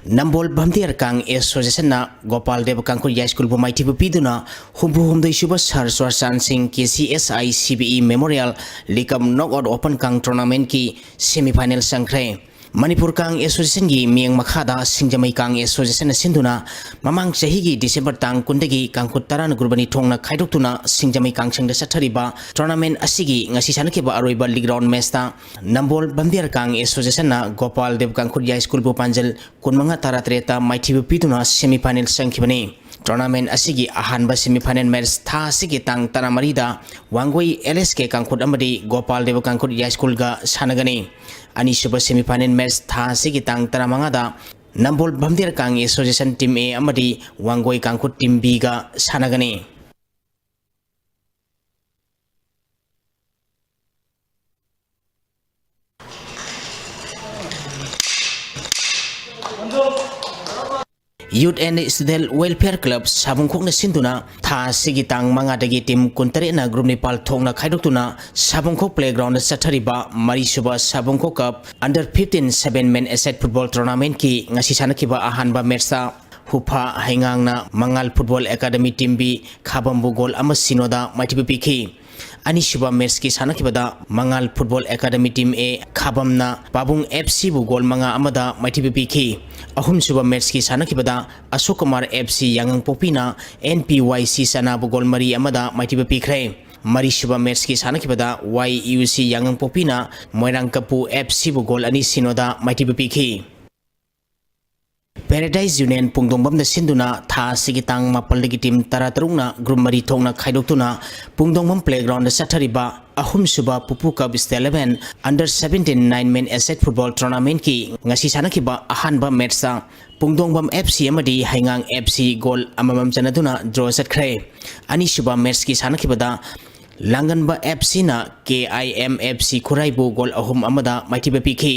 ꯅꯝꯕꯣꯜ ꯚꯝꯇꯤꯌꯥꯔ ꯀꯥꯡ ꯑꯦꯁꯣꯁꯤꯌꯦꯁꯟꯅ ꯒꯣꯄꯥꯜ ꯗꯦꯕ ꯀꯥꯡꯈꯨꯜ ꯌꯥꯏꯁ꯭ꯀꯨꯜꯕꯨ ꯃꯥꯏꯊꯤꯕ ꯄꯤꯗꯨꯅ ꯍꯨꯝꯐꯨ ꯍꯨꯝꯗꯣꯏ ꯁꯨꯕ ꯁꯥꯔ ꯆꯨꯔꯆꯥꯟ ꯁꯤꯡ K C S I C B E memorial league cum knock out open ꯀꯥꯡ ꯇꯣꯔꯅꯥꯃꯦꯟꯠꯀꯤ ꯁꯦꯃꯤ ꯐꯥꯏꯅꯦꯜ ꯆꯪꯈ꯭ꯔꯦ꯫ ꯃꯅꯤꯄꯨꯔ ꯀꯥꯡ ꯑꯦꯁꯣꯁꯤꯌꯦꯁꯟꯒꯤ ꯃꯤꯠꯌꯦꯡ ꯃꯈꯥꯗ ꯁꯤꯡꯖꯃꯩ ꯀꯥꯡ ꯑꯦꯁꯣꯁꯤꯌꯦꯁꯟꯅ ꯁꯤꯟꯗꯨꯅ ꯃꯃꯥꯡ ꯆꯍꯤꯒꯤ ꯗꯤꯁꯦꯝꯕꯔ ꯇꯥꯡ ꯀꯨꯟꯗꯒꯤ ꯀꯥꯡꯈꯨꯠ ꯇꯔꯥꯅ ꯒ꯭ꯔꯨꯞ ꯑꯅꯤ ꯊꯣꯛꯅ ꯈꯥꯏꯗꯣꯛꯇꯨꯅ ꯁꯤꯡꯖꯃꯩ ꯀꯥꯡꯁꯪꯗ ꯆꯠꯊꯔꯤꯕ ꯇꯣꯔꯅꯥꯃꯦꯟ ꯑꯁꯤꯒꯤ ꯉꯁꯤ ꯁꯥꯟꯅꯈꯤꯕ ꯑꯔꯣꯏꯕ ꯂꯤꯒ ꯔꯥꯎꯟ ꯃꯦꯆꯇ ꯅꯝꯕꯣꯜ ꯕꯝꯗꯤꯌꯥꯔ ꯀꯥꯡ ꯑꯦꯁꯣꯁꯤꯌꯦꯁꯟꯅ ꯒꯣꯄꯥꯜ ꯗꯦꯕ ꯀꯥꯡꯈꯨꯠ ꯌꯥꯏ ꯁ꯭ꯀꯨꯜꯕꯨ ꯄꯥꯟꯖꯜ ꯀꯨꯟꯃꯉꯥ ꯇꯔꯥꯇꯔꯦꯠꯇ ꯃꯥꯏꯊꯤꯕ ꯄꯤꯗꯨꯅ ꯁꯦꯃꯤꯐꯥꯏꯅꯦꯜ ꯆꯪꯈꯤꯕꯅꯤ꯫ ꯇꯣꯔꯅꯥꯃꯦꯟ ꯑꯁꯤꯒꯤ ꯑꯍꯥꯟꯕ ꯁꯦꯃꯤꯐꯥꯏꯅꯦꯜ ꯃꯦꯆ ꯊꯥ ꯑꯁꯤꯒꯤ ꯇꯥꯡ ꯇꯔꯥꯃꯔꯤꯗ ꯋꯥꯡꯒꯣꯏ ꯑꯦꯜ ꯑꯦꯁ ꯀꯦ ꯀꯥꯡꯈꯨꯠ ꯑꯃꯗꯤ ꯒꯣꯄꯥꯜ ꯗꯦꯕ ꯀꯥꯡꯈꯨꯠ ꯌꯥꯏ ꯁ꯭ꯀꯨꯜꯒ ꯁꯥꯟꯅꯒꯅꯤ꯫ ꯑꯅꯤꯁꯨꯕ ꯁꯦꯃꯤꯐꯥꯏꯅꯦꯜ ꯃꯦꯆ ꯊꯥ ꯑꯁꯤꯒꯤ ꯇꯥꯡ ꯇꯔꯥꯃꯉꯥꯗ ꯅꯝꯕꯣꯜ ꯚꯝꯗꯤꯌꯥꯔ ꯀꯥꯡ ꯑꯦꯁꯣꯁꯤꯌꯦꯁꯟ ꯇꯤꯝ ꯑꯦ ꯑꯃꯗꯤ ꯋꯥꯡꯒꯣꯏ ꯀꯥꯡꯈꯨꯠ ꯇꯤꯝ ꯕꯤꯒ ꯁꯥꯟꯅꯒꯅꯤ꯫ Youth and Student Welfare Club ꯁꯥꯕꯨꯡꯈꯣꯛꯅ ꯁꯤꯟꯗꯨꯅ ꯊꯥ ꯑꯁꯤꯒꯤ ꯇꯥꯡ ꯃꯉꯥꯗꯒꯤ ꯇꯤꯝ ꯀꯨꯟꯇꯔꯦꯠꯅ ꯒ꯭ꯔꯨꯞ ꯅꯤꯄꯥꯜ ꯊꯣꯛꯅ ꯈꯥꯏꯗꯣꯛꯇꯨꯅ ꯁꯥꯕꯨꯡꯈꯣꯛ ꯄ꯭ꯂꯦꯒ꯭ꯔꯥꯎꯟꯗ ꯆꯠꯊꯔꯤꯕ ꯃꯔꯤꯁꯨꯕ Sabungkhok cup under fifteen seven men aside football ꯇꯣꯔꯅꯥꯃꯦꯟꯠꯀꯤ ꯉꯁꯤ ꯁꯥꯟꯅꯈꯤꯕ ꯑꯍꯥꯟꯕ ꯃꯦꯠꯁꯇ ꯍꯨꯐꯥ ꯍꯩꯉꯥꯡꯅ Mangal football academy team B ꯈꯥꯕꯝꯕꯨ ꯒꯣꯜ ꯑꯃ ꯁꯤꯅꯣꯗ ꯃꯥꯏꯊꯤꯕ ꯄꯤꯈꯤ꯫ ꯑꯅꯤꯁꯨꯕ ꯃꯦꯠꯁꯀꯤ ꯁꯥꯟꯅꯈꯤꯕꯗ Mangal football academy team A ꯈꯥꯕꯝꯅ ꯄꯥꯕꯨꯡ ꯑꯦꯐ ꯁꯤꯕꯨ ꯒꯣꯜ ꯃꯉꯥ ꯑꯃꯗ ꯃꯥꯏꯊꯤꯕ ꯄꯤꯈꯤ꯫ ꯑꯍꯨꯝꯁꯨꯕ ꯃꯦꯠꯁꯀꯤ ꯁꯥꯟꯅꯈꯤꯕꯗ ꯑꯁꯣꯛ Kumar F C ꯌꯥꯉꯪꯄꯣꯛꯄꯤꯅ N P ꯋꯥꯏ ꯁꯤ ꯆꯅꯥꯕꯨ ꯒꯣꯜ ꯃꯔꯤ ꯑꯃꯗ ꯃꯥꯏꯊꯤꯕ ꯄꯤꯈ꯭ꯔꯦ꯫ ꯃꯔꯤꯁꯨꯕ ꯃꯦꯠꯁꯀꯤ ꯁꯥꯟꯅꯈꯤꯕꯗ ꯋꯥꯏ ꯌꯨ ꯁꯤ ꯌꯥꯉꯪꯄꯣꯛꯄꯤꯅ ꯃꯣꯏꯔꯥꯡꯀꯞꯄꯨ ꯑꯦꯐ ꯁꯤꯕꯨ ꯒꯣꯜ ꯑꯅꯤ ꯁꯤꯅꯣꯗ ꯃꯥꯏꯊꯤꯕ ꯄꯤꯈꯤ꯫ ꯄꯦꯔꯥꯗꯥꯏꯁ ꯌꯨꯅꯤꯌꯟ ꯄꯨꯡꯗꯣꯡꯕꯝꯗ ꯁꯤꯟꯗꯨꯅ ꯊꯥ ꯑꯁꯤꯒꯤ ꯇꯥꯡ ꯃꯥꯄꯜꯗꯒꯤ ꯇꯤꯝ ꯇꯔꯥꯇꯔꯨꯛꯅ ꯒ꯭ꯔꯨꯞ ꯃꯔꯤ ꯊꯣꯛꯅ ꯈꯥꯏꯗꯣꯛꯇꯨꯅ ꯄꯨꯡꯗꯣꯡꯕꯝ ꯄ꯭ꯂꯦꯒ꯭ꯔꯥꯎꯟꯗ ꯆꯠꯊꯔꯤꯕ ꯑꯍꯨꯝꯁꯨꯕ ꯄꯨꯄꯨ cup state eleven under seventeen nine men aside football ꯇꯣꯔꯅꯥꯃꯦꯟꯠꯀꯤ ꯉꯁꯤ ꯁꯥꯟꯅꯈꯤꯕ ꯑꯍꯥꯟꯕ ꯃꯦꯠꯁꯇ ꯄꯨꯡꯗꯣꯡꯕꯝ ꯑꯦꯐ ꯁꯤ ꯑꯃꯗꯤ ꯍꯩꯉꯥꯡ ꯑꯦꯐ ꯁꯤ ꯒꯣꯜ ꯑꯃꯃꯝ ꯆꯟꯅꯗꯨꯅ ꯗ꯭ꯔꯣ ꯆꯠꯈ꯭ꯔꯦ꯫ ꯑꯅꯤꯁꯨꯕ ꯃꯦꯠꯁꯀꯤ ꯁꯥꯟꯅꯈꯤꯕꯗ ꯂꯥꯡꯒꯟꯕ ꯑꯦꯐ ꯁꯤꯅ ꯀꯦ ꯑꯥꯏ ꯑꯦꯝ ꯑꯦꯐ ꯁꯤ ꯈꯨꯔꯥꯏꯕꯨ ꯒꯣꯜ ꯑꯍꯨꯝ ꯑꯃꯗ ꯃꯥꯏꯊꯤꯕ ꯄꯤꯈꯤ꯫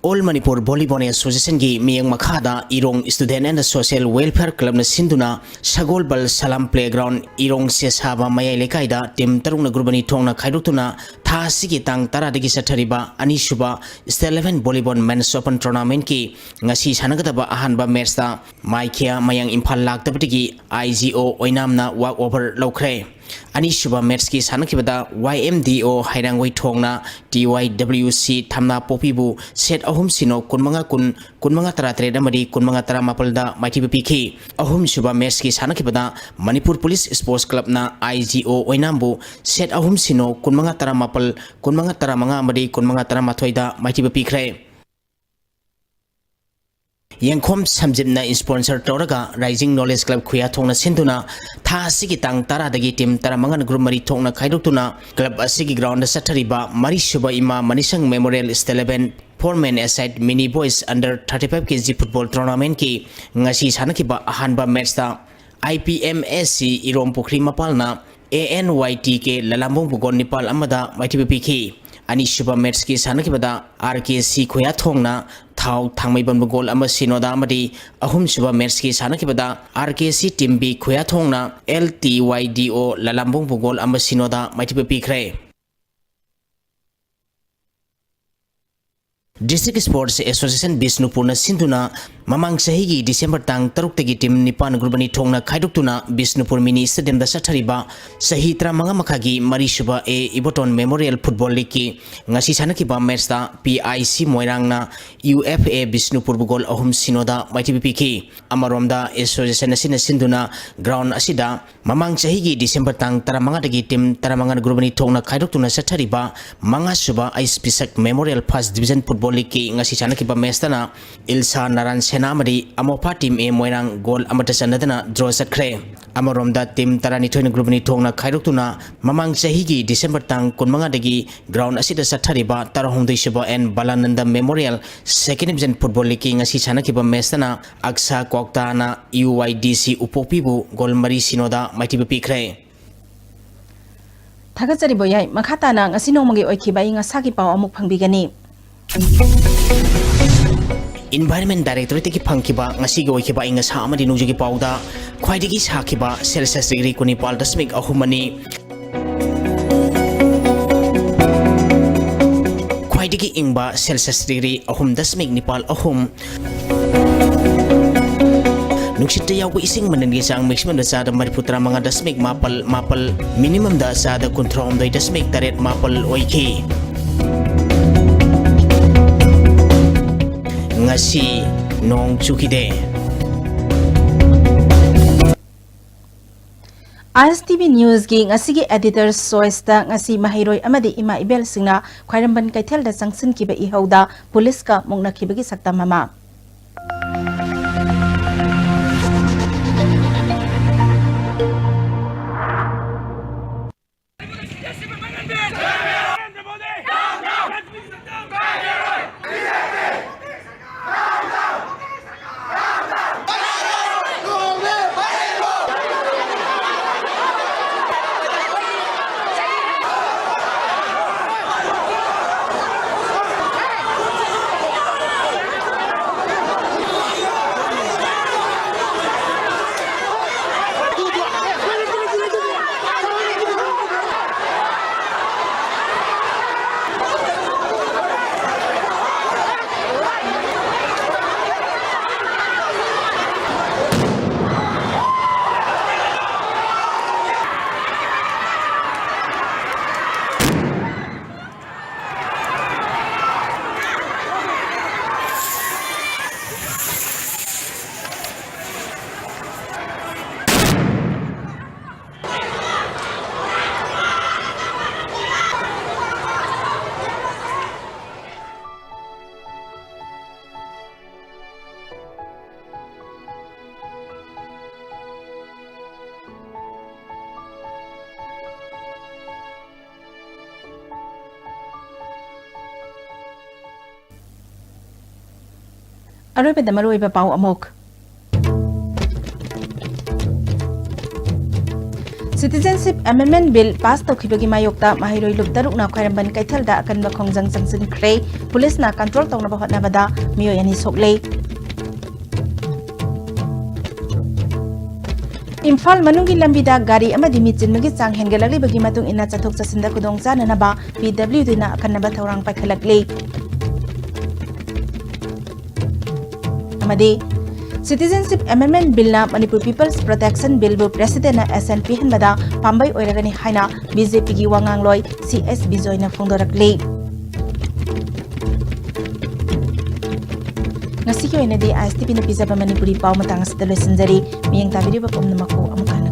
ꯑꯣꯜ ꯃꯅꯤꯄꯨꯔ ꯚꯣꯂꯤꯕꯣꯜ ꯑꯦꯁꯣꯁꯤꯌꯦꯁꯟꯒꯤ ꯃꯤꯠꯌꯦꯡ ꯃꯈꯥꯗ ꯏꯔꯣꯡ ꯁ꯭ꯇꯨꯗꯦꯟꯠ ꯑꯦꯟ ꯁꯣꯁꯤꯌꯦꯜ ꯋꯦꯜꯐꯤꯌꯔ ꯀ꯭ꯂꯕꯅ ꯁꯤꯟꯗꯨꯅ ꯁꯒꯣꯜꯕꯜ ꯁꯂꯥꯝ ꯄ꯭ꯂꯦꯒ꯭ꯔꯥꯎꯟ ꯏꯔꯣꯡ ꯁꯦꯁꯥꯕ ꯃꯌꯥꯏ ꯂꯩꯀꯥꯏꯗ ꯇꯤꯝ ꯇꯔꯨꯛꯅ ꯒ꯭ꯔꯨꯞ ꯑꯅꯤ ꯊꯣꯛꯅ ꯈꯥꯏꯗꯣꯛꯇꯨꯅ ꯊꯥ ꯑꯁꯤꯒꯤ ꯇꯥꯡ ꯇꯔꯥꯗꯒꯤ ꯆꯠꯊꯔꯤꯕ ꯑꯅꯤꯁꯨꯕ State Level Volleyball Men's Open Tournamentꯀꯤ ꯉꯁꯤ ꯁꯥꯟꯅꯒꯗꯕ ꯑꯍꯥꯟꯕ matchꯇ ꯃꯥꯏꯈꯤꯌꯥ ꯃꯌꯥꯡ Imphal ꯂꯥꯛꯇꯕꯗꯒꯤ I G O ꯑꯣꯏꯅꯥꯝꯅ walk over ꯂꯧꯈ꯭ꯔꯦ꯫ ꯑꯅꯤꯁꯨꯕ matchꯀꯤ ꯁꯥꯟꯅꯈꯤꯕꯗ Y M D O ꯍꯩꯔꯥꯡꯒꯣꯏ ꯊꯣꯡꯅ T Y W C ꯊꯝꯅꯥ ꯄꯣꯛꯄꯤꯕꯨ set ꯑꯍꯨꯝ ꯁꯤꯅꯣ, ꯀꯨꯟꯃꯉꯥ ꯀꯨꯟ, ꯀꯨꯟꯃꯉꯥ ꯇꯔꯥꯇꯔꯦꯠ ꯑꯃꯗꯤ ꯀꯨꯟꯃꯉꯥ ꯇꯔꯥꯃꯥꯄꯜꯗ ꯃꯥꯏꯊꯤꯕ ꯄꯤꯈꯤ꯫ ꯑꯍꯨꯝꯁꯨꯕ matchꯀꯤ ꯁꯥꯟꯅꯈꯤꯕꯗ ꯃꯅꯤꯄꯨꯔ ꯄꯨꯂꯤꯁ Sports Clubꯅ I G O ꯑꯣꯏꯅꯥꯝꯕꯨ set ꯑꯍꯨꯝ ꯁꯤꯅꯣ, ꯀꯨꯟꯃꯉꯥ ꯇꯔꯥꯃꯥꯄꯜ, ꯀꯨꯟꯃꯉꯥ ꯇꯔꯥꯃꯉꯥ ꯑꯃꯗꯤ ꯀꯨꯟꯃꯉꯥ ꯇꯔꯥꯃꯥꯊꯣꯏꯗ ꯃꯥꯏꯊꯤꯕ ꯄꯤꯈ꯭ꯔꯦ꯫ ꯌꯦꯡꯈꯣꯝ ꯁꯝꯖꯤꯞꯅ sponsor ꯇꯧꯔꯒ Rising Knowledge Club ꯈꯨꯌꯥꯊꯣꯡꯅ ꯁꯤꯟꯗꯨꯅ ꯊꯥ ꯑꯁꯤꯒꯤ ꯇꯥꯡ ꯇꯔꯥꯗꯒꯤ team ꯇꯔꯥꯃꯉꯥꯅ group ꯃꯔꯤ ꯊꯣꯛꯅ ꯈꯥꯏꯗꯣꯛꯇꯨꯅ club ꯑꯁꯤꯒꯤ groundꯗ ꯆꯠꯊꯔꯤꯕ ꯃꯔꯤꯁꯨꯕ ꯏꯃꯥ ꯃꯅꯤꯁꯪ Memorial State Level Four Men Aside Mini Boys Under Thirty Five K G Football Tournamentꯀꯤ ꯉꯁꯤ ꯁꯥꯟꯅꯈꯤꯕ ꯑꯍꯥꯟꯕ matchꯇ I P M S C ꯏꯔꯣꯝ ꯄꯨꯈ꯭ꯔꯤ ꯃꯄꯥꯜꯅ A N Y T K ꯂꯂꯥꯝꯕꯨꯡ ꯕꯨꯒꯣꯜ ꯅꯤꯄꯥꯜ ꯑꯃꯗ ꯃꯥꯏꯊꯤꯕ ꯄꯤꯈꯤ꯫ ꯑꯅꯤꯁꯨꯕ matchꯀꯤ ꯁꯥꯟꯅꯈꯤꯕꯗ R K C ꯈꯨꯌꯥꯊꯣꯡꯅ ꯊꯥꯎ ꯊꯥꯡꯃꯩꯕꯟꯕꯨ goal ꯑꯃ ꯁꯤꯅꯣꯗ ꯑꯃꯗꯤ ꯑꯍꯨꯝꯁꯨꯕ matchꯀꯤ ꯁꯥꯟꯅꯈꯤꯕꯗ R K C team B ꯈꯨꯌꯥꯊꯣꯡꯅ L T Y D O ꯂꯂꯥꯝꯕꯨꯡꯕꯨ goal ꯑꯃ ꯁꯤꯅꯣꯗ ꯃꯥꯏꯊꯤꯕ ꯄꯤꯈ꯭ꯔꯦ꯫ District Sports Association ꯕꯤꯁꯅꯨꯄꯨꯔꯅ ꯁꯤꯟꯗꯨꯅ ꯃꯃꯥꯡ ꯆꯍꯤꯒꯤ December ꯇꯥꯡ ꯇꯔꯨꯛꯇꯒꯤ team ꯅꯤꯄꯥꯟ group ꯑꯅꯤ ꯊꯣꯛꯅ ꯈꯥꯏꯗꯣꯛꯇꯨꯅ ꯕꯤꯁꯅꯨꯄꯨꯔ mini stadiumꯗ ꯆꯠꯊꯔꯤꯕ ꯆꯍꯤ ꯇꯔꯥꯃꯉꯥ ꯃꯈꯥꯒꯤ ꯃꯔꯤꯁꯨꯕ A ꯏꯕꯣꯇꯣꯟ Memorial Football Leagueꯀꯤ ꯉꯁꯤ ꯁꯥꯟꯅꯈꯤꯕ matchꯇ P I C ꯃꯣꯏꯔꯥꯡꯅ U F A ꯕꯤꯁꯅꯨꯄꯨꯔꯕꯨ goal ꯑꯍꯨꯝ ꯁꯤꯅꯣꯗ ꯃꯥꯏꯊꯤꯕ ꯄꯤꯈꯤ꯫ ꯑꯃꯔꯣꯝꯗ association ꯑꯁꯤꯅ ꯁꯤꯟꯗꯨꯅ ground ꯑꯁꯤꯗ ꯃꯃꯥꯡ ꯆꯍꯤꯒꯤ December ꯇꯥꯡ ꯇꯔꯥꯃꯉꯥꯗꯒꯤ team ꯇꯔꯥꯃꯉꯥꯅ group ꯑꯅꯤ ꯊꯣꯛꯅ ꯈꯥꯏꯗꯣꯛꯇꯨꯅ ꯆꯠꯊꯔꯤꯕ ꯃꯉꯥꯁꯨꯕ H Pishak Memorial First Division Football Leagueꯀꯤ ꯉꯁꯤ ꯁꯥꯟꯅꯈꯤꯕ matchꯇꯅ ꯏꯜꯁꯥ ꯅꯥꯔꯥꯟ ꯁꯦꯅꯥ ꯑꯃꯗꯤ ꯑꯃꯣꯐꯥ team A ꯃꯣꯏꯔꯥꯡ goal ꯑꯃꯠꯇ ꯆꯟꯅꯗꯅ draw ꯆꯠꯈ꯭ꯔꯦ꯫ ꯑꯃꯔꯣꯝꯗ team ꯇꯔꯥꯅꯤꯊꯣꯏꯅ group ꯑꯅꯤ ꯊꯣꯛꯅ ꯈꯥꯏꯗꯣꯛꯇꯨꯅ ꯃꯃꯥꯡ ꯆꯍꯤꯒꯤ December ꯇꯥꯡ ꯀꯨꯟꯃꯉꯥꯗꯒꯤ ground ꯑꯁꯤꯗ ꯆꯠꯊꯔꯤꯕ ꯇꯔꯥꯍꯨꯝꯗꯣꯏꯁꯨꯕ N ꯕꯂꯥꯅꯟꯗ Memorial Second Division Football Leagueꯀꯤ ꯉꯁꯤ ꯁꯥꯟꯅꯈꯤꯕ matchꯇꯅ ꯑꯛꯁꯥ ꯀ꯭ꯋꯥꯛꯇꯥꯅ U Y D C ꯎꯄꯣꯛꯄꯤꯕꯨ goal ꯃꯔꯤ ꯁꯤꯅꯣꯗ ꯃꯥꯏꯊꯤꯕ ꯄꯤꯈ꯭ꯔꯦ꯫ ꯊꯥꯒꯠꯆꯔꯤ ꯕꯣꯌꯥꯏ꯫ ꯃꯈꯥ ꯇꯥꯅ ꯉꯁꯤ ꯅꯣꯡꯃꯒꯤ ꯑꯣꯏꯈꯤꯕ ꯑꯏꯪ ꯑꯁꯥꯒꯤ ꯄꯥꯎ ꯑꯃꯨꯛ ꯐꯪꯕꯤꯒꯅꯤ꯫ Environment Directorateꯇꯒꯤ ꯐꯪꯈꯤꯕ ꯉꯁꯤꯒꯤ ꯑꯣꯏꯈꯤꯕ ꯑꯏꯪ ꯑꯁꯥ ꯑꯃꯗꯤ ꯅꯣꯡꯖꯨꯒꯤ ꯄꯥꯎꯗ ꯈ꯭ꯋꯥꯏꯗꯒꯤ ꯁꯥꯈꯤꯕ Celsius degree ꯀꯨꯟꯅꯤꯄꯥꯜ ꯗꯁꯃꯤꯛ ꯑꯍꯨꯝ ꯑꯅꯤ, ꯈ꯭ꯋꯥꯏꯗꯒꯤ ꯏꯪꯕ ꯁꯦꯜꯁꯤꯌꯁ ꯗꯤꯒ꯭ꯔꯤ ꯑꯍꯨꯝ ꯗꯁꯃꯤꯛ ꯅꯤꯄꯥꯜ ꯑꯍꯨꯝ꯫ ꯅꯨꯡꯁꯤꯠꯇ ꯌꯥꯎꯕ ꯏꯁꯤꯡ ꯃꯅꯤꯜꯒꯤ ꯆꯥꯡ ꯃꯦꯛꯁꯤꯃꯝꯗ ꯆꯥꯗ ꯃꯔꯤꯐꯨ ꯇꯔꯥꯃꯉꯥ ꯗꯁꯃꯤꯛ ꯃꯥꯄꯜ ꯃꯥꯄꯜ, ꯃꯤꯅꯤꯃꯝꯗ ꯆꯥꯗ ꯀꯨꯟꯊ꯭ꯔꯥꯍꯨꯝꯗꯣꯏ ꯗꯁꯃꯤꯛ ꯇꯔꯦꯠ ꯃꯥꯄꯜ ꯑꯣꯏꯈꯤ꯫ ꯉꯁꯤ ꯅꯣꯡ ꯆꯨꯈꯤꯗꯦ꯫ ꯑꯥꯏ ꯑꯦꯁ ꯇꯤ ꯚꯤ ꯅ꯭ꯌꯨꯁꯀꯤ ꯉꯁꯤꯒꯤ ꯑꯦꯗꯤꯇꯔꯁ ꯆꯣꯏꯁꯇ ꯉꯁꯤ ꯃꯍꯩꯔꯣꯏ ꯑꯃꯗꯤ ꯏꯃꯥ ꯏꯕꯦꯜꯁꯤꯡꯅ ꯈ꯭ꯋꯥꯏꯔꯝꯕꯟ ꯀꯩꯊꯦꯜꯗ ꯆꯪꯁꯤꯟꯈꯤꯕ ꯏꯍꯧꯗ ꯄꯨꯂꯤꯁꯀ ꯃꯨꯛꯅꯈꯤꯕꯒꯤ ꯁꯛꯇꯝ ꯑꯃ꯫ ꯑꯔꯣꯏꯕꯗ ꯃꯔꯨꯑꯣꯏꯕ ꯄꯥꯎ ꯑꯃꯨꯛ꯫ Citizenship Amendment Bill pass ꯇꯧꯈꯤꯕꯒꯤ ꯃꯥꯌꯣꯛꯇ ꯃꯍꯩꯔꯣꯏ ꯂꯨꯞ ꯇꯔꯨꯛꯅ ꯈ꯭ꯋꯥꯏꯔꯝꯕꯟ ꯀꯩꯊꯦꯜꯗ ꯑꯀꯟꯕ ꯈꯣꯡꯖꯪ ꯆꯪꯁꯤꯟꯈ꯭ꯔꯦ꯫ ꯄꯨꯂꯤꯁꯅ control ꯇꯧꯅꯕ ꯍꯣꯠꯅꯕꯗ ꯃꯤꯑꯣꯏ ꯑꯅꯤ ꯁꯣꯛꯂꯦ꯫ ꯏꯝꯐꯥꯜ ꯃꯅꯨꯡꯒꯤ ꯂꯝꯕꯤꯗ ꯒꯥꯔꯤ ꯑꯃꯗꯤ ꯃꯤ ꯆꯤꯟꯕꯒꯤ ꯆꯥꯡ ꯍꯦꯟꯒꯠꯂꯛꯂꯤꯕꯒꯤ ꯃꯇꯨꯡ ꯏꯟꯅ ꯆꯠꯊꯣꯛ ꯆꯠꯁꯤꯟꯗ ꯈꯨꯗꯣꯡꯆꯥꯅꯅꯕ ꯄꯤ ꯗꯕ꯭ꯂꯤꯌꯨ ꯗꯤꯅ ꯑꯈꯟꯅꯕ ꯊꯧꯔꯥꯡ ꯄꯥꯏꯈꯠꯂꯛꯂꯤ꯫ ꯑꯃꯗꯤ Citizenship Amendment Billꯅ Manipur People's Protection Billꯕꯨ Presidentꯅ assent ꯄꯤꯍꯟꯕꯗ ꯄꯥꯝꯕꯩ ꯑꯣꯏꯔꯒꯅꯤ ꯍꯥꯏꯅ ꯕꯤ ꯖꯦ ꯄꯤꯒꯤ ꯋꯥꯉꯥꯡꯂꯣꯏ ꯁꯤ ꯑꯦꯁ ꯕꯤꯖꯣꯏꯅ ꯐꯣꯡꯗꯣꯔꯛꯂꯤ꯫ ꯉꯁꯤꯒꯤ ꯑꯣꯏꯅꯗꯤ ꯑꯥꯏ ꯑꯦꯁ ꯇꯤ ꯚꯤꯅ ꯄꯤꯖꯕ ꯃꯅꯤꯄꯨꯔꯤ ꯄꯥꯎ ꯃꯇꯥꯡ ꯑꯁꯤꯗ ꯂꯣꯏꯁꯤꯟꯖꯔꯤ꯫ ꯃꯤꯠꯌꯦꯡ ꯇꯥꯕꯤꯔꯤꯕ ꯄꯨꯝꯅꯃꯛꯄꯨ ꯑꯃꯨꯛ ꯍꯟꯅ